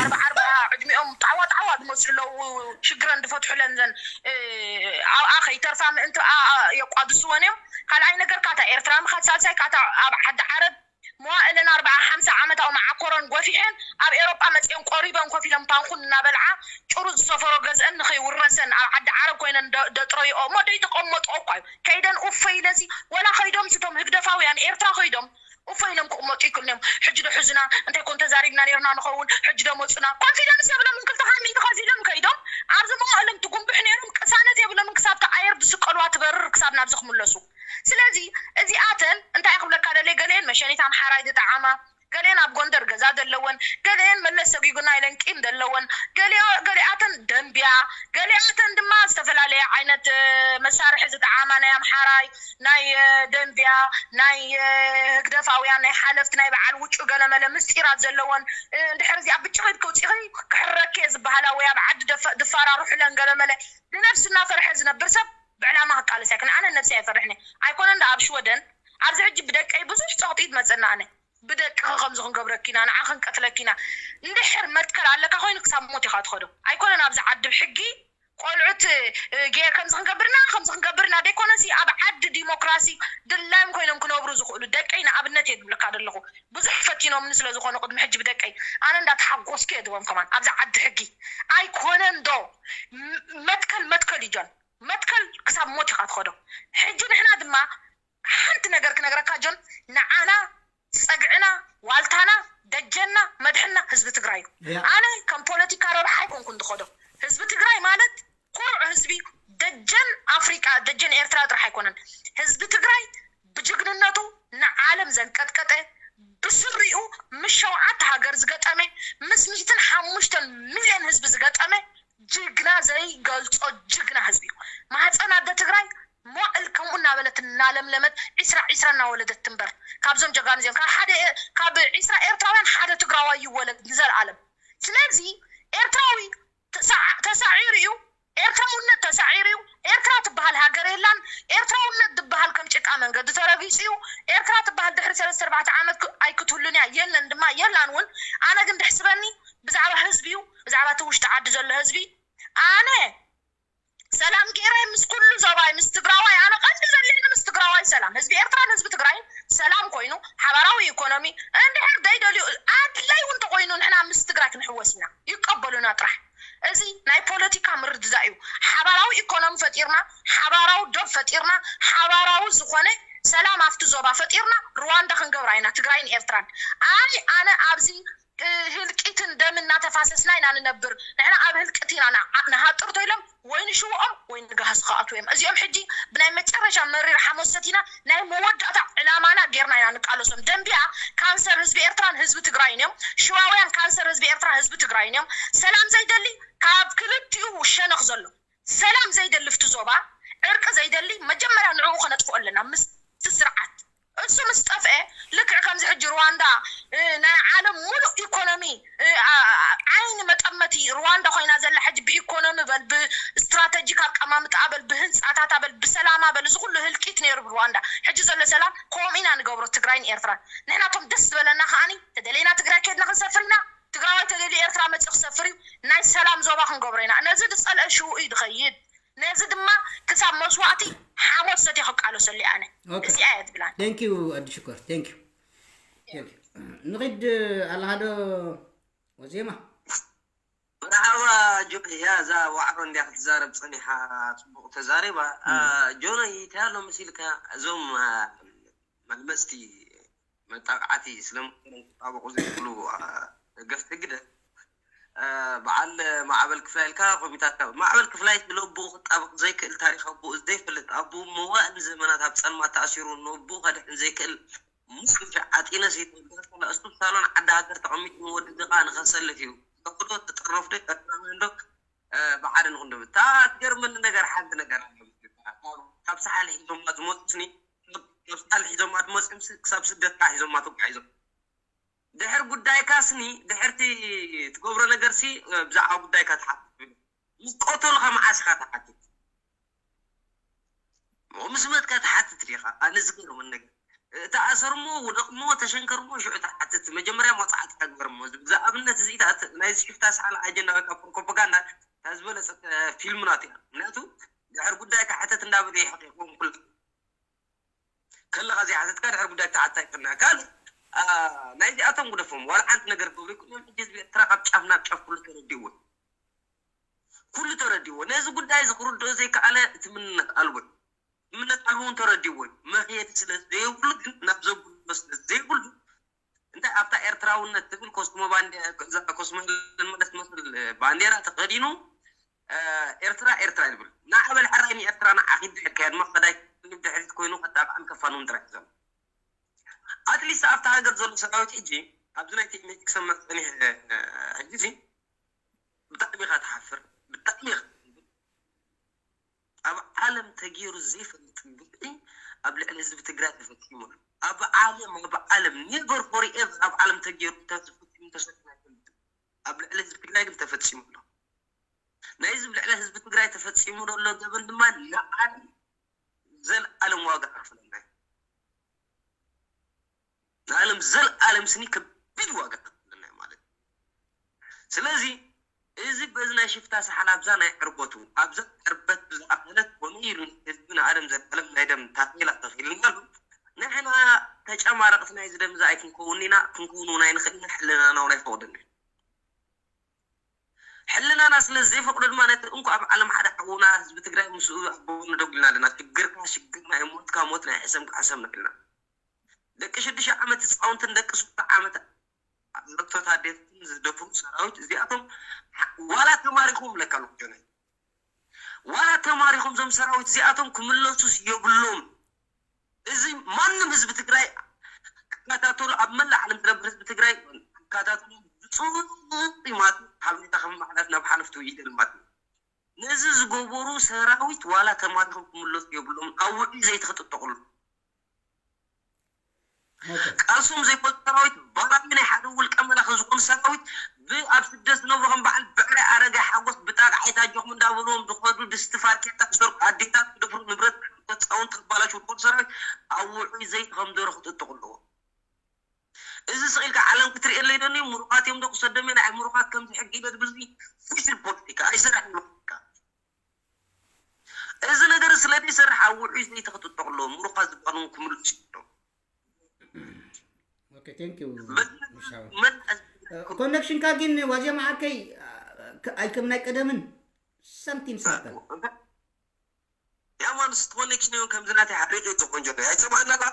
ኣርባ ኣርባ ዕድሚኦም ጣዕዋ ጣዕዋ ዝመስሉ ኣለዉ ሽግረን ዝፈትሑለን ዘን ኣብኣ ከይተርፋ ምእንቲ የቋድስወን እዮም ካልኣይ ነገር ካታ ኤርትራ ምካት ሳልሳይ ካታ ኣብ ዓዲ ዓረብ መዋእለን ኣርባዓ ሓምሳ ዓመት ኣብ መዓኮረን ጎፊሐን ኣብ ኤሮጳ መጺአን ቆሪበን ኮፍ ኢለን ፓንኩን እናበልዓ ጭሩዝ ዝሰፈሮ ገዝአን ንኸይውረሰን ኣብ ዓዲ ዓረብ ኮይነን ደጥረይኦ እሞ ደይተቐመጥኦ እኳ እዩ ከይደን ኡፈ ኢለሲ ወላ ከይዶም ስቶም ህግደፋውያን ኤርትራ ከይዶም ኡፈ ኢሎም ክቕመጡ ይክእሉን እዮም ሕጂ ዶ ሕዝና እንታይ ኮን ተዛሪብና ነርና ንኸውን ሕጂ ዶ መፁና ኮንፊደንስ የብሎምን ክልተ ካብ ሚእቲ ከዚሎም ከይዶም ኣብዚ መዋእሎም ትጉንብሕ ነይሮም ቅሳነት የብሎምን ክሳብ ተኣየር ዝስቀልዋ ትበርር ክሳብ ናብዚ ክምለሱ ስለዚ እዚኣተን እንታይ ክብለካ ደልየ ገለኤን መሸኒት ኣምሓራይ ዝጠዓማ ገለኤን ኣብ ጎንደር ገዛ ዘለወን ገለኤን መለስ ሰጊጉና ኢለን ቂም ዘለወን ገሊኣተን ደንብያ ገሊኣተን ድማ ዝተፈላለየ ዓይነት መሳርሒ ዝጠዓማ ናይ ኣምሓራይ ናይ ደንብያ ናይ ህግደፋውያን ናይ ሓለፍቲ ናይ በዓል ውጩ ገለመለ ምስጢራት ዘለወን እንድሕር እዚኣ ብጭኺ ከውፂኺ ክሕረኪ እየ ዝበሃላ ወይ ኣብ ዓዲ ድፈራርሑለን ገለመለ ንነብሲ እናፈርሐ ዝነብር ሰብ ብዕላማ ክቃለስ ኣይክን ኣነ ነብሲ ኣይፈርሕን እየ ኣይኮነን ደኣ ኣብ ሽወደን ኣብዚ ሕጂ ብደቀይ ብዙሕ ፀቕጢ ትመፀና ኣነ ብደቅኺ ከምዚ ክንገብረኪ ኢና ንዓ ክንቀትለኪ ኢና እንድሕር መትከል ኣለካ ኮይኑ ክሳብ ሞት ኢኻ ትኸዶ ኣይኮነን ኣብዚ ዓዲ ብሕጊ ቆልዑት ጌር ከምዚ ክንገብርና ከምዚ ክንገብርና ደይኮነሲ ኣብ ዓዲ ዲሞክራሲ ድላዮም ኮይኖም ክነብሩ ዝኽእሉ ደቀይ ንኣብነት እየ ዝብለካ ዘለኹ ብዙሕ ፈቲኖምኒ ስለ ዝኾኑ ቅድሚ ሕጂ ብደቀይ ኣነ እንዳተሓጎስኩ እየ ዝቦም ከማን ኣብዚ ዓዲ ሕጊ ኣይኮነን ዶ መትከል መትከል እዩ ጆን መትከል ክሳብ ሞት ኢኻ ትኸዶ ሕጂ ንሕና ድማ ሓንቲ ነገር ክነግረካ ጆን ንዓና ፀግዕና ዋልታና ደጀና መድሕና ህዝቢ ትግራይ እዩ ኣነ ከም ፖለቲካ ረብሓ ኣይኮንኩ እንትኸዶ ህዝቢ ትግራይ ማለት ኩሩዕ ህዝቢ ደጀን ኣፍሪቃ ደጀን ኤርትራ ጥራሕ ኣይኮነን ህዝቢ ትግራይ ብጅግንነቱ ንዓለም ዘንቀጥቀጠ ብስሪኡ ምስ ሸውዓተ ሃገር ዝገጠመ ምስ ሚእትን ሓሙሽተን ሚልዮን ህዝቢ ዝገጠመ ጅግና ዘይገልፆ ጅግና ህዝቢ እዩ። ማህፀን ኣደ ትግራይ ሞዕል ከምኡ እናበለት እናለምለመት ዒስራ ዒስራ እናወለደት ትንበር። ካብዞም ጀጋኑ እዚኦም ካብ ሓደ ካብ ዒስራ ኤርትራውያን ሓደ ትግራዋይ ይወለድ ንዘለኣለም። ስለዚ ኤርትራዊ ተሳዒሩ እዩ። ኤርትራውነት ተሳዒሩ እዩ። ኤርትራ ትበሃል ሃገር የላን። ኤርትራውነት ዝበሃል ከም ጭቃ መንገዲ ተረጊፁ እዩ። ኤርትራ ትበሃል ድሕሪ ሰለስተ ኣርባዕተ ዓመት ኣይክትህሉን እያ የለን ድማ የላን እውን። ኣነ ግን ድሕስበኒ ብዛዕባ ህዝቢ እዩ ብዛዕባ እቲ ውሽጢ ዓዲ ዘሎ ህዝቢ ኣነ ዞባይ ምስ ትግራዋይ ኣነ ቀንዲ ዘድልየኒ ምስ ትግራዋይ ሰላም፣ ህዝቢ ኤርትራን ህዝቢ ትግራይን ሰላም ኮይኑ ሓባራዊ ኢኮኖሚ እንድሕር ዘይደልዩ ኣድላይ እውን እንተኮይኑ ንሕና ምስ ትግራይ ክንሕወስ ኢና፣ ይቀበሉና ጥራሕ። እዚ ናይ ፖለቲካ ምርድዳእ እዩ። ሓባራዊ ኢኮኖሚ ፈጢርና፣ ሓባራዊ ዶብ ፈጢርና፣ ሓባራዊ ዝኾነ ሰላም ኣብቲ ዞባ ፈጢርና ሩዋንዳ ክንገብራ ኢና፣ ትግራይን ኤርትራን። ኣይ ኣነ ኣብዚ ህልቂትን ደም እናተፋሰስና ኢና ንነብር። ንሕና ኣብ ህልቂት ኢና ንሃጥር ተይሎም ወይ ንሽውኦም ወይ ንጋህስ ክኣትዉ እዮም። እዚኦም ሕጂ ብናይ መጨረሻ መሪር ሓሞት ሰቲና ናይ መወዳእታ ዕላማና ጌርና ኢና ንቃለሶም። ደንቢያ ካንሰር ህዝቢ ኤርትራን ህዝቢ ትግራይን እዮም። ሽዋውያን ካንሰር ህዝቢ ኤርትራን ህዝቢ ትግራይን እዮም። ሰላም ዘይደሊ ካብ ክልቲኡ ሸነኽ ዘሎ ሰላም ዘይደሊ ፍቲ ዞባ ዕርቂ ዘይደሊ መጀመርያ ንዕኡ ከነጥፍኦ ኣለና ምስ ስርዓት እሱ ምስ ጠፍአ ልክዕ ከምዚ ሕጂ ሩዋንዳ ናይ ዓለም ሙሉእ ኢኮኖሚ ዓይኒ መጠመቲ ሩዋንዳ ኮይና ዘላ ሕጂ ብኢኮኖሚ በል ብስትራተጂክ ኣቀማምጣ በል ብህንፃታት በል ብሰላማ በል እዚ ኩሉ ህልቂት ነይሩ ብሩዋንዳ ሕጂ ዘሎ ሰላም ከምኡ ኢና ንገብሮ ትግራይን ኤርትራን ንሕናቶም ደስ ዝበለና ከዓኒ ተደለይና ትግራይ ከድና ክንሰፍር ኢና ትግራዋይ ተደልዩ ኤርትራ መፅእ ክሰፍር እዩ ናይ ሰላም ዞባ ክንገብሮ ኢና ነዚ ዝፀልአ ሽውኡ እዩ ዝኸይድ ነዚ ድማ ክሳብ መስዋእቲ ሓሞት ሰትየ ክቃለሰሉ እየ ኣነ እዚኣ እየ ትብላን thank you ኣዲ ሽኮር thank you ንኺድ ኣለኻ ዶ ወዜማ መርሓባ ጆያ እዛ ዋዕሮ እንዲያ ክትዛረብ ፀኒሓ ፅቡቅ ተዛሪባ ጆኖ ይታያሎ መሲልካ እዞም መልመፅቲ መጣቃዕቲ ስለምኮነ ክጣበቁ ዘይብሉ ደገፍቲ ህግደፍ በዓል ማዕበል ክፍላይ ኢልካ ኮሚታት ማዕበል ክፍላይ ብለብኡ ክጣበቅ ዘይክእል ታሪክ ኣቦኡ ዘይፈልጥ ኣቦኡ መዋእል ዘመናት ኣብ ፀልማት ተኣሲሩ ነብኡ ከድሕን ዘይክእል ሙስሊም ዓጢነ ዘይተወገረ እሱ ሳሎን ዓዲ ሃገር ተቀሚጡ ንወዲ ድቃ ንከሰልፍ እዩ ተክዶ ተጠረፍ ዶ ቀጥራዊ እንዶ ብሓደ ንክንዶ እታ ትገርመኒ ነገር ሓንቲ ነገር ኣሎ ካብ ሳሕል ሒዞማ ዝመፁ ስኒ ካብ ሳሕል ሒዞማ ዝመፅኦም ክሳብ ስደት ከዓ ሒዞማ ተጓዒዞም ድሕር ጉዳይካ ስኒ ድሕርቲ ትገብሮ ነገር ሲ ብዛዕባ ጉዳይካ ትሓትት ምስ ቀተሉካ መዓስ ኢካ ትሓትት ምስ መትካ ትሓትት ዲካ ኣነ ዝገርመኒ ነገር ተኣሰርሞ ውደቅሞ ተሸንከርሞ ሽዑ ትሓትት መጀመርያ መፅዓት ተግበርሞ ዝኣብነት እዚ ናይ ሽፍታ ሳላ ኣጀንዳ ወይ ፕሮፓጋንዳ እታ ዝበለፀት ፊልም ናት እያ ምክንያቱ ድሕር ጉዳይካ ሕተት እንዳበለ ይሕቂቆም ኩላ ከለኻ ዘይሓተትካ ድሕር ጉዳይ ተሓታይ ቅንዕ ካልእ ናይዚኣቶም ግደፎም ዋላ ሓንቲ ነገር ክገብሩ ይክእሉ ሕጂ ህዝቢ ኤርትራ ካብ ጫፍ ናብ ጫፍ ኩሉ ተረዲእዎ ኩሉ ተረዲእዎ ነዚ ጉዳይ እዚ ክርድኦ ዘይከኣለ እቲ ምንነት ኣልቦ ምንነት ኣልቦ እውን ተረዲእዎ እዩ መኽየዲ ስለ ዘይብሉ ግን ናብ ዘብሎ ስለ ዘይብሉ እንታይ ኣብታ ኤርትራውነት ትብል ኮስሞ ባንዴራ ኮስሞ መለስ ትመስል ባንዴራ ተኸዲኑ ኤርትራ ኤርትራ ይብል ንዓበል ሕራይ ንኤርትራ ንዓኺ ድሕር ከያ ድማ ከዳይ ድሕሪት ኮይኑ ከጣብዓን ከፋንውን ጥራሕ ዘሎ ኣትሊስት ኣብታ ሃገር ዘሎ ሰራዊት ሕጂ ኣብዚ ናይ ቴክኒክ ክሰምዕ ፀኒሕ ሕጂ ብጣዕሚ ኢኻ ትሓፍር ብጣዕሚ ኢኻ ኣብ ዓለም ተገይሩ ዘይፈልጥ ግፍዒ ኣብ ልዕሊ ህዝቢ ትግራይ ተፈፂሙ ኣሎ ኣብ ዓለም ኣብ ዓለም never forever ኣብ ዓለም ተገይሩ ተፈፂሙ ተሰሪሑ ኣይፈልጥን ኣብ ልዕሊ ህዝቢ ትግራይ ግን ተፈፂሙ ኣሎ ናይ ህዝቢ ልዕሊ ህዝቢ ትግራይ ተፈፂሙ ዘሎ ገበን ድማ ንዓለም ዘለኣለም ዋጋ ከኽፍለና እዩ ንዓለም ዘለኣለም ስኒ ከቢድ ዋጋ ከኽፍለና እዩ ማለት እዩ ስለዚ እዚ በዚ ናይ ሽፍታ ሰሓል ኣብዛ ናይ ዕርበቱ ኣብዛ ዕርበት ብዝኣኸለት ኮነ ኢሉ ህዝቢ ንዓለም ዘለኣለም ናይ ደም ታፔላ ተኺልና ኣሎ ንሕና ተጨማረቕቲ ናይዚ ደም እዚ ኣይክንከውን ኢና ክንከውን እውን ኣይንኽእልና ሕልናና እውን ኣይፈቕደና ሕልናና ስለ ዘይፈቕዶ ድማ ነቲ እንኳ ኣብ ዓለም ሓደ ሓውና ህዝቢ ትግራይ ምስኡ ኣብ ጎኑ ደው ኢልና ኣለና ሽግርካ ሽግርና እዩ ሞትካ ሞትና እዩ ሕሰምካ ሕሰምና ኢልና ደቂ ሽዱሽተ ዓመት ህፃውንትን ደቂ ሱተ ዓመት ዘግቶት ኣዴትን ዝደፍሩ ሰራዊት እዚኣቶም ዋላ ተማሪኹም ለካ ሎጆነ ዋላ ተማሪኹም ዞም ሰራዊት እዚኣቶም ክምለሱስ የብሎም እዚ ማንም ህዝቢ ትግራይ ክከታተሉ ኣብ መላእ ዓለም ዝነብር ህዝቢ ትግራይ ክከታተሉ ብፅቡቅ ማለት ሓበሬታ ከመሓላፍ ናብ ሓለፍቲ ይደል ማለት ነዚ ዝገበሩ ሰራዊት ዋላ ተማሪኾም ክምለሱ የብሎም ኣብ ውዒ ዘይተክጥጠቅሉ ቃልሶም ዘይፈልጡ ሰራዊት ባራሚ ናይ ሓደ ውልቀ መላኺ ዝኾኑ ሰራዊት ብኣብ ስደት ዝነብሩ ከም በዓል ብዕራይ ኣረጋይ ሓጎስ ብጣቃ ኣይታጀኹም እንዳበልዎም ዝኸዱ ድስቲ ፋርኬታ ዝሰርቁ ኣዴታት ክደፍሩ ንብረት ህፃውንቲ ክባላሽው ዝኾኑ ሰራዊት ኣብ ውዑይ ዘይተኸምደሩ ክጥጥቑ ኣለዎ እዚ ስቕ ኢልካ ዓለም ክትርእየለይ ዶ ምሩኻት እዮም ዶ ክሰዶም ናይ ምሩኻት ከምዚ ሕጊ ኢለ ዝብል ፉሽል ፖለቲካ ኣይሰራሕን ፖለቲካ እዚ ነገር ስለ ኣብ ውዑይ ዘይቲ ክትጥጠቕ ኣለዎ። ምሩኻት ዝበሃሉ ክምልሱ ይግብኦም። Okay, thank you. መን ኮኔክሽንካ ግን ዋዜማ ዓርከይ ኣይከም ናይ ቀደምን ሰምቲም ሳተ ያማንስ ኮኔክሽን ይሁን ከምዚ ናተይ ሓሪቑ እዩ ቆንጆ ኣይሰማዕና ላ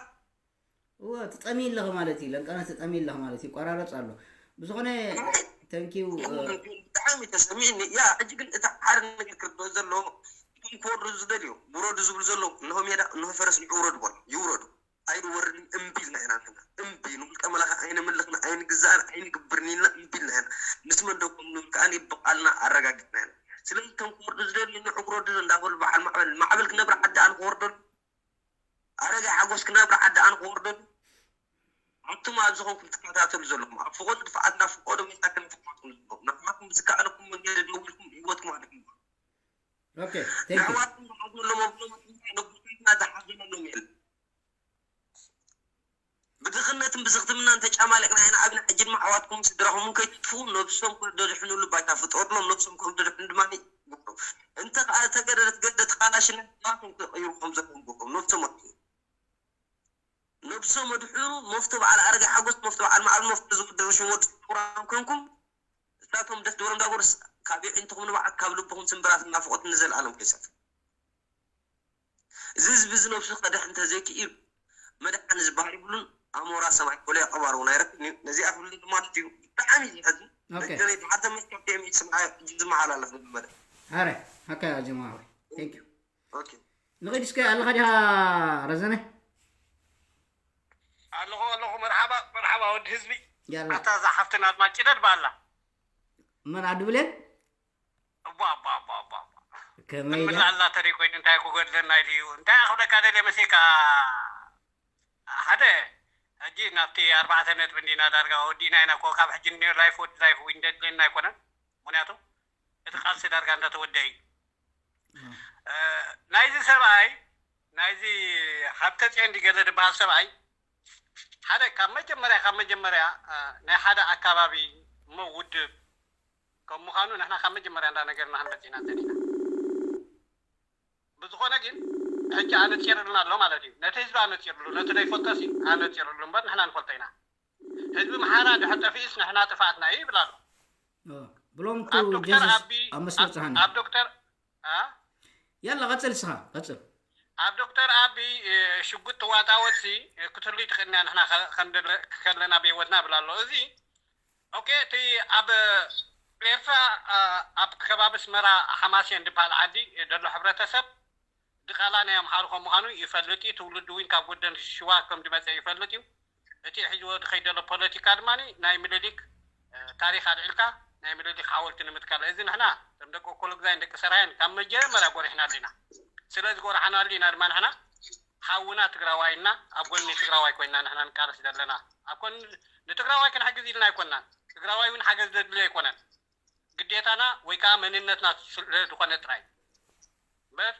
እወ ትጠሚ ኣለኺ ማለት እዩ ለንቀነ ትጠሚ ኣለኺ ማለት እዩ ይቆራረፅ ኣሎ ብዝኾነ thank you ብጣዕሚ ተሰሚዕኒ ያ ሕጂ ግን እቲ ሓደ ነገር ክርድኦ ዘለዎ እቶም ክወርዱ ዝደልዩ ውረዱ ዝብሉ ዘለዉ እንሆ ሜዳ እንሆ ፈረስ ንዑ ውረዱ በሉ ይውረዱ ኣይንወርድን እምቢ ኢልና ኢና ኣለና እምቢ ንውልቀ መላኺ ኣይነምልኽን ኣይንግዛእን ኣይንግብርን ኢልና እምቢ ኢልና ኢና ምስ መን ደው ክንብል ከኣ ይበቓልና ኣረጋጊፅና ኢና ስለዚ እቶም ክወርዱ ዝደልዩ ንዑ ውረዱ እንዳበሉ በዓል ማዕበል ማዕበል ክነብር ዓዲ ኣነ ክወርደሉ ኣረጋይ ሓጎስ ክነብር ዓዲ ኣነ ክወርደሉ ኣቱም ኣብዚ ኾንኩም ትከታተሉ ዘለኹም ኣብ ፍቆዱ ድፍዓትና ፍቆዶ መሳክን ትቆጥሩ ዘለኹም ንሕናኩም ብዝከኣለኩም መንገዲ ደው ኢልኩም ህይወትኩም ኣድሕኑ Okay, thank you. ንኣሕዋትኩም ዝሓዘሎም ኣብሎም ነጉሳትና ዝሓዘሎም የለን ብድኽነትን ብዝኽትምናን ተጫማሊቕና ኢና ኣብና ሕጂ ድማ ኣሕዋትኩም ስድራኹምን ከይትጥፍኡ ነብሶም ደድሕኑሉ ባይታ ፍጠሩሎም ነብሶም ከም ደድሕኑ ድማ ግብሩ እንተ ከዓ ተገደደት ገደ ተኻላሽነት ናቶም ክቕይሩ ከም ዘለዎም ግብሮም ነብሶም ኣድሕኑ ነብሶም ኣድሕኑ መፍቶ በዓል ኣረጋ ሓጎስ መፍቶ በዓል ማዕበል መፍቶ ዝምድሩ ሽሞድ ቁራም ኮንኩም እሳቶም ደስ ዝበሎም ዳጎርስ ካብ ይዕንትኹም ንባዓት ካብ ልብኹም ስምብራት ናፍቆት ንዘለኣለም ከይሰፍ እዚ ህዝቢ እዚ ነብሱ ከድሕ እንተዘይክኢሉ መድሓኒ ዝበሃል ይብሉን ኣሞራ ሰማይ ኮለ ቀባር እውን ኣይረክብን እዩ ነዚኣ ክብሉ ድማ ማለት እዩ ብጣዕሚ እዩ ዝሕዝን Okay. መገለይ ድሓር ተመስከርት የሚስማ ዝመሓላለፍ መደ ኣረ ሓካ ጅማ thank you ኦኬ ንኸይድ እስከ ኣለኻ ዲኻ ረዘነ ኣለኹ ኣለኹ መርሓባ መርሓባ ወዲ ህዝቢ ያላ ኣታ እዛ ሓፍትና ድማ ጭደድ ባላ መን ዓዲ ብሌን እባ እባ እባ እባ እባ ከመይ ምን ኣላ ተሪቆይን እንታይ ክጎድለና ኢሉ እዩ እንታይ ክብለካ ደልየ መሲልካ ሓደ ሕጂ ናብቲ ኣርባዕተ ነጥቢ እንዲና ዳርጋ ወዲእና ኢና እኮ ካብ ሕጂ ኒው ላይፍ ወዲ ላይፍ ዊን ደድልየና ኣይኮነን ምክንያቱ እቲ ቃልሲ ዳርጋ እንዳተወደአ እዩ ናይዚ ሰብኣይ ናይዚ ሃብተፅዮን ድገለ ዝበሃል ሰብኣይ ሓደ ካብ መጀመርያ ካብ መጀመርያ ናይ ሓደ ኣካባቢ እሞ ውድብ ከም ምዃኑ ንሕና ካብ መጀመርያ እንዳነገርና ክንመፅእና እንተኒና ብዝኾነ ግን ሕጂ ኣነፂርልና ኣሎ ማለት እዩ ነቲ ህዝቢ ኣነፂርሉ ነቲ ዘይፈልጦ ሲ ኣነፂርሉ እምበር ንሕና ንፈልጦ ኢና ህዝቢ ምሓራ ድሕር ጠፊእስ ንሕና ጥፋኣትና እዩ ይብል ኣሎ ብሎም ኣብ ዶክተር ጀስስ ኣቢ ኣብ መስመር ፀሓና ኣብ ዶክተር አ? ያላ ቀፅል ስኻ ቀፅል ኣብ ዶክተር ኣቢ ሽጉጥ ትዋጣወት ሲ ክትህሉ ትኽእልና ንሕና ከለና ብሂወትና ብላ ኣሎ እዚ ኦኬ እቲ ኣብ ኤርትራ ኣብ ከባቢ ኣስመራ ሓማሴን ዝበሃል ዓዲ ዘሎ ሕብረተሰብ ድቓላ ናይ ኣምሓሩ ከም ምዃኑ ይፈልጥ እዩ ትውልዱ እውን ካብ ጎደን ሽዋ ከም ዝመፀ ይፈልጥ እዩ እቲ ሒዝዎ ዝኸይድ ዘሎ ፖለቲካ ድማ ናይ ምልሊክ ታሪክ ኣልዒልካ ናይ ምልሊክ ሓወልቲ ንምትካል እዚ ንሕና ከም ደቂ ኮሎግዛይን ደቂ ሰራየን ካብ መጀመርያ ጎሪሕናሉ ኢና ስለዚ ጎርሓናሉ ኢና ድማ ንሕና ሓውና ትግራዋይና ኣብ ጎኒ ትግራዋይ ኮይና ንሕና ንቃለስ ዘለና ኣብ ጎኒ ንትግራዋይ ክንሕግዝ ኢልና ኣይኮናን ትግራዋይ እውን ሓገዝ ዘድልዮ ኣይኮነን ግዴታና ወይ ከዓ መንነትና ስለዝኾነ ጥራይ እምበር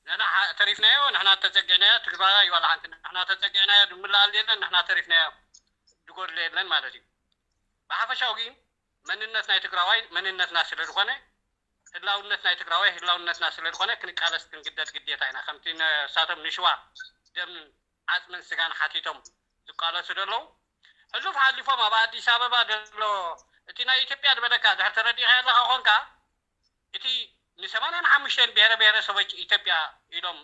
ንሕና ተሪፍናዮ ንሕና ተፀጊዕናዮ ትግራዋይ ዋላ ሓንቲ ንሕና ተፀጊዕናዮ ድምላኣሉ የለን ንሕና ተሪፍናዮ ድጎድሎ የለን ማለት እዩ ብሓፈሻዊ ግን መንነት ናይ ትግራዋይ መንነትና ስለዝኾነ ህላውነት ናይ ትግራዋይ ህላውነትና ስለዝኾነ ክንቃለስ ክንግደድ ግዴታ ኢና ከምቲ ንሳቶም ንሽዋ ደም ዓፅምን ስጋን ሓቲቶም ዝቃለሱ ዘለዉ ሕሉፍ ሓሊፎም ኣብ ኣዲስ ኣበባ ዘሎ እቲ ናይ ኢትዮጵያ ዝበለካ ድሕር ተረዲኻ ኣለኻ ኮንካ እቲ ንሰማንያን ሓሙሽተን ብሄረ ብሄረሰቦች ኢትዮጵያ ኢሎም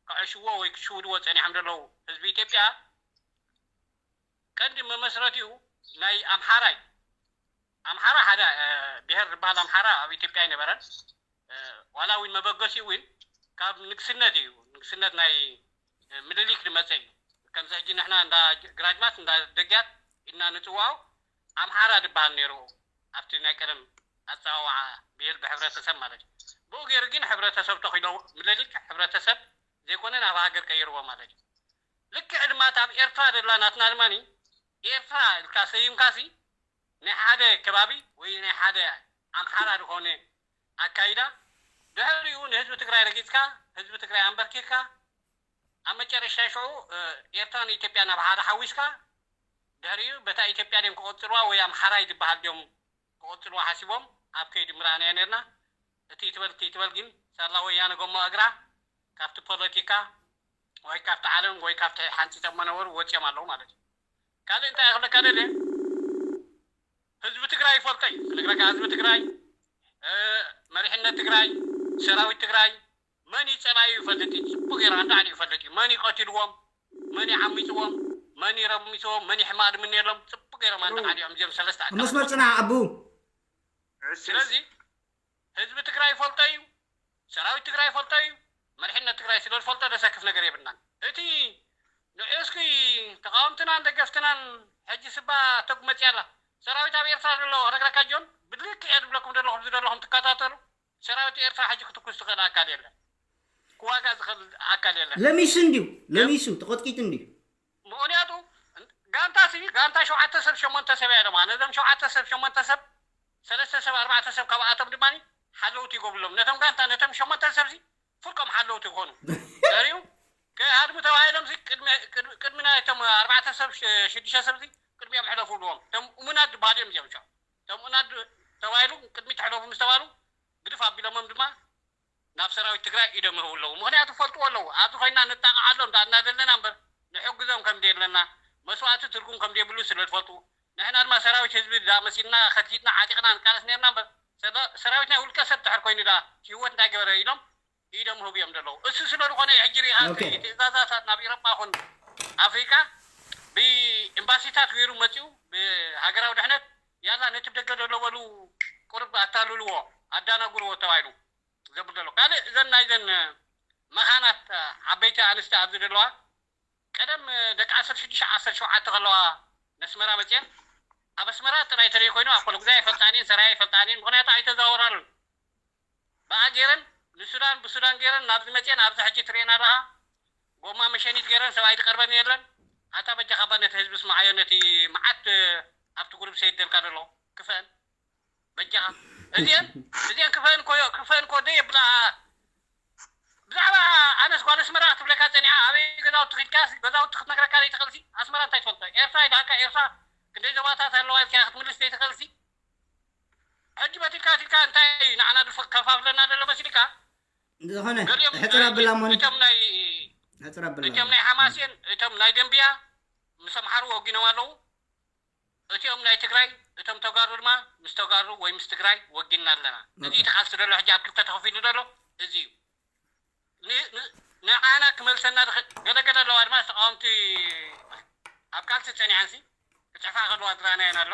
ክዕሽዎ ወይ ክሽውድዎ ፀኒሖም ዘለዉ ህዝቢ ኢትዮጵያ ቀንዲ መመስረቲኡ ናይ ኣምሓራይ ኣምሓራ ሓደ ብሄር ዝበሃል ኣምሓራ ኣብ ኢትዮጵያ ኣይነበረን ዋላ እውን መበገሲኡ እውን ካብ ንግስነት እዩ ንግስነት ናይ ምልሊክ ዝመፀ እዩ ከምዚ ሕጂ ንሕና እንዳ ግራጅማት እንዳ ደግያት ኢልና ንፅዋኦ ኣምሓራ ዝበሃል ነይሩ ኣብቲ ናይ ቀደም ኣፀዋውዓ ብሄር ብሕብረተሰብ ማለት እዩ ብኡ ገይሩ ግን ሕብረተሰብ ተኪሎ ምልሊክ ሕብረተሰብ ዘይኮነ ናብ ሃገር ቀይርዎ ማለት እዩ ልክዕ ድማ ኣብ ኤርትራ ዘላ ናትና ድማ ኤርትራ ኢልካ ሰይምካሲ ናይ ሓደ ከባቢ ወይ ናይ ሓደ ኣምሓራ ዝኾነ ኣካይዳ ድሕሪኡ ንህዝቢ ትግራይ ረጊፅካ ህዝቢ ትግራይ ኣንበርኪኽካ ኣብ መጨረሻ ሽዑ ኤርትራን ኢትዮጵያ ናብ ሓደ ሓዊስካ ድሕሪኡ በታ ኢትዮጵያ ድዮም ክቆፅርዋ ወይ ኣምሓራይ ዝበሃል ድዮም ክቆፅርዋ ሓሲቦም ኣብ ከይዲ ምርኣናዮ ነርና እቲ ይትበል እቲ ይትበል ግን ሳላ ወያነ ጎማ እግራ ካብቲ ፖለቲካ ወይ ካብቲ ዓለም ወይ ካብቲ ሓንፂፀሞ ነበሩ ወፂኦም ኣለዉ ማለት እዩ። ካልእ እንታይ ክብለካ ደልየ፣ ህዝቢ ትግራይ ይፈልጦ እዩ ክነግረካ። ህዝቢ ትግራይ፣ መሪሕነት ትግራይ፣ ሰራዊት ትግራይ መን እዩ ፀላዩ ይፈልጥ እዩ። ፅቡቅ ገይሩ ኣንዳዕዲ ይፈልጥ እዩ። መን እዩ ቀቲልዎም፣ መን እዩ ዓሚፅዎም፣ መን እዩ ረሚፅዎም፣ መን እዩ ሕማቅ ድምንየሎም ፅቡቅ ገይሮም ኣንዳዕዲ እዮም እዚኦም ሰለስተ ኣካላት። መስመር ፅናዕ ኣቡ። ስለዚ ህዝቢ ትግራይ ይፈልጦ እዩ፣ ሰራዊት ትግራይ ይፈልጦ እዩ፣ መሪሕነት ትግራይ ስለ ዝፈልጦ ዘሰክፍ ነገር የብልናን። እቲ ንዑ እስኪ ተቃወምትናን ደገፍትናን ሕጂ ስባ ተጉመፅያ ኣላ። ሰራዊት ኣብ ኤርትራ ዘሎ ክነግረካ ጆን ብልክዕ እየ ዝብለኩም ዘለኹም ዝደለኹም ትከታተሉ። ሰራዊት ኤርትራ ሕጂ ክትኩስ ዝኽእል ኣካል የለን፣ ክዋጋ ዝኽእል ኣካል የለን። ለሚሱ እንድዩ ለሚሱ ተቆጥቂጡ እንድዩ። ምክንያቱ ጋንታ ሲ ጋንታ ሸውዓተ ሰብ ሸሞንተ ሰብ እያ ደማ ነዞም ሸውዓተ ሰብ ሸሞንተ ሰብ ሰለስተ ሰብ ኣርባዕተ ሰብ ካብኣቶም ድማ ሓለውቲ ይገብርሎም ነቶም ጋንታ ነቶም ሸሞንተ ሰብ ሲ ፍርቆም ሓለውቲ ይኾኑ። ዘሪኡ ከሃድሙ ተባሂሎም ሲ ቅድሚ ናይቶም ኣርባዕተ ሰብ ሽዱሽተ ሰብ ሲ ቅድሚኦም ሕለፉ ብልዎም። እቶም እሙናት ዝበሃሉ እዮም እዚኦም ሸ እቶም እሙናት ተባሂሉ ቅድሚ ትሕለፉ ምስ ተባሉ ግድፍ ኣቢሎሞም ድማ ናብ ሰራዊት ትግራይ ኢዶም ይህቡ ኣለዉ። ምክንያቱ ፈልጥዎ ኣለዉ። ኣብዚ ኮይና ንጣቃዓሎም ዳ እናደለና እምበር ንሕግዞም ከም ደለና መስዋእቲ ትርጉም ከም ደብሉ ስለ ዝፈልጡ ንሕና ድማ ሰራዊት ህዝቢ ዳ መሲልና ከቲትና ዓጢቅና ንቃለስ ነርና እምበር ሰራዊት ናይ ውልቀ ሰብ ድሕር ኮይኑ ዳ ህይወት እንታይ ገበረ ኢሎም ኢዶም ህቡ እዮም ዘለዉ። እሱ ስለ ዝኾነ ሕጂ ሪኢኻ ትእዛዛታት ናብ ኢሮጳ ኹን ኣፍሪቃ ብኤምባሲታት ገይሩ መፂኡ ብሃገራዊ ድሕነት ያላ ነቲ ደገ ዘሎ በሉ ቁርብ ኣታልልዎ ኣዳናግርዎ ተባሂሉ ዘብል ዘሎ ካልእ እዘን ናይዘን መኻናት ዓበይቲ ኣንስቲ ኣብዚ ዘለዋ ቀደም ደቂ ዓሰርተ ሽዱሽተ ዓሰርተ ሸውዓተ ከለዋ ነስመራ መፅየን ኣብ ኣስመራ ጥራይ ተለይ ኮይኑ ኣብ ኮለጉዛ ይፈልጣን እየን ሰራያ ይፈልጣን እየን ምክንያቱ ኣይተዛወራሉን ብኣ ገይረን ንሱዳን ብሱዳን ገይረን ናብዚ መፅየን ኣብዚ ሕጂ ትርእየን ኣለኻ ጎማ መሸኒት ገይረን ሰብኣይ ዝቀርበን የለን ኣታ በጃኻ ባ ነቲ ህዝቢ ስማዓዮ ነቲ መዓት ኣብቲ ጉሩብ ሰይደልካ ዘሎ ክፈን በጃኻ እዚአን እዚአን ክፈን ኮዮ ክፈን ኮ ደይ ብላ ብዛዕባ ኣነስ ጓል ኣስመራ ክትብለካ ፀኒሓ ኣበይ ገዛውቲ ኪድካ ገዛውቲ ክትነግረካ ዘይትኽእልሲ ኣስመራ እንታይ ትፈልጦ ኤርትራ ኢልሃካ ኤርትራ ክንደይ ዞባታት ኣለዋ ኢልካ ክትምልስ ዘይትኽእልሲ ሕጂ በቲልካ በቲልካ እንታይ እዩ ንዓና ከፋፍለና ዘሎ መሲልካ ዝኾነ ሕፅር ኣብላ ሞኒ እቶም ናይ ሕፅር ኣብላ እቶም ናይ ሓማሴን እቶም ናይ ደንብያ ምስ ኣምሓሩ ወጊኖም ኣለዉ እቲኦም ናይ ትግራይ እቶም ተጋሩ ድማ ምስ ተጋሩ ወይ ምስ ትግራይ ወጊንና ኣለና። እዚ እቲ ቃልሲ ዘሎ ሕጂ ኣብ ክልተ ተኸፊሉ ዘሎ እዚ እዩ። ንዓና ክመልሰና ገለገለ ኣለዋ ድማ ተቃወምቲ ኣብ ቃልሲ ፀኒሐንሲ ክፅሕፋ ከለዋ ዝረኣናየን ኣሎ።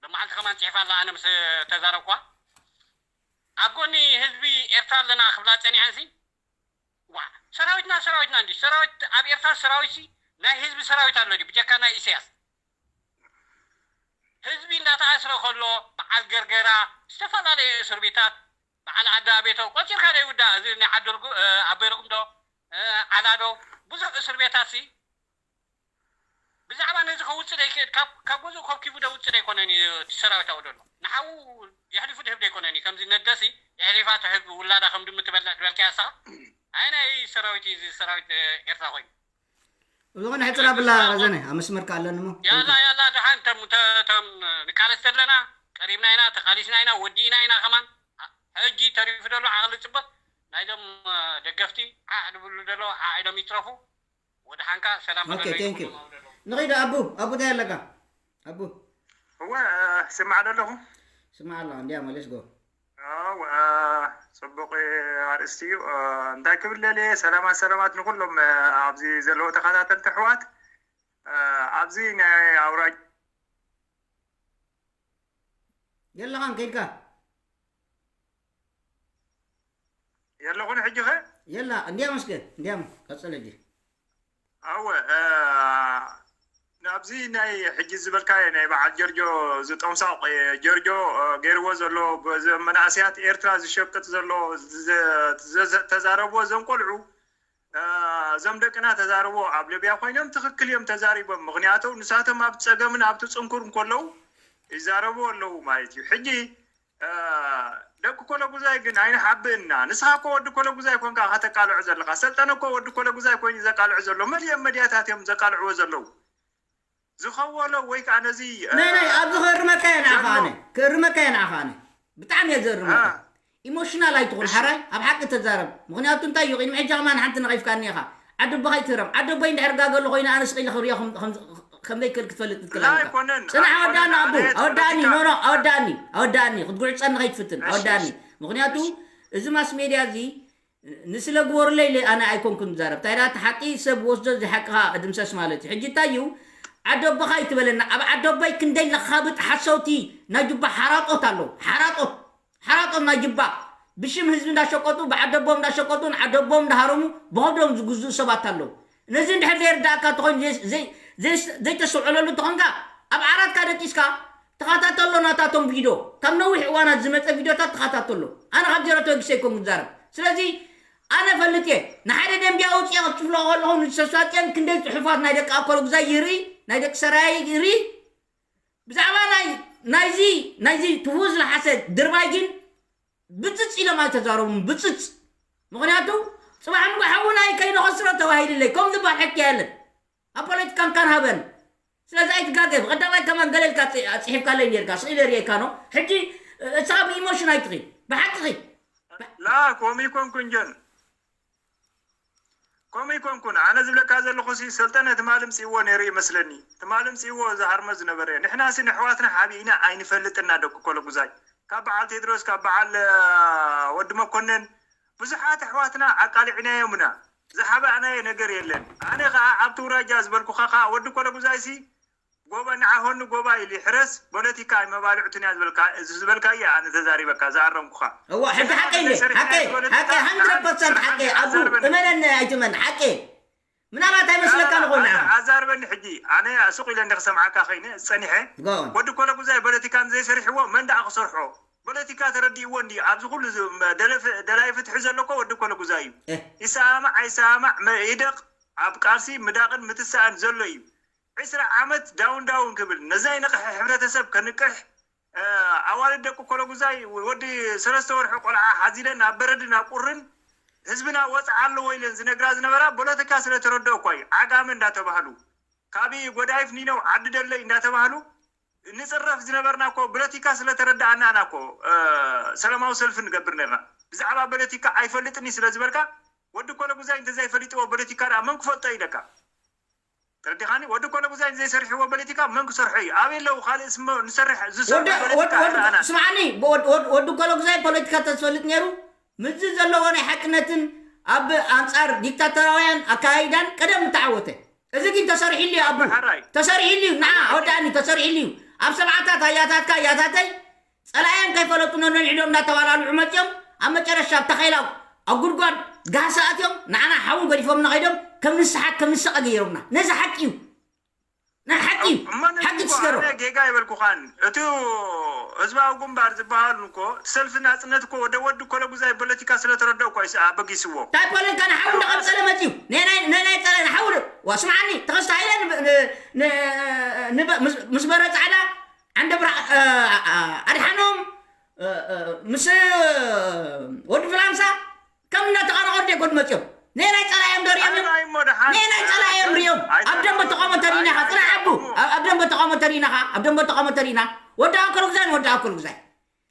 ብመዓልቲ ከማን ፅሒፋ ኣላ ኣነ ምስ ተዛረብኳ ኣብ ጎኒ ህዝቢ ኤርትራ ኣለና ክብላ ፀኒሐንሲ ዋ ሰራዊትና ሰራዊትና እንዲ ሰራዊት ኣብ ኤርትራ ሰራዊት ናይ ህዝቢ ሰራዊት ኣሎ ድዩ ብጀካ ናይ ኢሳያስ ህዝቢ እንዳተኣስረ ከሎ በዓል ገርገራ ዝተፈላለዩ እስር ቤታት በዓል ዓዲ ኣቤቶ ቆፂርካ ዘይውዳእ እዚ ናይ ዓዲ ኣቦይ ርጉም ዶ ዓላ ዶ ብዙሕ እስር ቤታት ሲ ብዛዕባ ነዚ ከውፅእ ዘይክእል ካብ ካብ ገዝኡ ከብኪቡ ደውፅእ ዘይኮነን እዩ እቲ ሰራዊት ኣብኡ ዘሎ ንሓዉ የሕሊፉ ድህብ ዘይኮነን እዩ ከምዚ ነደሲ የሕሊፋ ትሕብ ውላዳ ከም ድሙ ትበልዕ ዝበልካያ ንስኻ ኣይ ናይ ሰራዊት እዩ እዚ ሰራዊት ኤርትራ ኮይኑ ዝኾነ ሕፅር ኣብላ ረዘነ ኣብ መስመርካ ኣለኒ ሞ ያላ ያላ ደሓን ተም ተም ንቃለስ ዘለና ቀሪብና ኢና ተቃሊስና ኢና ወዲእና ኢና ከማን ሕጂ ተሪፉ ዘሎ ዓቕሊ ፅበት ናይዞም ደገፍቲ ዓዕ ድብሉ ዘሎ ዓዕ ኢሎም ይትረፉ ወድሓንካ ሰላም ኦኬ ቴንክ ዩ ንኸይድ ኣቡ ኣቡ እንታይ ኣለካ ኣቡ እወ ስማዕ ዘለኹ ስማዕ ኣለኻ እንዲያ መለስ ጎ ኣው ጽቡቕ ኣርእስቲ እዩ እንታይ ክብል ደልየ ሰላማት ሰላማት ንኩሎም ኣብዚ ዘለዉ ተኸታተልቲ ኣሕዋት ኣብዚ ናይ ኣውራጅ የለኻን ከይድካ የለኹን ሕጂ ኸ የላ እንዲያ መስገን እንዲያም ቀጽል ሕጂ ኣወ ናብዚ ናይ ሕጂ ዝበልካዮ ናይ በዓል ጀርጆ ዝጠምሳቕ ጀርጆ ገይርዎ ዘሎ መናእሰያት ኤርትራ ዝሸቅጥ ዘሎ ተዛረብዎ እዞም ቆልዑ እዞም ደቅና ተዛርቦ ኣብ ሊብያ ኮይኖም ትኽክል እዮም ተዛሪቦም ምክንያቱ ንሳቶም ኣብ ፀገምን ኣብቲ ፅንኩር እንከለዉ ይዛረቡ ኣለዉ ማለት እዩ ሕጂ ደቂ ኮለጉዛይ ግን ኣይንሓብእና ንስኻ እኮ ወዲ ኮለጉዛይ ኮንካ ከተቃልዖ ዘለካ ሰልጠነ እኮ ወዲ ኮለጉዛይ ኮይኑ ዘቃልዖ ዘሎ መሊኦም መድያታት እዮም ዘቃልዕዎ ዘለዉ ዝኸወሎ ወይ ከዓ ነዚ ናይ ናይ ኣብዚ ክእርመካ እየ ንዓኻ ኣነ ክእርመካ እየ ንዓኻ ኣነ ብጣዕሚ እየ ዘእርመካ ኢሞሽናል ኣይትኹን ሓራይ፣ ኣብ ሓቂ ተዛረብ። ምኽንያቱ እንታይ እዩ፣ ቅድሚ ሕጂ ከማን ሓንቲ ነቒፍካኒ ኢኻ። ዓዲ ኣቦኻ ኣይትህረም። ዓዲ ኣቦይ እንድሕር ጋገ ኣሎ ኮይኑ ኣነ ስቕ ኢለ ክርእዮ ከም- ከም- ከም ዘይክእል ክትፈልጥ ትክእል لا ኣለካ። ኣይኮነን፣ ጽናሕ፣ ኣይኮነን፣ ኣወዳእና ኣቦ፣ ኣነ ኣወዳእኒ፣ ፖለቲካ- ኖ ኖ፣ ኣወዳእኒ፣ ኣወዳእኒ፣ ክትጉዕጸኒ ከይትፍትን፣ እሺ፣ ኣወዳእኒ። እሺ። ምኽንያቱ እዚ ማስ ሜድያ እዚ ንስለ ግበሩለይ ኢለ ኣነ ኣይኮንኩን ዝዛረብ። እንታይ ደኣ እቲ ሓቂ ሰብ ወስዶ እዚ ሓቅኻ እድምሰስ ማለት እዩ። ሕጂ እንታይ እዩ፣ ዓዲ ኣቦኻ ኣይትበለና። ኣብ ዓዲ ኣቦይ ክንደይ ለኻብጥ ሓሰውቲ ናይ ጁባ ሓራጦት ኣለዉ። ሓራጦት ሓራጦም ናይ ጅባ ብሽም ህዝቢ እንዳሸቀጡ፣ ብዓደቦም እንዳሸቀጡ፣ ንዓደቦም እንዳሃረሙ ብኸብዶም ዝግዝኡ ሰባት ኣለዉ። ነዚ እንድሕር ዘይርዳእካ እንተኾይኑ፣ ዘይ- ዘይ- ዘይ- ዘይተስተውዕለሉ እንተኾንካ፣ ኣብ ዓራትካ ደቂስካ ተኸታተሎ ናታቶም ቪድዮ። ካብ ነዊሕ እዋናት ዝመጸ ቪድዮታት ተኸታተሎ። ኣነ ካብ ጀረቶ ግሰ ይኮን ዝዛረብ። ስለዚ ኣነ ፈልጥ እየ። ንሓደ ደንቢያ ኣውፅኤ ክፅፍሎ ከለኹ ንዝተሳፅየን ክንደይ ፅሑፋት ናይ ደቂ ኣኮሎ ግዛይ ይርኢ፣ ናይ ደቂ ሰራየ ይርኢ። ብዛዕባ ናይ ናይዚ ናይዚ ትፉ ዝለሓሰ ድርባይ ግን ብፅፅ ኢሎም ኣይተዛረቡን። ብፅፅ። ምኽንያቱ ፅባሕ ንጎ ሓውና ከይነኸስሮ ተባሂልለይ ከም ዝበሃል ሕቂ የለን። ኣብ ፖለቲካ እንካን ሃበን። ስለዚ ኣይትጋገ። ብቐዳማይ ከማን ገለ ኢልካ ጽ- ጽሒፍካለይ ነርካ፣ ስኢለ ርእየካ ነው። ሕጂ እሳ ብኢሞሽን ኣይትኺድ። ብሓቂ ኺድ። ላ ኮሚ ኮንኩን ጆን ኮሚ ኮንኩን ኣነ ዝብለካ ዘለኹ ሲ ሰልጠነ ትማሊ ምጽእዎ ነይሩ ይመስለኒ። ትማሊ ምጽእዎ ዝሃርመ ዝነበረ ንሕና ሲ ንሕዋትና ሓቢእና ኣይንፈልጥና ደቂ ኮለጉዛይ ካብ በዓል ቴድሮስ ካብ በዓል ወዲ መኮነን ብዙሓት ኣሕዋትና ኣቃሊዕናዮምና ዝሓባእናዮ ነገር የለን። ኣነ ከዓ ኣብቲ ውራጃ ዝበልኩኻ ከዓ ወዲ ኮለጉዛይ ሲ ጎባ ንዓኾኒ ጎባ ኢሉ ይሕረስ ፖለቲካ ኣይመባልዕቱን እያ ዝበልካ ዝበልካ እየ ኣነ ተዛሪበካ ዝኣረምኩኻ። እዋ ሕጂ ሓቀይ እየ ሓቀይ ሓቀይ hundred percent ሓቀይ ኣቡ እመነኒ ኣይትመን ሓቀይ ምናልባት ኣይመስለካ ንኾን ንዓ ኣዛርበኒ ሕጂ ኣነ ሱቕ ኢለ እንዲ ክሰምዓካ ከይነ ጸኒሐ Go on. ወዲ ኮለጉዛይ ፖለቲካ ንዘይሰርሕዎ መን ደኣ ክሰርሖ ፖለቲካ ተረዲእዎ እንዲ ኣብዚ ኩሉ ዝ- ደለፍ- ደላይ ፍትሒ ዘሎ እኮ ወዲ ኮለጉዛይ እዩ Eh. ይሰማማዕ ኣይሰማማዕ መ- ይደቕ ኣብ ቃልሲ ምዳቕን ምትሳእን ዘሎ እዩ ዕስራ ዓመት ዳውን ዳውን ክብል ነዛይ ንቕሕ ሕብረተሰብ ከንቅሕ ኣዋልድ ደቂ ኮለጉዛይ ወዲ ሰለስተ ወርሒ ቆልዓ ሓዚለን ኣብ በረድን ኣብ ቁርን ህዝብና ወፅዓ ኣለዎ ኢለን ዝነግራ ዝነበራ ፖለቲካ ስለተረድኦ እኳ እዩ ዓጋመ እንዳተባህሉ ካብ ጎዳይፍ ኒነው ዓዲ ደለይ እንዳተባህሉ ንፅረፍ ዝነበርና እኮ ፖለቲካ ስለተረዳኣና ኢና እኮ ሰላማዊ ሰልፊ ንገብር ነርና ብዛዕባ ፖለቲካ ኣይፈልጥን እዩ ስለዝበልካ ወዲ ኮለጉዛይ እንተዘይፈሊጥዎ ፖለቲካ ደኣ መን ክፈልጦ ኢለካ ተረዲኻኒ ወዲ ኮለጉዛይ ዘይሰርሕዎ ፖለቲካ መን ክሰርሖ እዩ ኣበይ ኣለዉ ካልእ ስሞ ንሰርሕ ዝሰርሑ ፖለቲካ ኣይረኣናን ስምዓኒ ወዲ ኮለጉዛይ ፖለቲካ ተዝፈልጥ ነይሩ ምዚ ዘለዎ ናይ ሓቅነትን ኣብ ኣንጻር ዲክታተራውያን ኣካይዳን ቀደም ምተዓወተ እዚ ግን ተሰሪሕሉ እዩ ኣቡ ተሰሪሕሉ እዩ ንዓ ኣወዳእኒ ተሰሪሕሉ እዩ ኣብ ሰብዓታት ኣያታትካ ኣያታተይ ጸላእዮም ከይፈለጡ ነንሕዶም እናተባላልዑ መጺኦም ኣብ መጨረሻ ኣብ ተኸይላ ኣብ ጉድጓድ ጋህሲ ኣትዮም ንዓና ሓውን ገዲፎምና ከይዶም ከም ንስሓት ከም ንስቐ ገይሮምና ነዚ ሓቂ እዩ ናይ ሓቂ እዩ ሓቂ ትስገሮ ጌጋ ይበልኩኻን እቲ ህዝባዊ ግንባር ዝበሃሉ እኮ እቲ ሰልፊ ናፅነት እኮ ወደ ወዲ ኮለጉዛይ ፖለቲካ ስለተረደኡ እኮ ኣበጊስዎ እንታይ ፖለቲካ ንሓው እንዳቐፀለ መፅዩ ነናይ ጸላኢ ንሓው ስምዓኒ ተኸስተ ሃይለ ምስ በረ ፃዕዳ ዓንደብራ ኣድሓኖም ምስ ወዲ ፍላንሳ ከም እናተቐረቐሩ ደጎድ መፅዮም ነናይ ፀላእዮም ዶ ሪኦም እዮም ነናይ ፀላእዮም ሪኦም ኣብ ደንበ ተቃውሞ ተሪኢናኻ ፅናሕ ኣቡ ኣብ ደንበ ተቃውሞ ተሪኢናኻ ኣብ ደንበ ተቃውሞ ተሪኢና ወዲ ኣኮሎ ግዛይ ወዲ ኣኮሎ ግዛይ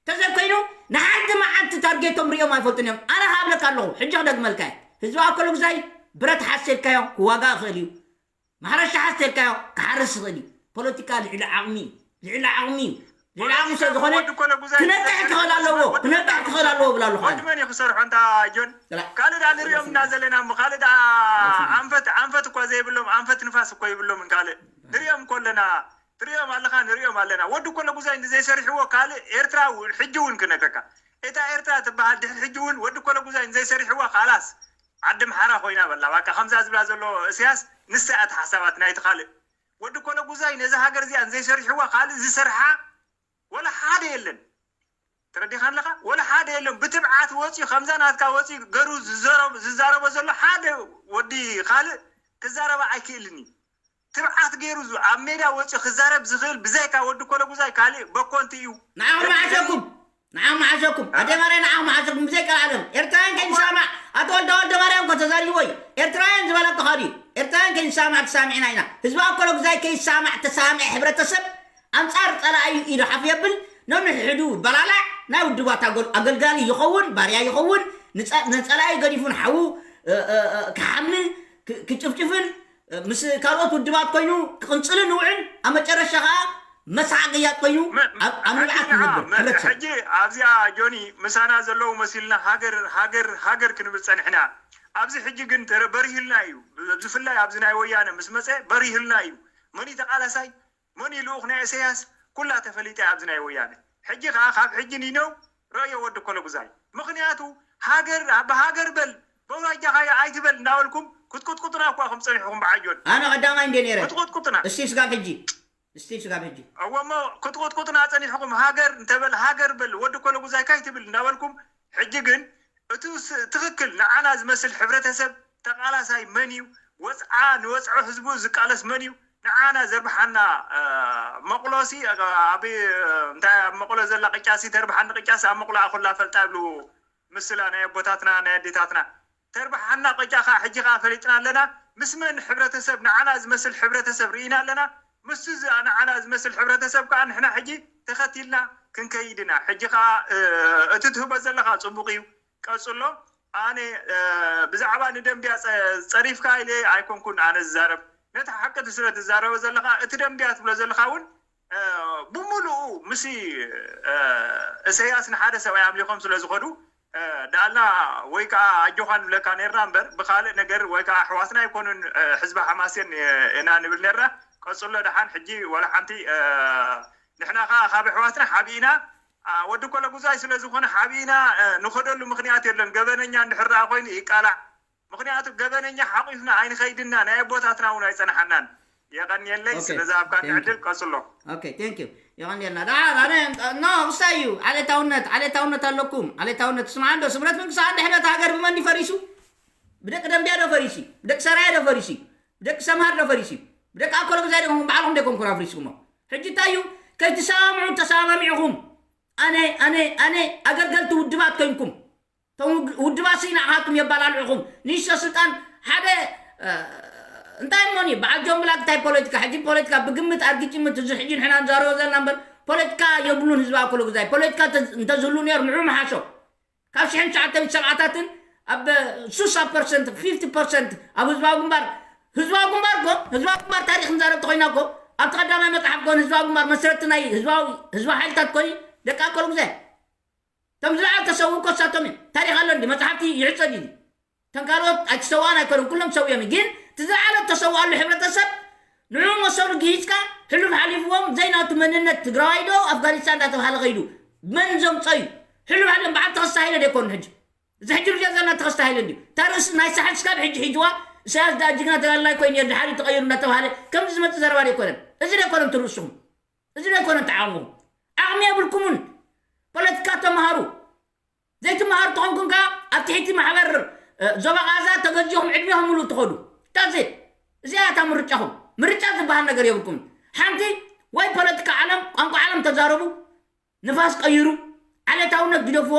ተዘይኮይኑ ንሓንቲ መዓልቲ ታርጌቶም ሪኦም ኣይፈልጡን እዮም ኣነ ሃብለካ ኣለኹ ሕጂ ክደግመልካ ህዝቢ ኣኮሎ ግዛይ ብረት ሓሴልካዮ ክዋጋ ይኽእል እዩ ማሕረሻ ሓሰተልካዮ ክሓርስ ይኽእል እዩ። ፖለቲካ ልዕሊ ዓቕሚ እዩ። ልዕሊ ዓቕሚ እዩ። ልዕሊ ዓቕሚ ስለ ዝኾነ ክነቅሕ ክኽእል ኣለዎ። ክነቅሕ ክኽእል ኣለዎ እብል ኣለኹ ኣነ። ወዲ መን እዩ ክሰርሖ እንታ ጆን? ካልእ ደኣ ንሪኦም እና ዘለና እሞ ካልእ ደኣ ኣንፈት ኣንፈት እኳ ዘይብሎም ኣንፈት ንፋስ እኮ ይብሎምን ካልእ ንሪኦም እኮ ኣለና ትሪኦም ኣለኻ ንሪኦም ኣለና። ወዲ ኮለጉዛይ እንተዘይሰሪሕዎ ካልእ ኤርትራ እውን ሕጂ እውን ክነግረካ እታ ኤርትራ ትበሃል ድሕሪ ሕጂ እውን ወዲ ኮለጉዛይ እንተዘይሰሪሕዋ ካላስ ዓዲ ኣምሓራ ኮይና በላ ባቃ ከምዛ ዝብላ ዘሎ እስያስ ንሳ እያ ሓሳባት ናይቲ ካልእ ወዲ ኮለጉዛይ ነዛ ሃገር እዚኣ ዘይሰሪሕዋ ካልእ ዝሰርሓ ወላ ሓደ የለን ተረዲኻ ኣለኻ ወላ ሓደ የለን ብትብዓት ወፂኡ ከምዛ ናትካ ወፂኡ ገሩ ዝዛረቦ ዘሎ ሓደ ወዲ ካልእ ክዛረባ ኣይክእልን እዩ ትብዓት ገይሩ ኣብ ሜዳ ወፂኡ ክዛረብ ዝኽእል ብዘይካ ወዲ ኮለጉዛይ ካልእ በኮንቲ እዩ ንዓኹም መዓሸኩም ንዓኹም መዓሸኩም ኣደ ማርያ ንዓኹም መዓሸኩም ብዘይ ቀልዓለም ኤርትራውያን ከይንሰማማዕ ኣቶ ወልደ ወልደ ማርያም እኮ ተዛሪብዎ እዩ ኤርትራውያን ዝበለኩኻ ድዩ ኤርትራውያን ከይንሰማማዕ ተሳሚዕና ኢና ህዝቢ ኣኮለጉዛይ ከይሰማማዕ ተሰማምዐ ሕብረተሰብ ኣንጻር ጸላኢ ኢሉ ሓፍ የብል ነንሕዱ በላላዕ ናይ ውድባት ኣገል- ኣገልጋሊ ይኸውን፣ ባርያ ይኸውን፣ ንጸ- ንጸላኢ ገዲፉ ንሓዉ እ፣ እ፣ እ፣ ክሓምን ክ- ክጭፍጭፍን እ፣ ምስ ካልኦት ውድባት ኮይኑ ክቕንጽልን ይውዕል። ኣብ መጨረሻ ኸኣ መስሓቕያት ኮይኑ ኣብ ኣብ ንብዓት ክነብር። ሕብረተሰብ። ሕጂ ኣብዚኣ ጆኒ ምሳና ዘለዉ መሲልና ሃገር ሃገር ሃገር ክንብል ጸኒሕና። ኣብዚ ሕጂ ግን ተረ- በሪህልና እዩ። ብፍላይ ኣብዚ ናይ ወያነ ምስ መጸ በሪህልና እዩ። መን እዩ ተቓላሳይ? መን እዩ ልኡኽ ናይ ኢሳያስ? ኩላ ተፈሊጠ ኣብዚ ናይ ወያነ። ሕጂ ከኣ ካብ ሕጂ ኒነው ረእዮ ወዲ ኮለጉዛይ። ምኽንያቱ ሃገር ብሃገር በል በውራጃኻ ኣይትበል እናበልኩም ክትቁጥቁጡና እኳ ከም ጸኒሕኹም ብዓጆን ኣነ ቀዳማይ እንደ ነረ ክትቁጥቁጡና እስቲ ስጋብ ሕጂ እስቲ ስጋብ ሕጂ እወ እሞ ክትቁጥቁጥና ጸኒሕኹም ሃገር እንተበል ሃገር በል ወዲ ኮለጉዛይ ካይትብል እናበልኩም ሕጂ ግን እቲ ስ- ትኽክል ንዓና ዝመስል ሕብረተሰብ ተቃላሳይ መን እዩ? ወፅዓ ንወፅዖ ህዝቡ ዝቃለስ መን እዩ? ንዓና ዘርብሓና መቅሎሲ ኣብ እንታይ ኣብ መቅሎ ዘላ ቅጫሲ ተርብሓኒ ቅጫሲ ኣብ መቅሎ ኣኩላ ፈልጣ ይብሉ ምስላ ናይ ኣቦታትና ናይ ኣዴታትና ተርብሓና ቅጫ ከዓ ሕጂ ከዓ ፈሊጥና ኣለና ምስ መን ሕብረተሰብ ንዓና ዝመስል ሕብረተሰብ ርኢና ኣለና ምስ ንዓና ዝመስል ሕብረተሰብ ከዓ ንሕና ሕጂ ተኸቲልና ክንከይድ ኢና ሕጂ ከዓ እቲ ትህቦ ዘለካ ፅቡቅ እዩ ቀፅሎ ኣነ ብዛዕባ ንደንቢያ ፀሪፍካ ኢለ ኣይኮንኩን ኣነ ዝዛረብ ነቲ ሓቂ ስለ ትዛረበ ዘለካ እቲ ደንቢያ ትብሎ ዘለካ እውን ብምሉኡ ምስ እሰያስ ንሓደ ሰብኣይ ኣምሊኮም ስለ ዝኸዱ ዳኣልና ወይ ከዓ ኣጆኻ ንብለካ ነርና እምበር ብካልእ ነገር ወይ ከዓ ኣሕዋትና ኣይኮኑን ሕዝቢ ሓማሴን ኢና ንብል ነርና ቀፅሎ ደሓን ሕጂ ዋላ ሓንቲ ንሕና ከዓ ካብ ኣሕዋትና ሓቢእና ወዲ ኮለጉዛይ ስለ ዝኾነ ሓቢእና ንኸደሉ ምኽንያት የለን። ገበነኛ እንድሕር ደኣ ኮይኑ ይቃላዕ። ምኽንያቱ ገበነኛ ሓቂፍና ኣይንኸይድና ናይ ኣቦታትና እውን ኣይጸንሓናን። የቐንየለይ ስለ ዝሃብካኒ ዕድል ቀጽሎ። Okay, thank you. የቐንየልና። ደሓር ኣነ ኖ ክስታይ እዩ። ዓሌታውነት ዓሌታውነት ኣለኩም። ዓሌታውነት ስምዓ እንዶ ስምረት ምንቅስቃስ ድሕነት ሃገር ብመን ድዩ ፈሪሱ? ብደቂ ደንቢያ ዶ ፈሪሱ? ብደቂ ሰራየ ዶ ፈሪሱ? ብደቂ ሰምሃር ዶ ፈሪሱ? ብደቂ ኣኮለጉዛይ ዶ ባዕልኹም ደይኮንኩም ኣፍሪስኩሞ? ሕጂ እንታይ እዩ ከይትሰማምዑ ተሰማሚዕኹም ኣነ ኣነ ኣነ ኣገልገልቲ ውድባት ኮይንኩም እቶም ውድ- ውድባት ሲ ንዓኻትኩም የባላልዑኹም ንእሽቶ ስልጣን ሓደ እ፣ እንታይ እሞኒ በዓል ጆን ብላክ እንታይ ፖለቲካ ሕጂ ፖለቲካ ብግምት ኣርጊጭምት እዚ ሕጂ ንሕና ንዛረቦ ዘለና እምበር ፖለቲካ የብሉን ህዝባዊ ኣኮለጉዛይ ፖለቲካ እንተ- እንተዝህሉ ነይሩ ንዑ ምሓሾ ካብ ሽሕን ትሽዓተ ሚእቲ ሰብዓታትን ኣብ ሱሳ ፐርሰንት ፊፍቲ ፐርሰንት ኣብ ህዝባዊ ግንባር ህዝባዊ ግንባር እኮ ህዝባዊ ግንባር ታሪክ ንዛረብ ተኮይና እኮ ኣብቲ ቀዳማይ መፅሓፍ ኮን ህዝባዊ ግንባር መስረቲ ናይ ህዝባዊ ህዝባዊ ሓይልታት ኮኒ ደቂ ኣኮል ግዜ እቶም ዝለዓሉ ተሰው እኮ እሳቶም እዮም ታሪክ ኣሎ እንዲ መፅሓፍቲ ይዕፀድ እዩ ተንካልኦት ኣይተሰዋን ኣይኮኑን ኩሎም ሰው እዮም ግን እቲ ዝለዓለ ተሰውኣሉ ሕብረተሰብ ንዑ መሰሉ ግሂፅካ ሕሉፍ ሓሊፍዎም ዘይናቱ መንነት ትግራዋይ ዶ ኣፍጋኒስታን እንዳተባሃለ ከይዱ መን ዘምፀዩ ሕሉፍ ሓሊፎም በዓል ተኸስተ ሃይለ ደይኮኑ ሕጂ እዚ ሕጂ ርዮ ዘለና ተኸስተ ሃይለ እንድዩ እታ ርእሲ ናይ ሳሕል ስካብ ሕጂ ሒጅዋ ኢሳያስ ዳ ጅግና ተጋዳላይ ኮይኑ ነር ድሓር ተቐይሩ እንዳተባሃለ ከምዚ ዝመፅእ ዘረባ ደይኮነን እዚ ደይኮነን ትርእስኹም እዚ ደይኮነን ተዓቕምኹም ዓቕሚ የብልኩምን ፖለቲካ ተምሃሩ ዘይትምሃሩ ተኾንኩም ከዓ ኣብ ትሕቲ ማሕበር ዞባ ቃዛ ተገዚኹም ዕድሜኹም ሙሉእ ትኸዱ that's it እዚኣ እታ ምርጫኹም ምርጫ ዝበሃል ነገር የብልኩምን ሓንቲ ወይ ፖለቲካ ዓለም ቋንቋ ዓለም ተዛረቡ ንፋስ ቀይሩ ዓሌታውነት ግደፍዎ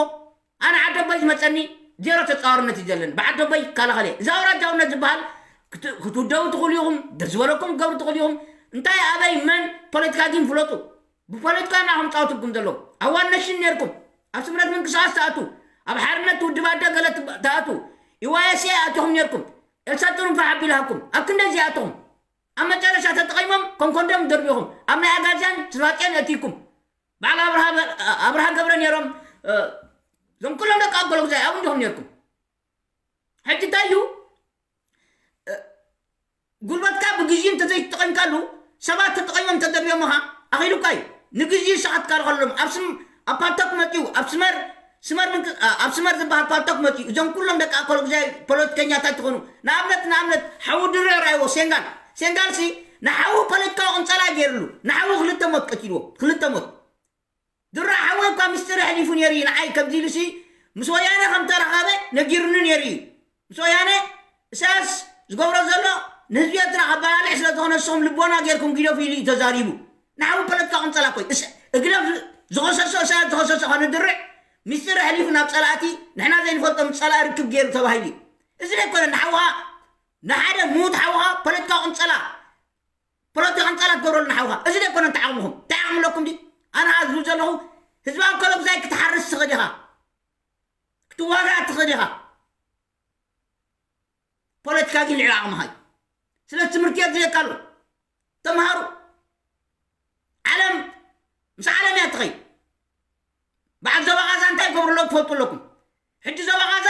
ኣነ ዓደቦይ ዝመፀኒ ዜሮ ተፃዋርነት እዩ ዘለኒ ብዓደቦይ ይከላኸል እየ እዚ ኣውራጃውነት ዝበሃል ክትውደቡ ትኽእሉ ኢኹም ደስ ዝበለኩም ክትገብሩ ትኽእሉ ኢኹም እንታይ ኣበይ መን ፖለቲካ ግን ፍለጡ ብፖለቲካ ኢና ከም ፃወትኩም ዘለዉ ኣብ ዋን ነሽን ነርኩም ኣብ ስምረት ምንቅስቃስ ተኣቱ ኣብ ሓርነት ውድብ ኣደ ገለ ተኣቱ ኢዋየስኤ ኣቲኹም ነርኩም ኤልሳ ጥሩንፋ ሓቢልሃኩም ኣብ ክንደይ እዚኣትኹም ኣብ መጨረሻ ተጠቒሞም ከም ኮንዶም ደርቢኹም ኣብ ናይ ኣጋዝያን ስርባጥያን ኣእትይኩም በዓል ኣብርሃ ገብረ ነይሮም እዞም ኩሎም ደቂ ኣጎሎ ግዛይ ኣብ እንዲኹም ነይርኩም ሕጂ እንታይ እዩ ጉልበትካ ብግዜ እንተዘይተጠቐምካሉ ሰባት ተጠቒሞም ተደርቢዮምኻ ኣኺሉካ እዩ ንግዜ ሰዓትካ ከሎም ኣብ ስም ኣብ ፓልቶክ መፅኡ ኣብ ስመር ስመር ኣብ ስመር ዝበሃል ፓልቶክ መፅኡ እዞም ኩሎም ደቂ ኣኮሎ ግዜ ፖለቲከኛታት ትኾኑ ንኣብነት ንኣብነት ሓዊ ድሬ ራይዎ ሴንጋል ሴንጋል ሲ ንሓዊ ፖለቲካዊ ቅንፀላ ገይርሉ ንሓዊ ክልተ ሞት ቀቲልዎ ክልተ ሞት ድሮ ሓወይ እኳ ምስጢር ኣሕሊፉ ነይሩ እዩ ንዓይ ከምዚ ኢሉሲ ምስ ወያነ ከም ተረኸበ ነጊሩኒ ነይሩ እዩ ምስ ወያነ እሳያስ ዝገብሮ ዘሎ ንህዝቢ ኤርትራ ከባላልዕ ስለ ዝኾነ ንስኹም ልቦና ጌርኩም ግደፉ ኢሉ እዩ ተዛሪቡ ንሓዊ ፖለቲካ ቅንፀላ ኮይ እግደፍ ዝኸሰሶ እሳያስ ዝኸሰሶ ከ ንድርዕ ምስጢር ኣሕሊፉ ናብ ፀላእቲ ንሕና ዘይንፈልጦ ምስ ፀላኢ ርክብ ገይሩ ተባሂሉ እዩ እዚ ዘይኮነ ንሓውኻ ንሓደ ምዉት ሓውኻ ፖለቲካ ቅንፀላ ፖለቲካ ቅንፀላ ትገብረሉ ንሓውኻ እዚ ዘይኮነ እንታይ ዓቕምኹም እንታይ ዓቕሚ ኣለኩም ድዩ ኣነ ዝብል ዘለኹ ህዝቢ ኣኮሎጉዛይ ክትሓርስ ትኽእል ኢኻ፣ ክትዋጋእ ትኽእል ኢኻ። ፖለቲካ ግን ልዕሊ ዓቕምኻ እዩ። ስለዚ ትምህርቲ የድልየካ ኣሎ። ተምሃሩ። ዓለም ምስ ዓለም እያ ትኸይድ። በዓል ዞባ ቓዛ እንታይ ይገብሩ ኣለዉ ትፈልጡ ኣለኩም። ሕጂ ዞባ ቓዛ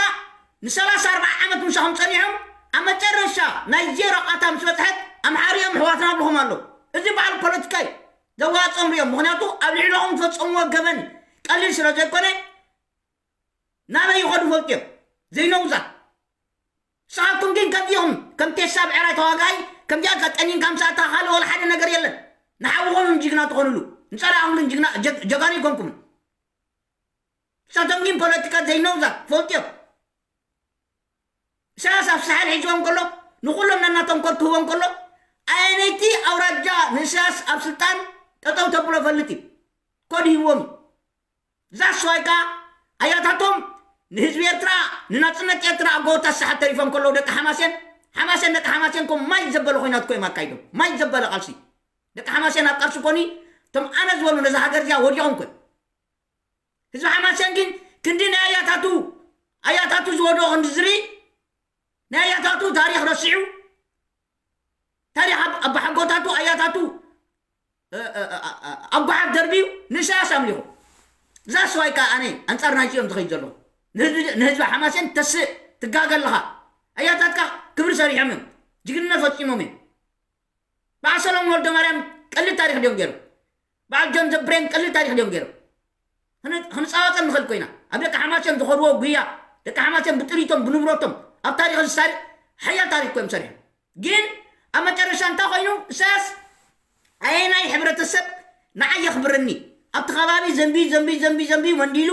ንሰላሳ ኣርባዓ ዓመት ምሳኹም ጸኒሖም ኣብ መጨረሻ ናይ ዜሮ ቃታ ምስ በጽሐት ኣምሓርዮም ኣሕዋትና ኣብልኹም ኣለዉ። እዚ በዓል ፖለቲካ እዩ። ዘዋጽኦም ሪኦም። ምኽንያቱ ኣብ ልዕሊኹም ዝፈጸምዎ ገበን ቀሊል ስለ ዘይኮነ ናበይ ይኸዱ ፈልጥዮም። ዘይነውዛ ንስኻትኩም ግን ከምዚኹም ከም ቴሳ ብዕራይ ተዋጋኢ ከምዚኣ ቀጠኒንካ ምሳእታ ካልእ ወላ ሓደ ነገር የለን። ንሓውኹም ጅግና ትኾኑሉ ንጸላእኹም ግን ጅግና ጀጋኑ ይኮንኩምን። ንሳቶም ግን ፖለቲካ ዘይነውዛ ፈልጥዮም። ኢሳያስ ኣብ ሳሕል ሒዝዎም ከሎ ንኹሎም ነናቶም ኮድ ክህቦም ከሎ ኣየነይቲ ኣውራጃ ንኢሳያስ ኣብ ስልጣን ጠጠው ተብሎ ፈልጥ እዩ። ኮድ ሂብዎም እዩ። ዛስዋይ ከኣ ኣያታቶም ንህዝቢ ኤርትራ ንናጽነት ኤርትራ ኣብ ጎቦታት ሰሓት ተሪፎም ከለዉ ደቂ ሓማሴን ሓማሴን ደቂ ሓማሴን ኮም ማይ ዘበለ ኮይናት ኮይም ኣካይዶም ማይ ዘበለ ቃልሲ ደቂ ሓማሴን ኣብ ቃልሲ ኮኒ እቶም ኣነ ዝበሉ ነዛ ሃገር እዚኣ ወዲቖም ኮን ህዝቢ ሓማሴን ግን ክንዲ ናይ ኣያታቱ ኣያታቱ ዝወደቑ ክንዲ ዝርኢ ናይ ኣያታቱ ታሪኽ ረሲዑ ታሪኽ ኣባሓጎታቱ ኣያታቱ ኣብ ጓሓፍ ደርቢዩ ንኢሳያስ ኣምሊኹ እዛ ስዋይ ከዓ ኣነ ኣንፃር ናይዚኦም ዝኸይድ ዘለኹ ንህዝቢ ሓማሴን ተስእ ትጋገ ኣለኻ ኣያታትካ ክብሪ ሰሪሖም እዮም ጅግንነት ፈፂሞም እዮም በዓል ሰሎሞን ወልደማርያም ቀሊል ታሪኽ ድዮም ገይሮም በዓል ጆን ዘብሬን ቀሊል ታሪኽ ድዮም ገይሮም ክንፃወፀም ንኽእል ኮይና ኣብ ደቂ ሓማሴን ዝኸድዎ ጉያ ደቂ ሓማሴን ብጥሪቶም ብንብረቶም ኣብ ታሪኽ ዝሳሪ ሓያል ታሪኽ ኮይም ሰሪሖም ግን ኣብ መጨረሻ እንታይ ኮይኑ እሳያስ ኣየናይ ሕብረተሰብ ንዓይ የኽብረኒ ኣብቲ ከባቢ ዘንቢ ዘንቢ ዘንቢ ዘንቢ መንዲሉ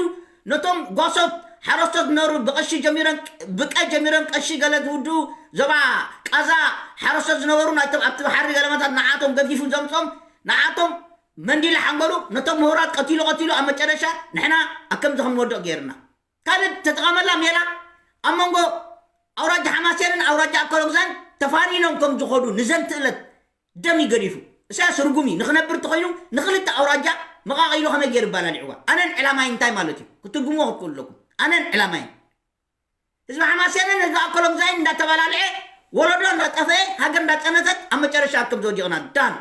ነቶም ጓሶት ሓረስቶት ዝነበሩ ብቀሺ ጀሚረን ብቀ ጀሚረን ቀሺ ገለ ዝውድኡ ዞባ ቃዛ ሓረስቶት ዝነበሩ ናይቶም ኣብቲ ባሕሪ ገለመታት ንዓቶም ገፊፉ ዘምፆም ንዓቶም መንዲሉ ሓንጎሉ ነቶም ምሁራት ቀቲሉ ቀቲሉ ኣብ መጨረሻ ንሕና ኣከምዚ ከም ንወድቕ ገይርና ካልእ ተጠቐመላ ሜላ ኣብ መንጎ ኣውራጃ ሓማሴንን ኣውራጃ ኣከሎጉዛን ተፋኒኖም ከም ዝኸዱ ንዘንትእለት ደም ይገዲፉ እሳያስ ርጉም እዩ ንኽነብር ተኾይኑ ንኽልተ ኣውራጃ መቓቒሉ ከመይ ገይሩ ባላሊዕዋ ኣነን ዕላማይ እንታይ ማለት እዩ ክትርጉምዎ ክትክእሉ ኣለኩም ኣነን ዕላማይ ህዝቢ ሓማሴንን ህዝቢ ኣከሎጉዛይን እንዳተባላልዐ ወለዶ እንዳጠፈኤ ሃገር እንዳፀነተት ኣብ መጨረሻ ከም ዝወዲቕና ዳን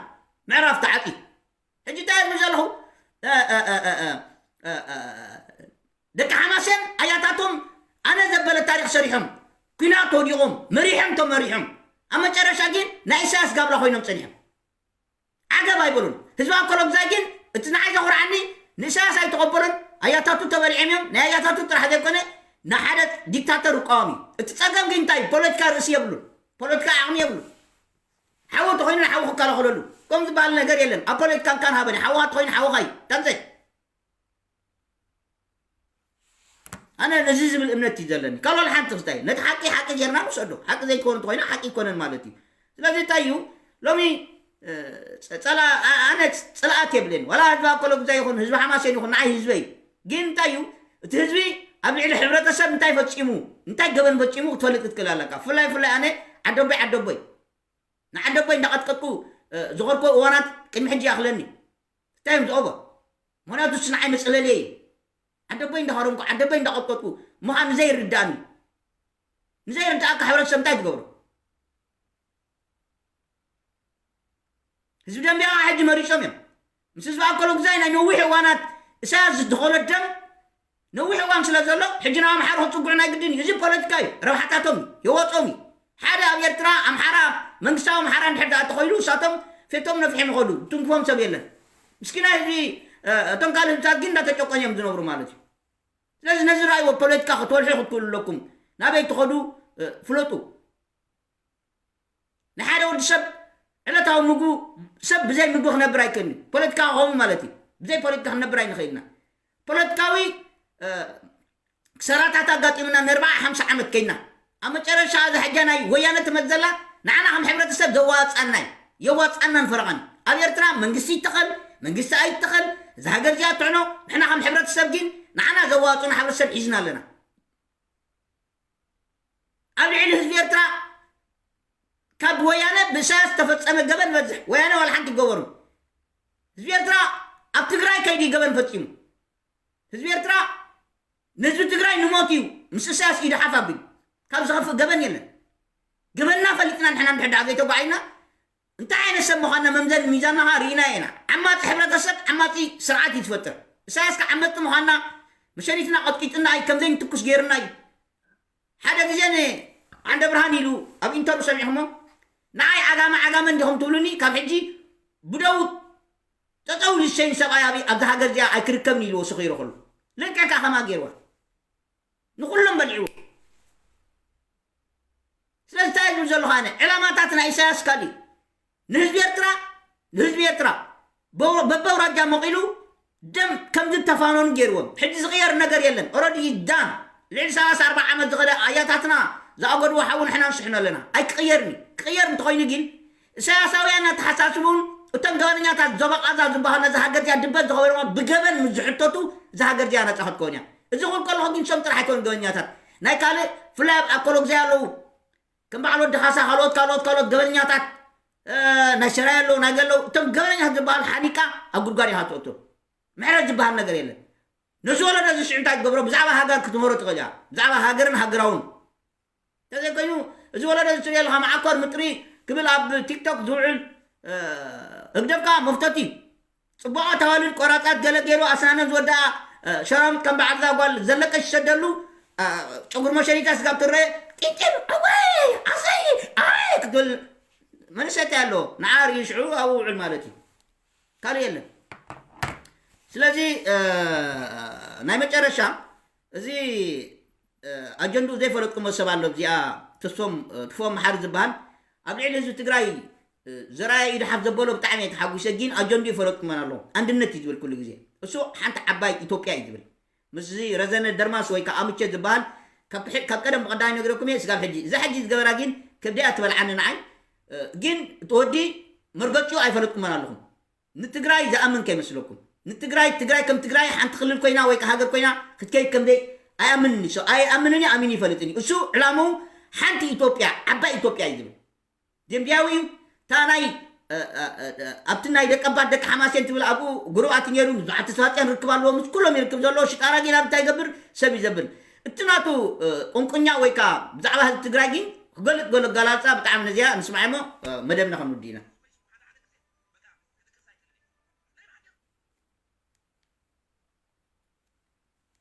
ምዕራፍ ተዓፂ ሕጂ እንታይ እብሉ ዘለኹ ደቂ ሓማሴን ኣያታቶም ኣነ ዘበለ ታሪክ ሰሪሖም ኩናት ወዲቖም መሪሖም ተመሪሖም ኣብ መጨረሻ ግን ናይ ኢሳያስ ጋብላ ኮይኖም ፀኒሖም ዓገብ ኣይበሉን ህዝቢ ኣኮሎጉዛይ ግን እቲ ንዓይ ዘኹርዓኒ ንኢሳያስ ኣይተቐበሎን ኣያታቱ ተበሊዖም እዮም ናይ ኣያታቱ ጥራሕ ዘይኮነ ንሓደ ዲክታተር ይቃወም እዩ እቲ ፀገም ግን እንታይ ፖለቲካ ርእሲ የብሉን ፖለቲካ ዓቕሚ የብሉን ሓዊ ተኮይኑ ንሓዊ ክከላኸለሉ ከም ዝበሃል ነገር የለን ኣብ ፖለቲካ እንካን ሃበኒ ሓውኻ ተኮይኑ ሓውኻ እዩ ከምዘይ ኣነ ነዚ ዝብል እምነት እዩ ዘለኒ ካልኦል ሓንቲ ክስታይ ነቲ ሓቂ ሓቂ ጌርና ንሰዶ ሓቂ ዘይትኮኑ ተኮይኑ ሓቂ ይኮነን ማለት እዩ ስለዚ እንታይ እዩ ሎሚ ኣነ ፅልኣት የብለኒ ዋላ ህዝቢ ኣኮሎ ግዛ ይኹን ህዝቢ ሓማሴን ይኹን ንዓይ ህዝበይ ግን እንታይ እዩ እቲ ህዝቢ ኣብ ልዕሊ ሕብረተሰብ እንታይ ፈፂሙ እንታይ ገበን ፈፂሙ ክትፈልጥ ክትክእል ኣለካ ብፍላይ ብፍላይ ኣነ ዓደቦይ ዓደቦይ ንዓደቦይ እንዳቐጥቀጥኩ ዝኸድኮ እዋናት ቅድሚ ሕጂ ይኣኽለኒ እንታይ እዮም ዝቐቦ ምኽንያቱ እሱ ንዓይ መፅለልየ እዩ ዓደቦይ እንዳኸረምኩ ዓደቦይ እንዳቐጥቀጥኩ ምዃን ንዘይርዳእኒ ንዘይርዳእካ ሕብረተሰብ እንታይ ትገብሮ ህዝቢ ደንቢያ ሕጂ መሪፆም እዮም ምስ ህዝቢ ኣኮሎ ግዛይ ናይ ነዊሕ እዋናት እሳያስ ዝድኸሎ ደም ነዊሕ እዋን ስለ ዘሎ ሕጂ ናብ ኣምሓሩ ክፅጉዑ ናይ ግድን እዩ እዚ ፖለቲካ እዩ ረብሓታቶም እዩ የወፆም እዩ ሓደ ኣብ ኤርትራ ኣምሓራ መንግስታዊ ኣምሓራ እንድሕር ደኣ ተኮይሉ እሳቶም ፌቶም ነፊሖም ይኸዱ ትንክፎም ሰብ የለን ምስኪና ህዝቢ እቶም ካልእ ህዝብታት ግን እንዳተጨቆን እዮም ዝነብሩ ማለት እዩ ስለዚ ነዚ ረኣይዎ ፖለቲካ ክትወልሑ ክትክእሉ ኣለኩም ናበይ ትኸዱ ፍለጡ ንሓደ ወዲ ሰብ ዕለታዊ ምግቡ ሰብ ብዘይ ምግቢ ክነብር ኣይክእልን ፖለቲካ ከምኡ ማለት እዩ ብዘይ ፖለቲካ ክንነብር ኣይንኽእልና ፖለቲካዊ ክሰራታት ኣጋጢሙና ንርባዓ ሓምሳ ዓመት ከይና ኣብ መጨረሻ እዚ ሕጃ ናይ ወያነ ትመት ዘላ ንዓና ከም ሕብረተሰብ ዘዋፃና እዩ የዋፃናን ፈረቓን ኣብ ኤርትራ መንግስቲ ይተኸል መንግስቲ ኣይተኸል እዚ ሃገር እዚኣ ትዕኖ ንሕና ከም ሕብረተሰብ ግን ንዓና ዘዋፅኡና ሕብረተሰብ ሒዝና ኣለና ኣብ ልዕሊ ህዝቢ ኤርትራ ካብ ወያነ ብእሳያስ ዝተፈፀመ ገበን በዝሕ ወያነ ዋላ ሓንቲ ገበሩ ህዝቢ ኤርትራ ኣብ ትግራይ ከይዲ ገበን ፈፂሙ ህዝቢ ኤርትራ ንህዝቢ ትግራይ ንሞት እዩ። ምስ እሳያስ ኢዱ ሓፍ ኣቢሉ ካብ ዝኸፍእ ገበን የለን። ገበንና ፈሊጥና ንሕና እንድሕር ደኣ ዘይተጓዒና እንታይ ዓይነት ሰብ ምዃንና መምዘኒ ሚዛንና ርኢና ኢና። ዓማፂ ሕብረተሰብ ዓማፂ ስርዓት እዩ ትፈጥር። እሳያስ ከዓመፅቲ ምዃንና መሸኒትና ቀጥቂጥና እዩ ከምዘይ ንትኩስ ገይርና እዩ። ሓደ ግዜ ንዓንደ ብርሃን ኢሉ ኣብ ኢንተርቪው ሰሚዕኹሞ ንዓይ ዓጋመ ዓጋመ እንዲኹም ትብሉኒ ካብ ሕጂ ብደው ጠጠው ልሸኝ ሰብኣይ ኣብ ኣብዛ ሃገር እዚኣ ኣይክርከብን ኢልዎ ስኺሩ ከሎ ልክዕ ከኣ ከማ ገይርዋ ንኹሎም በሊዕዎ። ስለዚ እንታይ ዝብል ዘለኹ ኣነ ዕላማታት ናይ ኢሳያስ ካሊእ ንህዝቢ ኤርትራ ንህዝቢ ኤርትራ በው- በበውራጃ መቒሉ ደም ከም ዝተፋነኑ ገይርዎም። ሕጂ ዝቕየር ነገር የለን። ኦረዲ ዳን ልዕሊ ሰላሳ ኣርባዓ ዓመት ዝኸደ ኣያታትና ዝኣገድዎ ሓዊ ንሕና ንስሕኖ ኣለና። ኣይክቕየርን እዩ። ክቕየር እንተኾይኑ ግን ኢሳያሳውያን ኣተሓሳስቡን እቶም ገበነኛታት ዞባ ቃዛ ዝበሃሉ ነዛ ሃገር እዚኣ ድበት ዝኸበርዋ ብገበን ምስ ዝሕተቱ እዛ ሃገር እዚኣ ነፃ ክትከውን እያ። እዚ ክብል ከለኹ ግን ሶም ጥራሕ ኣይኮኑ ገበነኛታት ናይ ካልእ ብፍላይ ኣብ ኣኮሎግዛይ ኣለዉ ከም በዓል ወዲ ካሳ ካልኦት ካልኦት ካልኦት ገበነኛታት እ፣ ናይ ሰራይ ኣለዉ ናይ ገለዉ እቶም ገበነኛታት ዝበሃሉ ሓኒቃ ኣብ ጉድጓድ ኢኻ ትእቱ። ምሕረት ዝበሃል ነገር የለን። ነዚ ወለዶ እዚ ሽዑ እንታይ ትገብሮ ብዛዕባ ሃገር ክትምህሮ ትኽእል እያ። ብዛዕባ ሃገርን ሃገራውን እንተዘይኮይኑ እዚ ወለዶ እዚ ትሪኦ ኣለኻ መዓኮር ምጥሪ ክብል ኣብ ቲክቶክ ዝውዕል እ፣ ህግደፍካ መፍተት እዩ። ጽቡቓት ኣዋልድ ቆራጻት ገለ ገይሩ ኣስናነን ዝወደኣ እ፣ ሸራሙጥ ከም በዓል እዛ ጓል ዘለቀ ዝሰደሉ እ፣ ጨጉሪ መሸኒታ ስጋብ ትረአ ጢጢም ኣወይ ኣሰይ ኣይ ክትብል መንእሰይ እንታይ ኣለዎ ንዓ ርኢ ሽዑ ኣብኡ ውዕል ማለት እዩ ካልእ የለን ስለዚ እ፣ ናይ መጨረሻ እዚ ኣጀንድኡ ዘይፈለጥኩሞ ሰብ ኣሎ እዚኣ ተስፎም ተስፎም መሓሪ ዝበሃል ኣብ ልዕሊ ህዝቢ ትግራይ ዘርኣየ ኢዱ ሓፍ ዘበሎ ብጣዕሚ እየ ተሓጒሰ ግን ኣጀንድኡ ይፈለጥኩመን ኣለኹ። ኣንድነት እዩ ዝብል ኩሉ ግዜ እሱ ሓንቲ ዓባይ ኢትዮጵያ እዩ ዝብል ምስዚ ረዘነ ደርማስ ወይ ከዓ ኣምቸ ዝበሃል ካብ ቀደም ብቐዳሚ ነግረኩም እየ ስጋብ ሕጂ እዛ ሕጂ ዝገበራ ግን ከብዲኣ ትበልዓኒ ንዓይ ግን እቲ ወዲ መርገፂኡ ኣይፈለጥኩመን ኣለኹም ንትግራይ ዝኣምን ከይመስለኩም ንትግራይ ትግራይ ከም ትግራይ ሓንቲ ክልል ኮይና ወይ ሃገር ኮይና ክትከይድ ከም ዘይ ኣይኣምንን እዩ ኣይኣምንን እዩ ኣሚኑ ይፈልጥን እዩ እሱ ዕላምኡ ሓንቲ ኢትዮጵያ ዓባይ ኢትዮጵያ እዩ ዝብል ደንቢያዊ እዩ እታ ናይ ኣብቲ ናይ ደቀባት ደቂ ሓማሴን ትብል ኣብኡ ጉሩባት ነይሩ ምስ በዓል ተስፋፅዮን ርክብ ኣለዎ ምስ ኩሎም ይርክብ ዘለዎ ሽጣራ ግን ኣብ እንታይ ይገብር ሰብ ይዘብል እቲ ናቱ ቁንቁኛ ወይ ከዓ ብዛዕባ ህዝቢ ትግራይ ግን ክገልፅ ገሎ ኣገላልፃ ብጣዕሚ ነዚኣ ንስማዕ እሞ መደብና ክንውድእ ኢና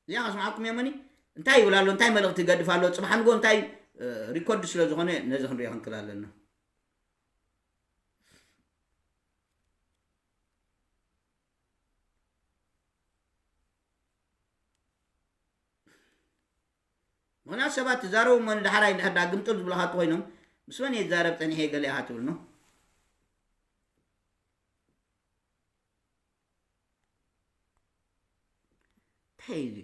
እዚኣ ከስምዓኩም እየ መኒ እንታይ ይብል ኣሎ እንታይ መልእኽቲ ይገድፍ ኣሎ ፅባሕ ንጎ እንታይ ሪኮርድ ስለ ዝኾነ ነዚ ክንሪኦ ክንክል ኣለና ምክንያቱ ሰባት ትዛረቡ እሞ ንዳሕራይ እንድሕር ዳ ግምጥል ዝብሉካ እንተኮይኖም ምስ መን እየ ዝዛረብ ፀኒሐ ገለ ኢካ ትብል ነው እንታይ እዩ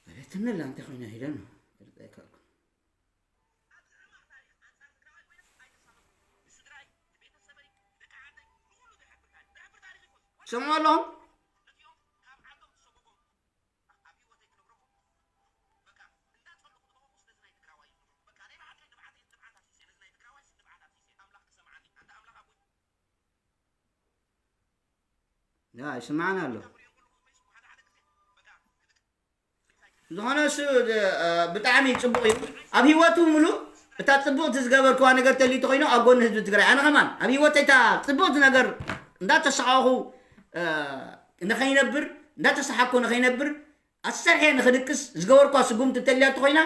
እዚ ትንላ እንታይ ኮይና ሂደን ክርፀ ይከኣልኩ ሰምዑ ኣለኹም ይስማዓና ኣሎ ዝኾነ እሱ ብጣዕሚ ፅቡቅ እዩ ኣብ ህይወቱ ምሉእ እታ ፅቡቅቲ ዝገበርክዋ ነገር ተልዩ ተኮይኑ ኣብ ጎኒ ህዝቢ ትግራይ ኣነ ከማን ኣብ ህይወተይ እታ ፅቡቅቲ ነገር እንዳተሰቃኩ ንኸይነብር እንዳተሰሓኮ ንኸይነብር ኣሰርሐ ንኽድቅስ ዝገበርኳ ስጉምቲ ተልያ ተኮይና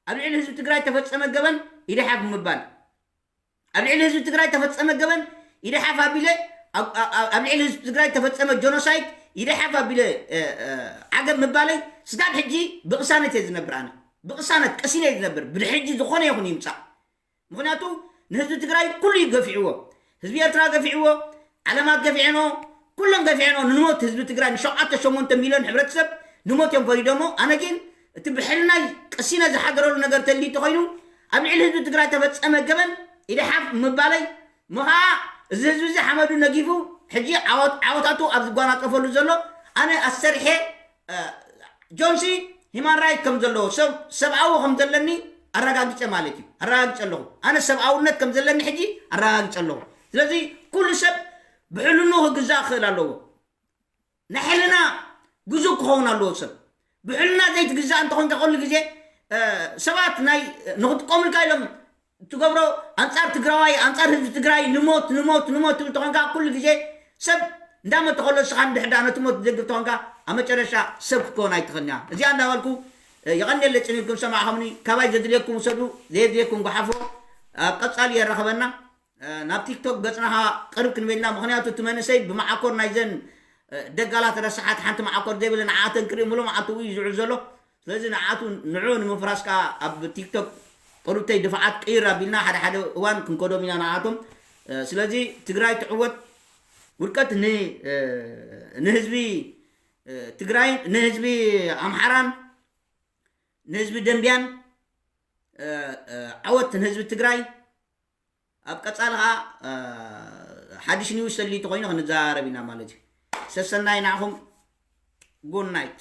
ኣብ ልዕሊ ህዝቢ ትግራይ ተፈፀመ ገበን ይደሓፍ ምባል ኣብ ልዕሊ ህዝቢ ትግራይ ተፈፀመ ገበን ይደሓፍ ኣቢለ ኣብ ልዕሊ ህዝቢ ትግራይ ተፈፀመ ጆኖሳይድ ይደሓፍ ኣቢለ ዓገብ ምባለይ ስጋብ ሕጂ ብቅሳነት እየ ዝነብር ኣነ ብቅሳነት ቀሲነ እየ ዝነብር ብድሕጂ ዝኾነ ይኹን ይምፃእ ምኽንያቱ ንህዝቢ ትግራይ ኩሉ እዩ ገፊዕዎ ህዝቢ ኤርትራ ገፊዕዎ ዓለማት ገፊዐኖ ኩሎም ገፊዐኖ ንሞት ህዝቢ ትግራይ ንሸውዓተ ሸሞንተ ሚሊዮን ሕብረተሰብ ንሞት እዮም ፈሪዶሞ ኣነ ግን እቲ ብሕልናይ ቀሲነ ዝሓደረሉ ነገር ተልዩ ተኾይኑ ኣብ ልዕሊ ህዝቢ ትግራይ ተፈፀመ ገበን ኢደሓፍ ምባለይ ምኸዓ እዚ ህዝቢ እዚ ሓመዱ ነጊፉ ሕጂ ዓወታቱ ኣብ ዝጓናፀፈሉ ዘሎ ኣነ ኣሰርሐ ጆንሲ ሂማን ራይት ከም ዘለዎ ሰብ ሰብኣዊ ከም ዘለኒ ኣረጋግፀ ማለት እዩ። ኣረጋግፀ ኣለኹ ኣነ ሰብኣውነት ከም ዘለኒ ሕጂ ኣረጋግፀ ኣለኹ። ስለዚ ኩሉ ሰብ ብሕልኑ ክግዛእ ክኽእል ኣለዎ። ንሕልና ግዙእ ክኸውን ኣለዎ። ሰብ ብሕልና ዘይትግዛእ እንተኾንካ ኩሉ ግዜ ሰባት ናይ ንክጥቀሙልካ ኢሎም ትገብሮ ኣንጻር ትግራዋይ ኣንጻር ህዝቢ ትግራይ ንሞት ንሞት ንሞት ትብል ተኾንካ ኩሉ ግዜ ሰብ እንዳመተ ከሎ ስኻ ንድሕዳ ነቲ ሞት ትደግፍ ተኾንካ ኣብ መጨረሻ ሰብ ክትከውን ኣይትኽእልንያ። እዚኣ እንዳበልኩ የቐንየለ ጽኒልኩም ሰማዕኹምኒ። ካባይ ዘድልየኩም ውሰዱ፣ ዘየድልየኩም ጓሓፎ። ኣብ ቀጻሊ የራኸበና። ናብ ቲክቶክ ገጽናኻ ቅርብ ክንበልና ምክንያቱ እቲ መንእሰይ ብመዓኮር ናይዘን ደጋላት ረሳሓት ሓንቲ መዓኮር ዘይብለ ንዓተን ክርኢ ሙሉ መዓልቲ እዩ ዝውዕል ዘሎ። ስለዚ ንዓቱ ንዑ ንምፍራስ ከዓ ኣብ ቲክቶክ ቅሩብተይ ድፋዓት ቅይር ኣቢልና ሓደ ሓደ እዋን ክንከዶም ኢና ንዓቶም። ስለዚ ትግራይ ትዕወት። ውድቀት ንህዝቢ ትግራይ ንህዝቢ ኣምሓራን ንህዝቢ ደንቢያን ዓወት ንህዝቢ ትግራይ። ኣብ ቀፃሊ ከዓ ሓድሽ ኒውስ ሰሊቱ ኮይኑ ክንዘራረብ ኢና ማለት እዩ። ሰሰናይ ንዓኹም። ጉድ ናይት።